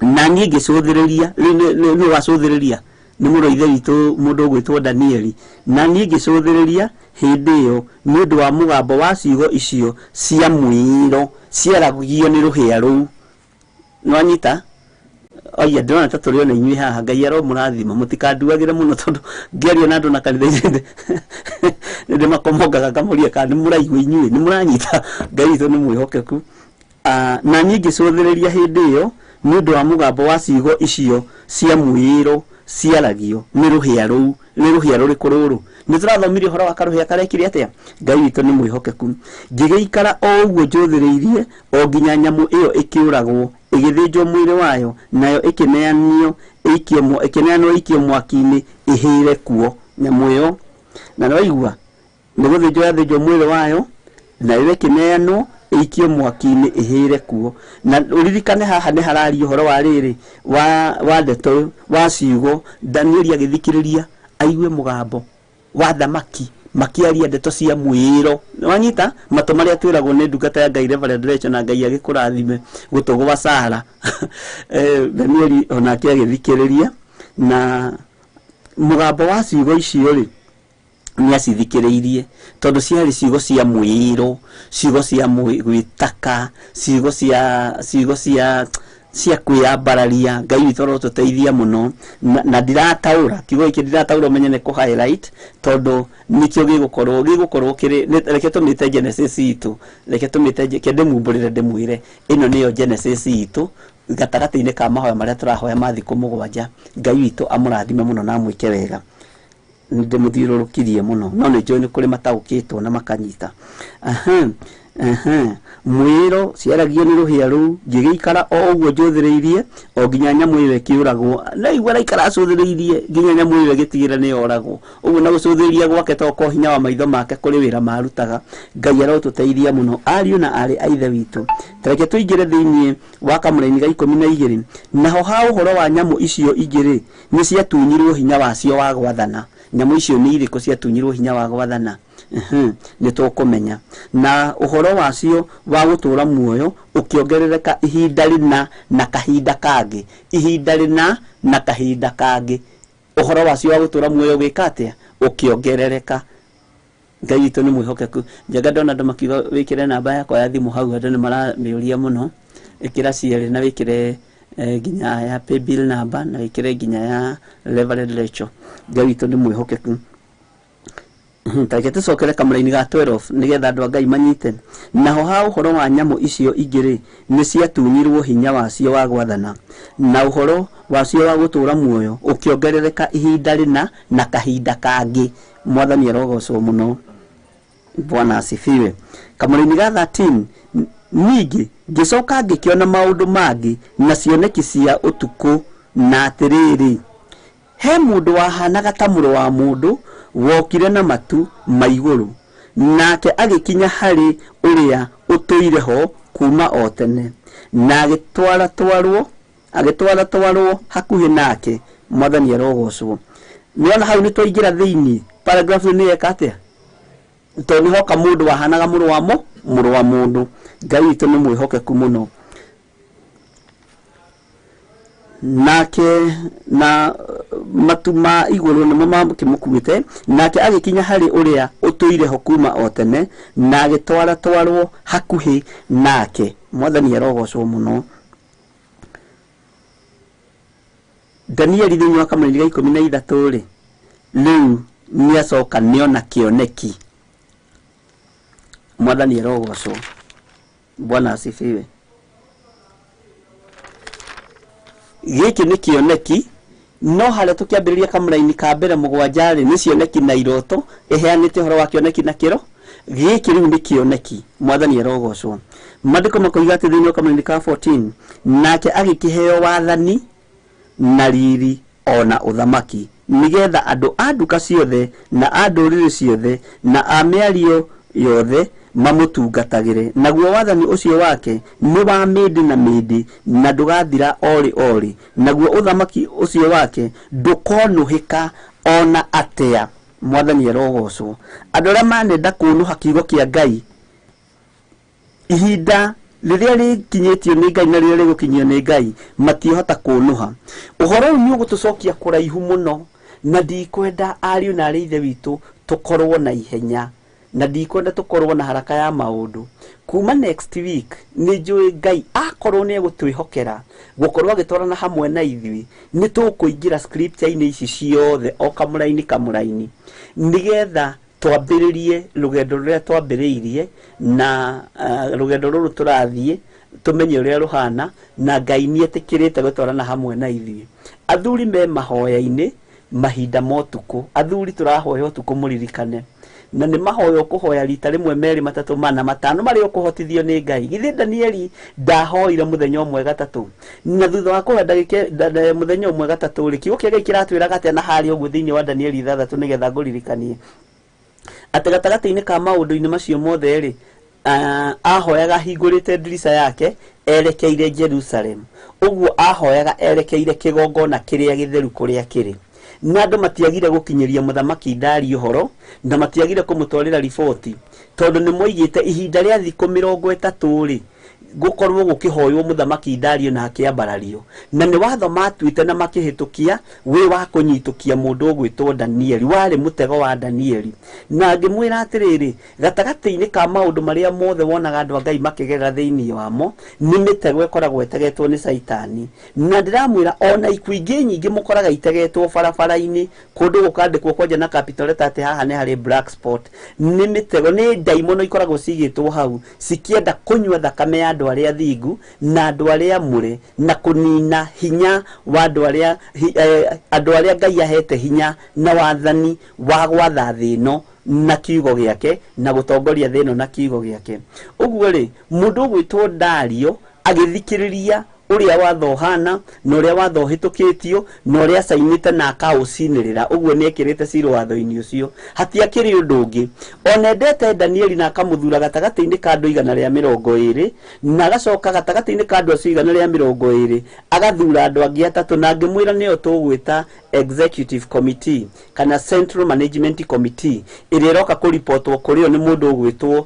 Na niĩ ngĩcũthĩrĩria, nĩ wacũthĩrĩria nĩ mũrũ ithe witũ mũndũ ũgwĩtwo Danieli, na niĩ ngĩcũthĩrĩria hĩndĩ ĩyo nĩ ũndũ wa mũgambo wa ciugo icio cia mwĩĩro ciaragio nĩ rũhĩa rũu. Nĩwanyita? Oya, ndĩrona ta tũrĩ ona inyuĩ haha. Ngai aromũrathima, mũtikanduagĩre mũno tondũ ngĩaria na andũ na kanitha-inĩ nĩ ndĩmakomongaga ngamũria kana nĩ mũraigua inyuĩ, nĩ mũranyita. Ngai witũ nĩ mwĩhokeku. Na niĩ ngĩcũthĩrĩria hĩndĩ ĩyo nĩ ũndũ wa mũgambo wa ciugo icio cia mwĩĩro ciaragio nĩ rũhĩa rũu. Nĩ rũhĩa rũrĩkũ rũrũ? Nĩ tũrathomire ũhoro wa karũhĩa karekire atĩa? Ngai witũ nĩ mwĩhokeku. Ngĩgĩikara o ũguo njũthĩrĩirie o nginya nyamũ ĩyo ĩkĩũragwo, ĩgĩthĩnjwo mwĩrĩ wayo, nayo ĩkĩneanio ĩikio mwaki-inĩ ĩhĩre kuo nyamũ ĩyo. Na nĩwaigua nĩ gũthĩnjwo yathĩnjwo mwĩrĩ wayo, nayo ĩkĩneanwo ĩikio mwaki-inĩ ĩhĩre kuo. Na ũririkane haha nĩ hararia ũhoro wa rĩrĩ wa ndeto wa ciugo. Danieli agĩthikĩrĩria aigue mũgambo wa thamaki makiaria ndeto cia mwĩĩro. Wanyita matũ marĩa twĩragwo nĩ ndungata ya Ngai Reverend Rachel, na Ngai agĩkũrathime gũtũ gwa Sara. Danieli onake agĩthikĩrĩria na Mũgambo wa ciugo icio rĩ, nĩ acithikĩrĩirie tondũ ciarĩ ciugo cia mwĩĩro, ciugo cia gwĩtaka, ciugo cia kwĩyambararia. Ngai witũ arotũteithia mũno. Na ndirataũra kiugo gĩkĩ, ndirataũra ũmenye nĩ kũ highlight tondũ nĩkĩo gĩgũkorwo kĩrĩ reke tũmĩte Genesis itũ, reke tũmĩte ke ndĩmumbũrĩre ndĩmwĩre ĩno nĩyo Genesis itũ gatagatĩ-inĩ ka mahoya marĩa tũrahoya ma thikũ 7. Ngai witũ amũrathime mũno na amwĩke wega. Ndĩmũthiũrũrũkirie mũno no nĩ njũĩ nĩ kũrĩ mataũkĩtwo na makanyita. Mwĩro ciaragio nĩ rũhĩa rũu, ngĩgĩikara o ũguo njũthĩrĩirie o nginya nyamũ ĩyo ĩkĩũragwo. Na igua araikara acũthĩrĩirie nginya nyamũ ĩyo ĩgĩtigĩra nĩ yoragwo. Ũguo na gũcũthĩrĩria gwake to ko hinya wa maitho make kũrĩ wĩra marutaga. Ngai arotũteithia mũno ariũ na aarĩ a Ithe witũ. Tareke tũingĩre thĩinĩ wa kamũraini ga 12. Naho ha ũhoro wa nyamũ icio ingĩ-rĩ, nĩ ciatunyirwo hinya wacio wa gwathana. Nyamũ icio nĩ irĩkũ ciatunyirwo hinya wa gwathana? Nĩ tũkũmenya. Na ũhoro wacio wa gũtũũra muoyo ũkĩongerereka ihinda rĩna na kahinda kangĩ, ihinda rĩna na kahinda kangĩ. Ũhoro wacio wa gũtũũra muoyo ũgĩka atĩa? Ũkĩongerereka. Ngai witũ nĩ mwĩhokeku. Njenga ndona andũ makiuga wĩkĩre namba yakwa ya thimũ hau, andũ nĩ maramĩũria mũno. Ĩkĩra cierĩ na wĩkĩre nginya ya paybill number na wĩkĩre nginya ya Reverend Rachel. Ngai witũ nĩ mwĩhokeku. Tareke tũcokere kamũraini ga 12 nĩgetha andũ a Ngai manyite. Naho ha ũhoro wa nyamũ icio ingĩ-rĩ, nĩ ciatunyirwo hinya wacio wa gwathana, na ũhoro wacio wa gũtũũra muoyo ũkĩongerereka ihinda rĩna na kahinda kangĩ. Mwathani arogocwo mũno. Bwana asifiwe. Kamũraini ga 13, ningĩ ngĩcoka ngĩkĩona maũndũ mangĩ na cioneki cia ũtukũ, na atĩrĩrĩ, he mũndũ wahanaga ta mũrũ wa mũndũ wokire na matu ma igũrũ, nake agĩkinya harĩ ũrĩa ũtũire ho kuma o tene, na agĩtwaratwarwo hakuhĩ nake. Mwathani arogocwo. Nĩwona hau nĩ twaingĩra thĩinĩ paragraph nĩ yeka atĩa? Tondũ nĩ hoka mũndũ wahanaga mũrũ wa mũndũ. Ngai witũ nĩ mwĩhokeku mũno. Nake na matu ma igũrũ nĩmo makĩmũkuĩte, nake agĩkinya harĩ ũrĩa ũtũire ho kuma o tene, na agĩtwaratwarwo hakuhĩ nake. Mwathani arogocwo mũno. Danieli thĩinĩ wa kamũraini ga 13 rĩ, rĩu nĩacoka nĩona kĩoneki. Mwathani arogocwo. Bwana asifiwe. Gĩkĩ nĩ kĩoneki, no harĩa tũkĩambĩrĩria kamũraini ka mbere 7 rĩ, nĩ cioneki na iroto ĩheanĩte ũhoro wa kĩoneki na kĩro. Gĩkĩ rĩu nĩ kĩoneki. Mwathani arogocwo. Maandĩko makoiga atĩ thĩinĩ wa kamũraini ka 14, nake agĩkĩheo wathani na riri ona ũthamaki, nĩgetha andũ a nduka ciothe na a ndũrĩrĩ ciothe na a mĩario yothe mamũtungatagĩre. Naguo wathani ũcio wake nĩ wa mĩndĩ na mĩndĩ, na ndũgathira orĩ orĩ, naguo ũthamaki ũcio wake ndũkonũhĩka ona atĩa. Mwathani arogocwo. Andũ arĩa manenda kũnũha kiugo kĩa Ngai, ihinda rĩrĩa rĩkinyĩtio nĩ Ngai na rĩrĩa rĩgũkinyio nĩ Ngai matiĩhota kũnũha. Ũhoro ũyũ nĩ ũgũtũcokia kũraihu mũno, na ndikwenda ariũ na aarĩ a Ithe witũ tũkorwo na ihenya, na ndikwenda tũkorwo na haraka ya maũndũ. Kuma next week nĩ njũĩ Ngai akorwo nĩ egũtwĩhokera gũkorwo agĩtwarana hamwe na ithuĩ, nĩ tũkũingĩra scripture-inĩ ici ciothe o kamũraini kamũraini, nĩgetha twambĩrĩrie rũgendo rũrĩa twambĩrĩirie, na rũgendo rũrũ tũrathiĩ tũmenye ũrĩa rũhana, na Ngai nĩ etĩkĩrĩte gũtwarana hamwe na ithuĩ. Athuri me mahoya-inĩ mahinda ma ũtukũ. Athuri tũrahoya ũtukũ mũririkane, na nĩ mahoya ũkũhoya rita rĩmwe merĩ matatũ mana matano marĩa ũkũhotithio nĩ Ngai. Githĩ Danieli ndahoire mũthenya ũmwe gatatũ, na thutha wa kũhoya ndagĩka mũthenya ũmwe gatatũ rĩ, kiugo kĩa Ngai kĩratwĩraga atĩa na harĩa ũguo thĩinĩ wa Danieli 6 nĩgetha ngũririkanie atĩ gatagatĩ-inĩ ka maũndũ-inĩ macio mothe rĩ, ahoyaga ahingũrĩte ndirica yake erekeire Jerusalem. Ũguo ahoyaga erekeire kĩgongona kĩrĩa gĩtheru kũrĩa kĩrĩ. Na andũ matiagire gũkinyĩria mũthamaki Dario ũhoro, na matiagire kũmũtwarĩra riboti, tondũ nĩ moigĩte ihinda rĩa thikũ 30 rĩ, Gũkorwo gũkĩhoywo mũthamaki Dario na akĩambarario, na nĩ watho matuĩte na makĩhĩtũkia wĩ wa kũnyitũkia mũndũ ũgwĩtwo Danieli. Warĩ mũtego wa Danieli. Na ngĩmwĩra atĩrĩrĩ, gatagatĩ-inĩ ka maũndũ marĩa mothe wonaga andũ a Ngai makĩgerera thĩinĩ wamo, nĩ mĩtego ĩkoragwo ĩtegetwo nĩ Caitani. Na ndĩramwĩra ona ikuũ ingĩ nyingĩ mũkoraga itegetwo barabara-inĩ, kũndũ gũkandĩkwo kwanja na capital letter atĩ haha nĩ harĩ black spot, nĩ mĩtego, nĩ ndaimono ikoragwo cigĩtwo hau cikĩenda kũnyua thakame ya andũ arĩa thingu na andũ arĩa amũre, na kũnina hinya wa andũ arĩa andũ arĩa Ngai ahete hinya na wathani wa gwatha thĩ ĩno na kiugo gĩake, na gũtongoria thĩ ĩno na kiugo gĩake. Ũguo rĩ, mũndũ ũgwĩtwo Dario agĩthikĩrĩria ũrĩa watho ũhana na ũrĩa watho ũhĩtũkĩtio na ũrĩa acainĩte na akaũcinĩrĩra, ũguo nĩ ekĩrĩte cira watho-inĩ ũcio, hatiakĩrĩ ũndũ ũngĩ. Ona endete Danieli na akamũthura gatagatĩ-inĩ ka andũ 120, na agacoka gatagatĩ-inĩ ka andũ acio 120 agathura andũ angĩ atatũ, na ngĩmwĩra nĩo tũgwĩta executive committee kana central management committee, ĩrĩa ĩroka kũripotwo kũrĩ o nĩ mũndũ ũgwĩtwo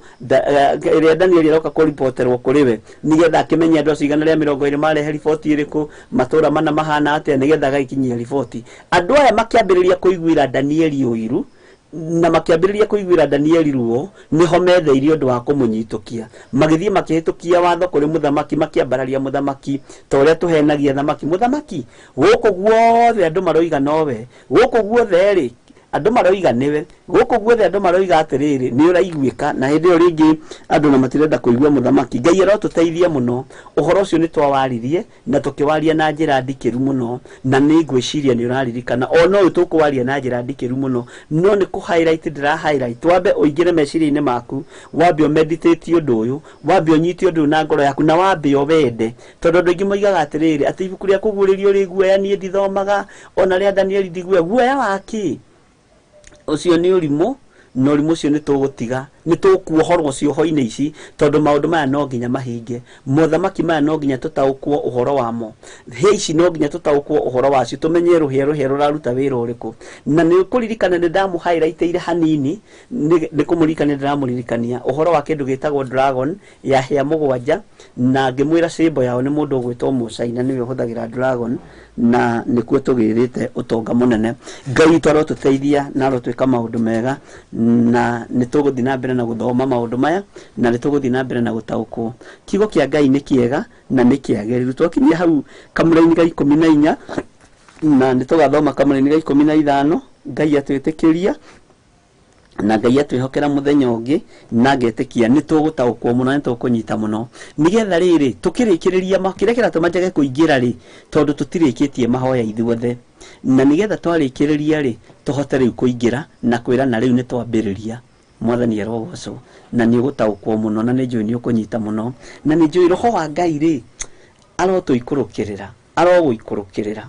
ĩrĩa Danieli ĩroka kũripoterwo kũrĩ we, nĩgetha akĩmenye andũ acio 120 marehe riboti ĩrĩkũ, matũra mana mahana atĩa, nĩgetha agaikinyia riboti. Andũ aya makĩambĩrĩria kũiguĩra Danieli ũiru na makĩambĩrĩria kũiguĩra Danieli ruo, nĩho metheirie ũndũ wa kũmũnyitũkia. Magĩthiĩ makĩhĩtũkia watho kũrĩ mũthamaki, makĩambararia mũthamaki ta ũrĩa tũhenagia thamaki. Mũthamaki, gũkũ guothe andũ maroiga nowe, gũkũ guothe rĩ andũ maroiga nĩwe, gũkũ guothe andũ maroiga atĩrĩrĩ nĩ ũraiguĩka. Na hĩndĩ ĩyo rĩngĩ andũ na matirenda kũigua mũthamaki. Ngai arotũteithia mũno. Ũhoro ũcio nĩ twawaririe na tũkĩwaria na njĩra ndikĩru mũno, na nĩ ngwĩciria nĩ ũraririkana ona ũyũ tũkũwaria na njĩra ndikĩru mũno, no nĩ kũ highlight ndĩra highlight. Wambe ũingĩre meciria-inĩ maku, wambe ũmeditate ũndũ ũyũ, wambe ũnyite ũndũ ũyũ na ngoro yaku, na wambe ũwende, tondũ andũ aingĩ moigaga atĩrĩrĩ atĩ ibuku rĩa kũguũrĩrio rĩ guoya, niĩ ndithomaga, ona rĩa Danieli ndiguoya. Guoya wa kĩ? Ũcio nĩ ũrimũ, na ũrimũ ũcio nĩ tũgũtiga, nĩ tũkuohorwo cioho-inĩ ici, tondũ maũndũ maya no nginya mahinge. Mothamaki maya no nginya tũtaũkwo ũhoro wamo, hĩa ici no nginya tũtaũkwo ũhoro wacio, tũmenye rũhĩa rũhĩa rũraruta wĩra ũrĩkũ. Na nĩ ũkũririkana nĩ ndamũ-highlightĩire hanini, nĩ kũmũririkania ndĩramũririkania ũhoro wa kĩndũ gĩtagwo dragon ya hĩa 7, na ngĩmwĩra symbol yao nĩ mũndũ ũgwĩtwo Mũcaina, nĩwe ũhũthagĩra dragon, na nĩkuo tũgĩrĩte ũtonga mũnene. Ngai witũ arotũteithia na arotwĩka maũndũ mega, na nĩ tũgũthiĩ na mbere na gũthoma maũndũ maya, na nĩ tũgũthiĩ na mbere na gũtaũkwo. Kiugo kĩa Ngai nĩ kĩega na nĩ kĩagĩrĩru. Twakinyia hau kamũra-inĩ ga 14, na nĩ tũgathoma kamũra-inĩ ga 15. Ngai atwĩtĩkĩria na Ngai atwĩhokera mũthenya ũngĩ, na ngetĩkia nĩ tũgũtaũkwo mũno, nĩ tũkũnyita mũno, nĩgetha rĩrĩ tũkĩrĩkĩrĩria kĩrĩa kĩratũma njage kũingĩra rĩ, tondũ tũtirĩkĩtie mahoya ithuothe, na nĩgetha twarĩkĩrĩria rĩ tũhote rĩu kũingĩra na kwĩra na rĩu nĩ twambĩrĩria. Mwathani arogocwo, na nĩ ũgũtaũkwo mũno, na nĩ njũĩ nĩ ũkũnyita mũno, na nĩ njũĩ roho wa Ngai rĩ arotũikũrũkĩrĩra, arogũikũrũkĩrĩra.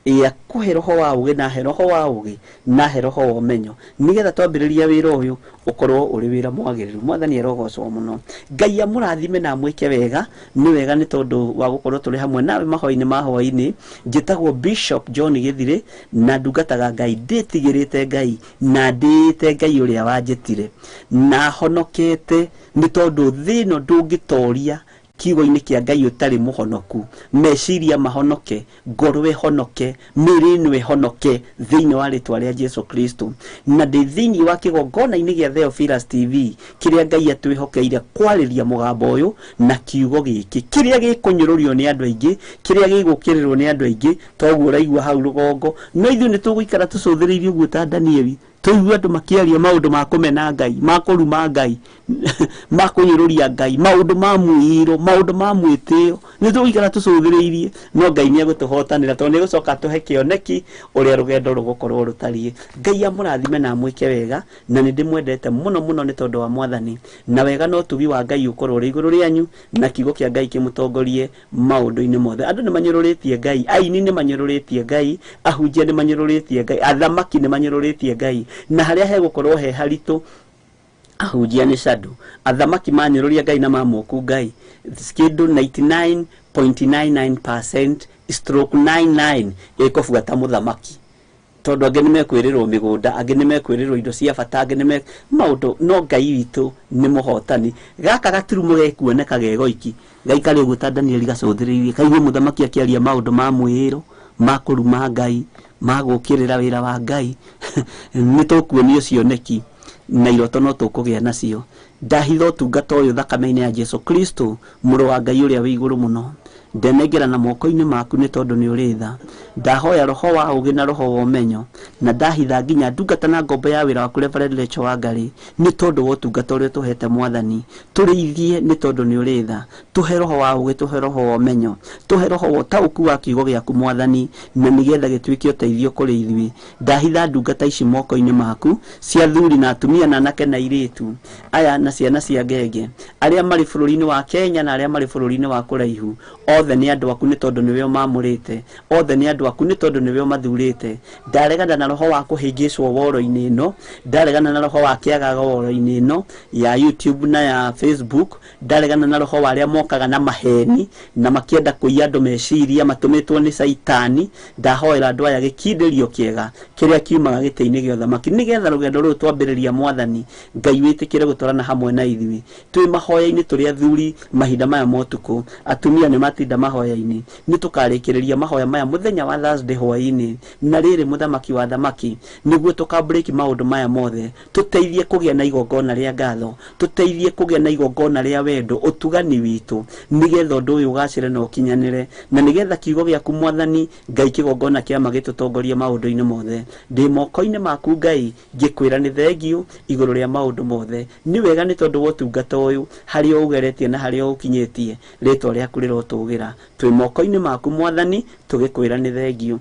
Ĩ akũhe roho wa ũgĩ, na he roho wa ũgĩ, na he roho wa ũmenyo, nĩgetha twambĩrĩria wĩra ũyũ ũkorwo ũrĩ wĩra mwagĩrĩru. Mwathani arogocwo mũno. Ngai amũrathime na amwĩke wega. Nĩ wega nĩ tondũ wa gũkorwo tũrĩ hamwe nawe mahoya-inĩ ma hwaĩ-inĩ. Njĩtagwo Bishop John Gĩthirĩ, na ndungataga Ngai ndĩtigĩrĩte Ngai na ndĩĩte Ngai ũrĩa wanjĩtire, na honokete nĩ tondũ thĩ ĩno ndũngĩtoria kiugo-inĩ kĩa Ngai ũtarĩ mũhonoku. Meciria mahonoke, ngoro ĩhonoke, mĩĩrĩ ĩno ĩhonoke thĩinĩ wa rĩtwa rĩa Jesu Kristo. Na ndĩ thĩinĩ wa kĩgongona-inĩ gĩa Theophilus TV kĩrĩa Ngai atwĩhokeire kwarĩria mũgambo ũyũ na kiugo gĩkĩ kĩrĩa gĩkũnyũrũrio nĩ andũ aingĩ, kĩrĩa gĩgũkĩrĩrwo nĩ andũ aingĩ, toguo ũraigua hau rũgongo. No ithuĩ nĩ tũgũikara tũcũthĩrĩirie ũguo ta Danieli, tũigue andũ makĩaria maũndũ ma kũmena Ngai, ma kũruma Ngai, ma kũnyũrũria Ngai, maũndũ ma mwĩĩro, maũndũ ma mwĩtĩo. Nĩ tũgũikara tũcũthĩrĩirie, no Ngai nĩ egũtũhotanĩra, tondũ nĩ egũcoka atũhe kĩoneki ũrĩa rũgendo rũgũkorwo rũtariĩ. Ngai amũrathime na amwĩke wega, na nĩ ndĩmwendete mũno mũno nĩ tondũ wa Mwathani. Na wega na ũtugi wa Ngai ũkorwo ũrĩ igũrũ rĩanyu, na kiugo kĩa Ngai kĩmũtongorie maũndũ-inĩ mothe. Andũ nĩ manyũrũrĩtie Ngai, aini nĩ manyũrũrĩtie Ngai, ahunjia nĩ manyũrũrĩtie Ngai, athamaki nĩ manyũrũrĩtie Ngai, na harĩa hegũkorwo he haritũ ahunjia nĩ shadow, athamaki manyũrũria Ngai na mamũku Ngai, kĩndũ 99.99% stroke 99 ĩkũbuata mũthamaki. Tondũ angĩ nĩ mekwĩrĩrwo mĩgũnda, angĩ nĩ mekwĩrĩrwo indo cia bata, angĩ nĩ maũndũ, no Ngai witũ nĩ mũhotani. Gaka gaturumo gekuoneka gegoiki gaikare ũguo ta Danieli gacũthĩrĩirie, kaigue mũthamaki akĩaria maũndũ ma mwĩĩro, ma kũruma Ngai, ma gũũkĩrĩra wĩra wa Ngai. Nĩ tũkuonio cioneki na iroto no tũkũgĩa nacio. Ndahitha ũtungata ũyũ thakame-inĩ ya Jesu Kristo, mũrũ wa Ngai ũrĩa wĩ igũrũ mũno. Ndenengera na moko-inĩ maku nĩ tondũ nĩ ũrĩ tha. Ndahoya roho wa ũũgĩ na roho wa ũmenyo, na ndahitha nginya ndungata na ngombo ya wĩra waku Reverend Rachel Wangari nĩ tondũ wa ũtungata ũrĩa ũtũhete Mwathani. Tũrĩithie nĩ tondũ nĩ ũrĩ tha. Tũhe roho wa ũũgĩ, tũhe roho wa ũmenyo, tũhe roho wa ũtaũku wa kiugo gĩaku Mwathani, na nĩgetha gĩtuĩke ũteithio kũrĩ ithuĩ. Ndahitha ndungata ici moko-inĩ maku, cia athuri na atumia na anake na airĩtu aya na ciana cia ngenge, arĩa marĩ bũrũri-inĩ wa Kenya na arĩa marĩ bũrũri-inĩ wa kũraihu. Othe nĩ andũ aku nĩ tondũ nĩwe ũmamũrĩte, othe nĩ andũ aku nĩ tondũ nĩwe ũmathurĩte. Ndaregana na roho wa kũhĩngĩcwo woro-inĩ ĩno, ndaregana na roho wa kĩagago woro-inĩ ĩno ya YouTube na ya Facebook, ndaregana na roho wa arĩa mokaga na maheni na makĩenda kũiya andũ meciria matũmĩtwo nĩ Caitani. Ndahoera andũ aya gĩkindĩrio kĩega kĩrĩa kiumaga gĩtĩ-inĩ gĩa ũthamaki, nĩgetha rũgendo rũrũ twambĩrĩria Mwathani Ngai wĩtĩkĩre gũtwarana hamwe na ithuĩ. Twĩ mahoya-inĩ tũrĩ athuri mahinda maya ma ũtukũ, atumia nĩ matinda mahoya-inĩ. Nĩ tũkarĩkĩrĩria mahoya maya mũthenya wa Thursday hwaĩ-inĩ, na rĩrĩ mũthamaki wa thamaki, nĩguo tũkabreak maũndũ maya mothe. Tũteithie kũgĩa na igongona rĩa ngatho, tũteithie kũgĩa na igongona rĩa wendo, ũtugani witũ, nĩgetha ũndũ ũyũ ũgacĩre na ũkinyanĩre, na nĩgetha kiugo gĩaku Mwathani Ngai kĩgongona kĩa ma gĩtũtongorie maũndũ-inĩ mothe. Ndĩ moko-inĩ maku Ngai, ngĩkwĩra nĩ thengiũ igũrũ rĩa maũndũ mothe. Nĩ wega nĩ tondũ wa ũtungata ũyũ, harĩa ũgeretie na harĩa ũkinyĩtie, rĩtwa rĩaku rĩrotũgĩra. Twĩ moko-inĩ maku Mwathani, tũgĩkwĩra nĩ thengiũ.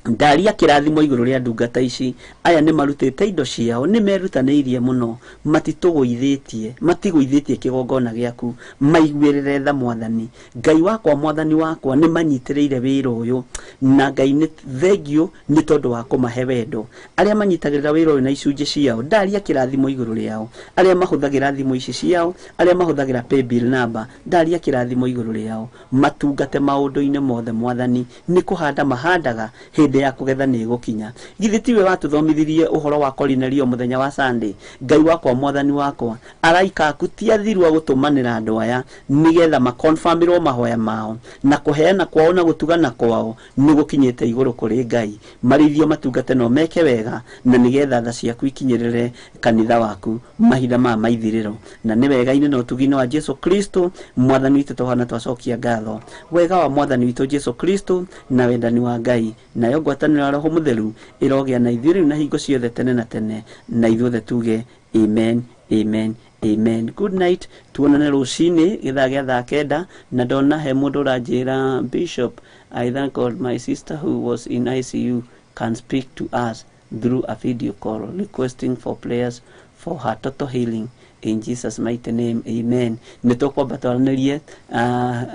Ndaria kĩrathimo igũrũ rĩa ndungata ici. Aya nĩ marutĩte indo ciao, nĩ merutanĩirie mũno, matitũgũithĩtie, matigũithĩtie kĩgongona gĩaku. Maiguĩrĩre tha Mwathani Ngai wakwa, Mwathani wakwa, nĩ manyitĩrĩire wĩra ũyũ, na Ngai nĩ thengiũ nĩ tondũ wa kũmahe wendo. Arĩa manyitagĩrĩra wĩra ũyũ na icunjĩ ciao, ndaria kĩrathimo igũrũ rĩao. Arĩa mahũthagĩra thimũ ici ciao, arĩa mahũthagĩra paybill number, ndaria kĩrathimo igũrũ rĩao. Matungate maũndũ-inĩ mothe Mwathani, nĩ kũhanda mahandaga, hĩndĩ ya kũgetha nĩ ĩgũkinya. Githĩ tiwe watũthomithirie ũhoro wa Korinelio mũthenya wa Sunday? Ngai wakwa, Mwathani wakwa, araika aku ti athiru a gũtũmanĩra andũ aya nĩgetha makonfirmĩrwo mahoya mao, na kũheana kwao na gũtugana kwao nĩ gũkinyĩte igũrũ kũrĩ Ngai. Marĩithio matungate no meke wega, na nĩgetha tha ciaku ikinyĩrĩre kanitha waku mahinda maya ma ithirĩro. Na nĩ wega-inĩ na ũtugi-inĩ wa Jesu Kristo Mwathani witũ tũhana twacokia ngatho. Wega wa Mwathani witũ Jesu Kristo na wendani wa Ngai nayo ngwatanĩro ya Roho Mũtheru ĩrogĩa na ithuĩ rĩu na hingo ciothe tene na tene, na ithuothe tuge amen, amen, amen. Good night, tuonane rũcinĩ gĩthaa gĩa thaa 9. Na ndona he mũndũ ũranjĩra, Bishop, I thank God my sister who was in ICU can speak to us through a video call requesting for prayers for her total healing in Jesus mighty name, amen. Nĩ tũkwamba twaranĩrie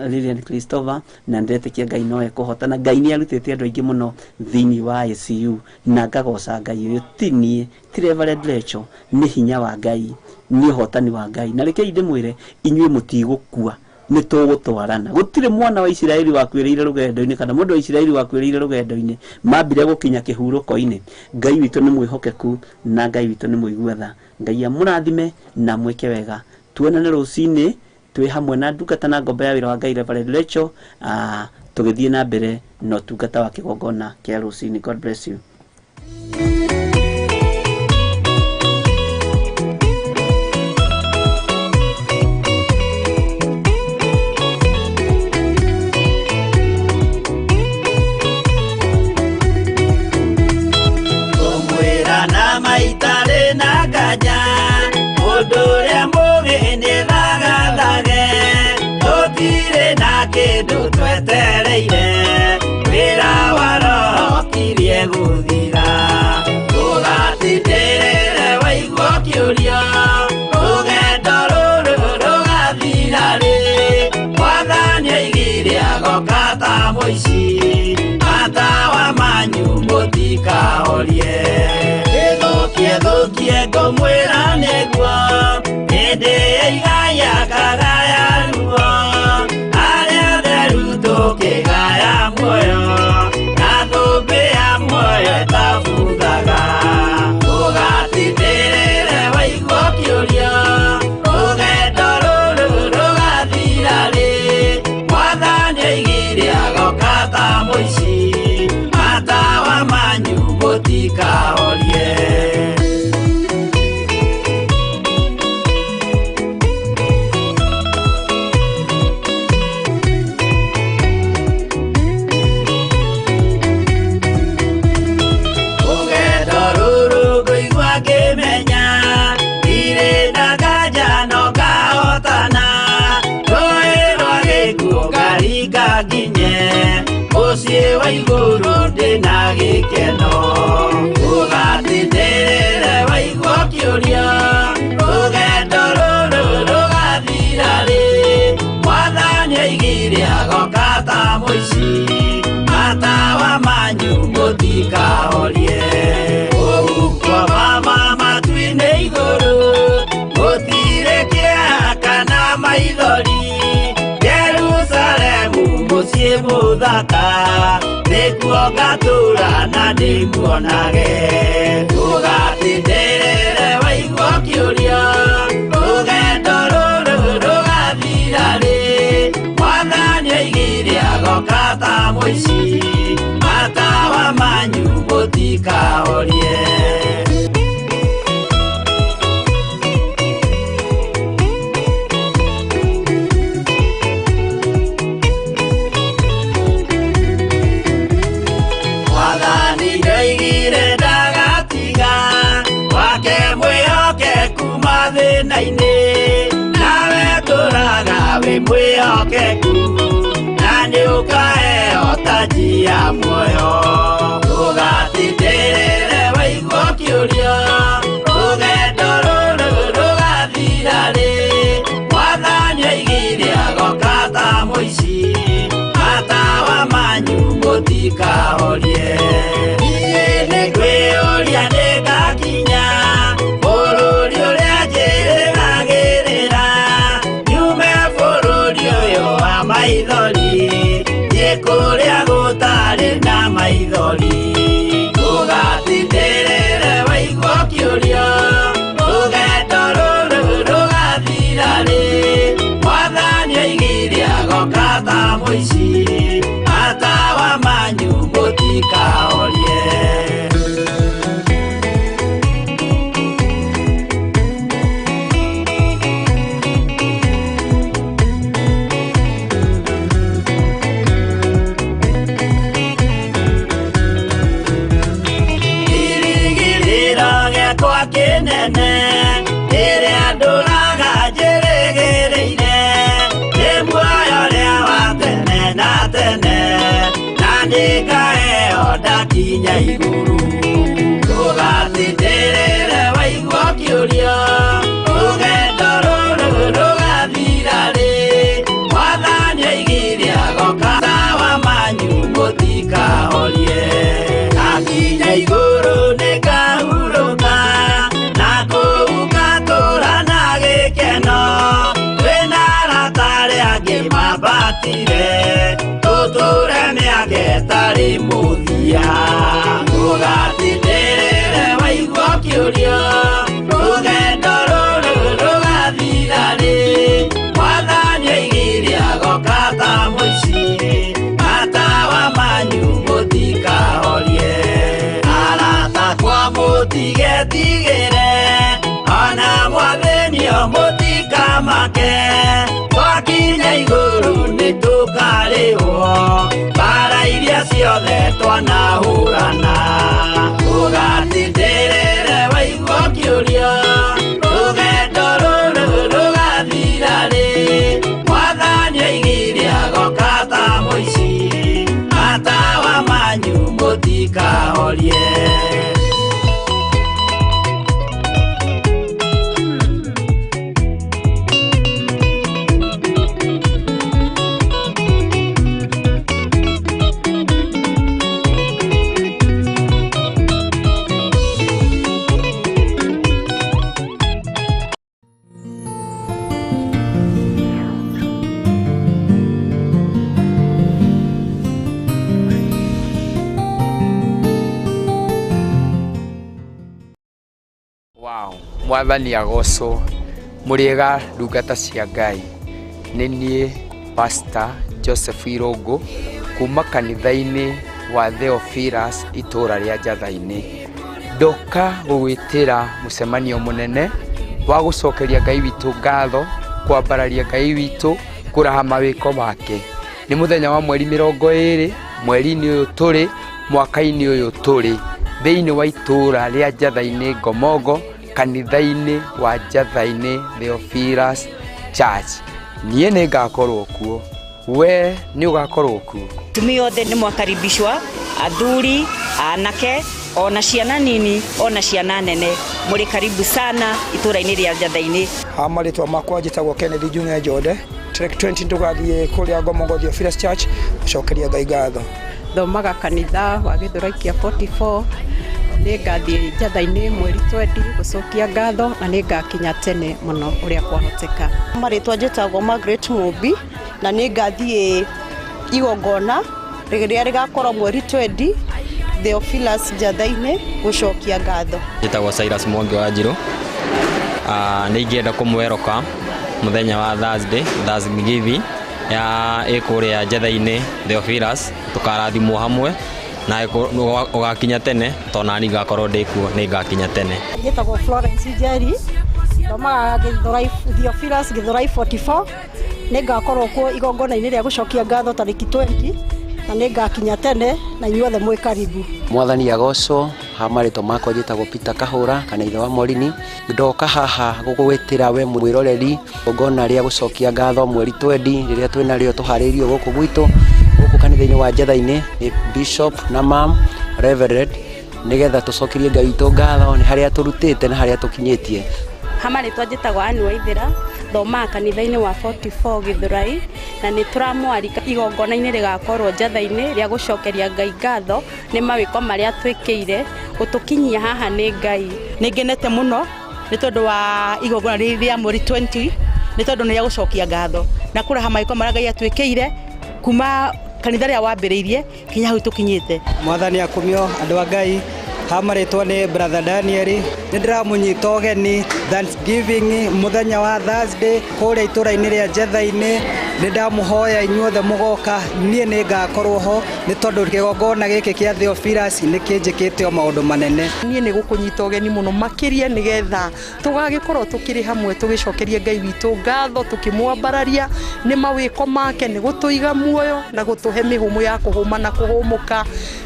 Lilian Christopher, na ndetĩkia Ngai no ekũhotana. Ngai nĩ arutĩte andũ aingĩ mũno thĩinĩ wa ICU, na ngagoca Ngai ũyũ ti niĩ, ti Reverend Rachel, nĩ hinya wa Ngai, nĩ ũhotani wa Ngai. Na rekei ndĩmwĩre inyuĩ mũtigũkua, nĩ tũgũtwarana. Gũtirĩ mwana wa Isiraeli wakuĩrĩire rũgendo-inĩ, kana mũndũ wa Isiraeli wakuĩrĩire rũgendo-inĩ, mambire gũkinya kĩhurũko-inĩ. Ngai witũ nĩ mwĩhokeku, na Ngai witũ nĩ mũigua tha. Ngai amũrathime na mwĩke wega. Tuonane rũcinĩ twĩ hamwe na ndungata na ngombo ya wĩra wa Ngai Reverend Rachel, tũgĩthiĩ na mbere na ũtungata wa kĩgongona kĩa rũcinĩ. God bless you. Maitare na nganja mũndũ ũrĩa mũgĩ nĩ thagathage, tũtirĩ na kĩndũ twetereire, wĩra wa roho kirie gũthira. Ũgatindĩrĩre waigua kĩũria, rũgendo rũrũ rũgathira rĩ, Mwathani aigire agoka ta mũici, matawa manyu mũtikahorie. Thũkie thũkie ngũmwĩra nĩguo, hĩndĩ ĩigaya ngagaya ruo, arĩa atheru tũkĩgaya muoyo, na thũmbĩ ya muoyo ĩtabu ndĩna gĩkeno. Ũgatindĩrĩre waigua ũkĩũria, rũgendo rũrũ rũgathira rĩ? Mwathani oigire agoka ta mũici, matawa manyu mũtikahorie. Kũu kwa mama matu-inĩ igũrũ, gũtirĩ kĩeha kana maithori. Jerusalemu mũciĩ mũthaka, nĩkuo ngatũũra na ndĩmuonage. Ũgatindĩrĩre waigua ũkĩũria, rũgendo rũrũ rũgathira rĩ? Mwathani oigire agoka ta mũici, matawa manyu mũtikahorie. Mwathani nĩoigire ndagatiga wake mwĩhokeku mathĩna-inĩ, nawe tũraga wĩ mwĩhokeku, na nĩũkaheo taji ya muoyo. Ũgatindĩrĩre waigua ũkĩũria, rũgendo rũrũ rũgathira rĩ? Mwathani oigire agoka ta mũici, matawa manyu mũtikahorie. Niĩ nĩngwĩyũria nĩngakinya bũrũri ũrĩa njĩrĩgagĩrĩra, nyume bũrũri ũyũ wa maithori, thiĩ kũrĩa gũtarĩ na maithori. Ũgatindĩrĩre waigua ũkĩũria, rũgendo rũrũ rũgathira rĩ? Mwathani oigire agoka ta mũici, matawa manyu mũtikahorie. Kĩrĩgĩrĩro gĩakwa kĩnene, rĩrĩa ndũraga njĩrĩgĩrĩire, nĩ muoyo ũrĩa wa tene na tene, na nĩngaheo ndakinya igũrũ. Ũgatindĩrĩre waigua ũkĩũria, rũgendo rũrũ rũgathira rĩ? Mwathani oigire agoka tawa manyu mũtikahorie. Ndakinya igũrũ nĩngahurũka, na kũu ngatũũra na gĩkeno. Twĩna arata arĩa angĩ mambatire, tũtũũre mĩaka ĩtarĩ mũthia. Ũgatindĩrĩre waigua ũkĩũria, rũgendo rũrũ rũgathira rĩ? Mwathani oigire agoka ta mũici, matawa manyu mũtikahorie. Arata akwa mũtigetigĩre, ona mwathĩnio mũtikamake, twakinya igũrũ nĩtũkarĩhwo mbara iria ciothe twanahũrana. Ũgatindĩrĩre waigua ũkĩũria, rũgendo rũrũ rũgathira rĩ? Mwathani oigire agoka ta mũici, matawa manyu mũtikahorie. Wow, mwathani agocwo. Mũrĩega ndungata cia Ngai. Nĩ niĩ Pastor Joseph Irũngũ kuma kanitha-inĩ wa Theophilus itũũra rĩa Njatha-inĩ. Ndoka gũgwĩtĩra mũcemanio mũnene wa gũcokeria Ngai witũ ngatho, kwambararia Ngai witũ, kũraha mawĩko make. Nĩ mũthenya wa mweri 20 mweri-inĩ ũyũ tũrĩ, mwaka-inĩ ũyũ tũrĩ, thĩinĩ wa itũũra rĩa Njatha-inĩ Ngomongo, kanitha-inĩ wa Njatha-inĩ Theophilus Church. Niĩ nĩ ngakorwo kuo, we nĩ ũgakorwo kuo. Atumia othe nĩ mwakaribishwa. Athuri, anake, ona ciana nini, ona ciana nene, mũrĩ karibu sana itũra-inĩ rĩa Njatha-inĩ. Ha marĩtwa makwa njĩtagwo Kennedy Junior Njode. Tarĩki 20 tũgathiĩ kũrĩa Ngomongo Theophilus Church gũcokeria Ngai ngatho. Thomaga kanitha wa Gĩthũrai kĩa 44. Nĩ ngathiĩ Njatha-inĩ mweri 20 gũcokia ngatho na nĩ ngakinya tene mũno ũrĩa kwahoteka. Marĩtwa njĩtagwo Margaret Mũmbi na nĩ ngathiĩ igongona rĩrĩa rĩgakorwo mweri 20 Theophilus Njatha-inĩ gũcokia ngatho. Njĩtagwo Cyrus Mwangi wa Njirũ. Nĩ ingĩenda kũmweroka mũthenya wa Thursday, Thanksgiving ya ĩkũrĩa Njatha-inĩ Theophilus, tũkarathimwo hamwe na ũgakinya tene tondũ nani ngakorwo ndĩ kuo, nĩ ngakinya tene. Njĩtagwo Florence Njeri, thomaga Gĩthũrai Theophilus Gĩthũrai 44. Nĩ ngakorwo kuo igongona-inĩ rĩa gũcokia ngatho tarĩki 20 na nĩ ngakinya tene, na inyuothe mwĩ karibu. Mwathani agocwo. Ha marĩtwa makwa njĩtagwo Peter Kahũra kana ithe wa Morini. Ndoka haha gũgwĩtĩra we mwĩroreri igongona rĩa gũcokia ngatho mweri 20 rĩrĩa twĩnarĩo tũharĩirio gũkũ gwitũ gũkũ kanitha-inĩ wa Njatha-inĩ nĩ Bishop na Mam Reverend, nĩgetha tũcokerie Ngai witũ ngatho nĩ harĩa tũrutĩte na harĩa tũkinyĩtie. Ha marĩtwa njĩtagwo Ann Waithĩra, thomaga kanitha-inĩ wa 44 Gĩthũrai, na nĩ tũramwarika igongona-inĩ rĩgakorwo Njatha-inĩ rĩa gũcokeria Ngai ngatho nĩ mawĩko marĩa twĩkĩire gũtũkinyia haha nĩ Ngai. Nĩ ngenete mũno nĩ tondũ wa igongona rĩrĩ rĩa mweri 20, nĩ tondũ nĩ rĩa gũcokia ngatho na kũraha mawĩko marĩa Ngai atwĩkĩire kuma kanitha rĩa wambĩrĩirie kinya hau tũkinyĩte. Mwathani akumio andũ a Ngai. Ha marĩtwa nĩ Brother Daniel. Nĩ ndĩramũnyita ũgeni Thanksgiving mũthenya wa Thursday kũrĩa itũra-inĩ rĩa Njetha-inĩ. Nĩ ndamũhoya inyuothe mũgoka, niĩ nĩ ngakorwo ho nĩ tondũ kĩgongona gĩkĩ kĩa Theophilus nĩ kĩnjĩkĩte o maũndũ manene. Niĩ nĩ gũkũnyita ũgeni mũno makĩria nĩgetha tũgagĩkorwo tũkĩrĩ hamwe tũgĩcokeria Ngai witũ ngatho, tũkĩmwambararia nĩ mawĩko make, nĩ gũtũiga muoyo na gũtũhe mĩhũmũ ya kũhũma na kũhũmũka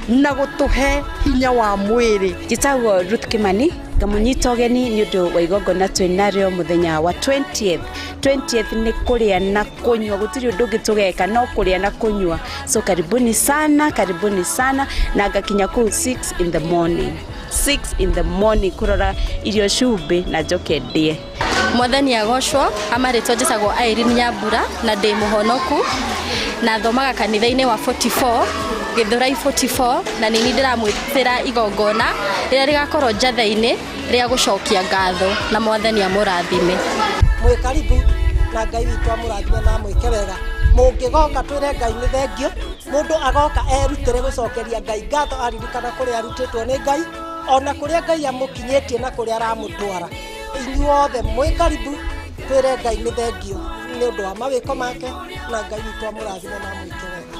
na gũtũhe hinya wa mwĩrĩ. Njĩtagwo Ruth Kimani, ngamũnyita ũgeni nĩ ũndũ wa igongona twĩnarĩo mũthenya wa 20th. 20th nĩ kũrĩa na kũnyua, gũtirĩ ũndũ ũngĩ tũgeka no kũrĩa na kũnyua. So karibuni sana, karibuni sana, na ngakinya kũu 6 in the morning, 6 in the morning kũrora irio cumbĩ na njoke ndĩe. Mwathani agocwo. Amarĩtwa njĩtagwo Irene Nyambura na ndĩ mũhonoku na thomaga kanitha-inĩ wa 44 Gĩthũrai 44, na nĩ niĩ ndĩramwĩtĩra igongona rĩrĩa rĩgakorwo Njatha-inĩ rĩa gũcokia ngatho, na Mwathani amũrathime. Mwĩ karibu na Ngai witũ amũrathime na amwĩke wega. Mũngĩgoka twĩre Ngai nĩ thengio, mũndũ agoka erutĩre gũcokeria Ngai ngatho aririkana kũrĩa arutĩtwo nĩ Ngai, ona kũrĩa Ngai amũkinyĩtie na kũrĩa aramũtwara. Inyuothe mwĩ karibu twĩre Ngai nĩ thengio nĩ ũndũ wa mawĩko make, na Ngai witũ amũrathime na amwĩke wega.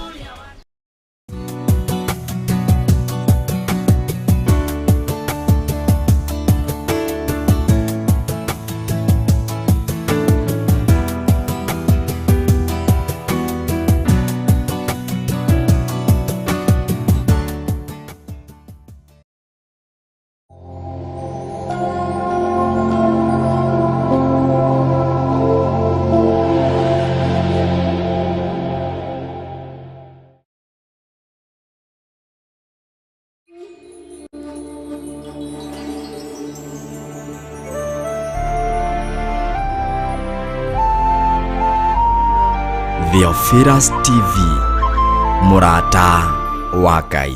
Theophilus TV, mũrata wa Ngai.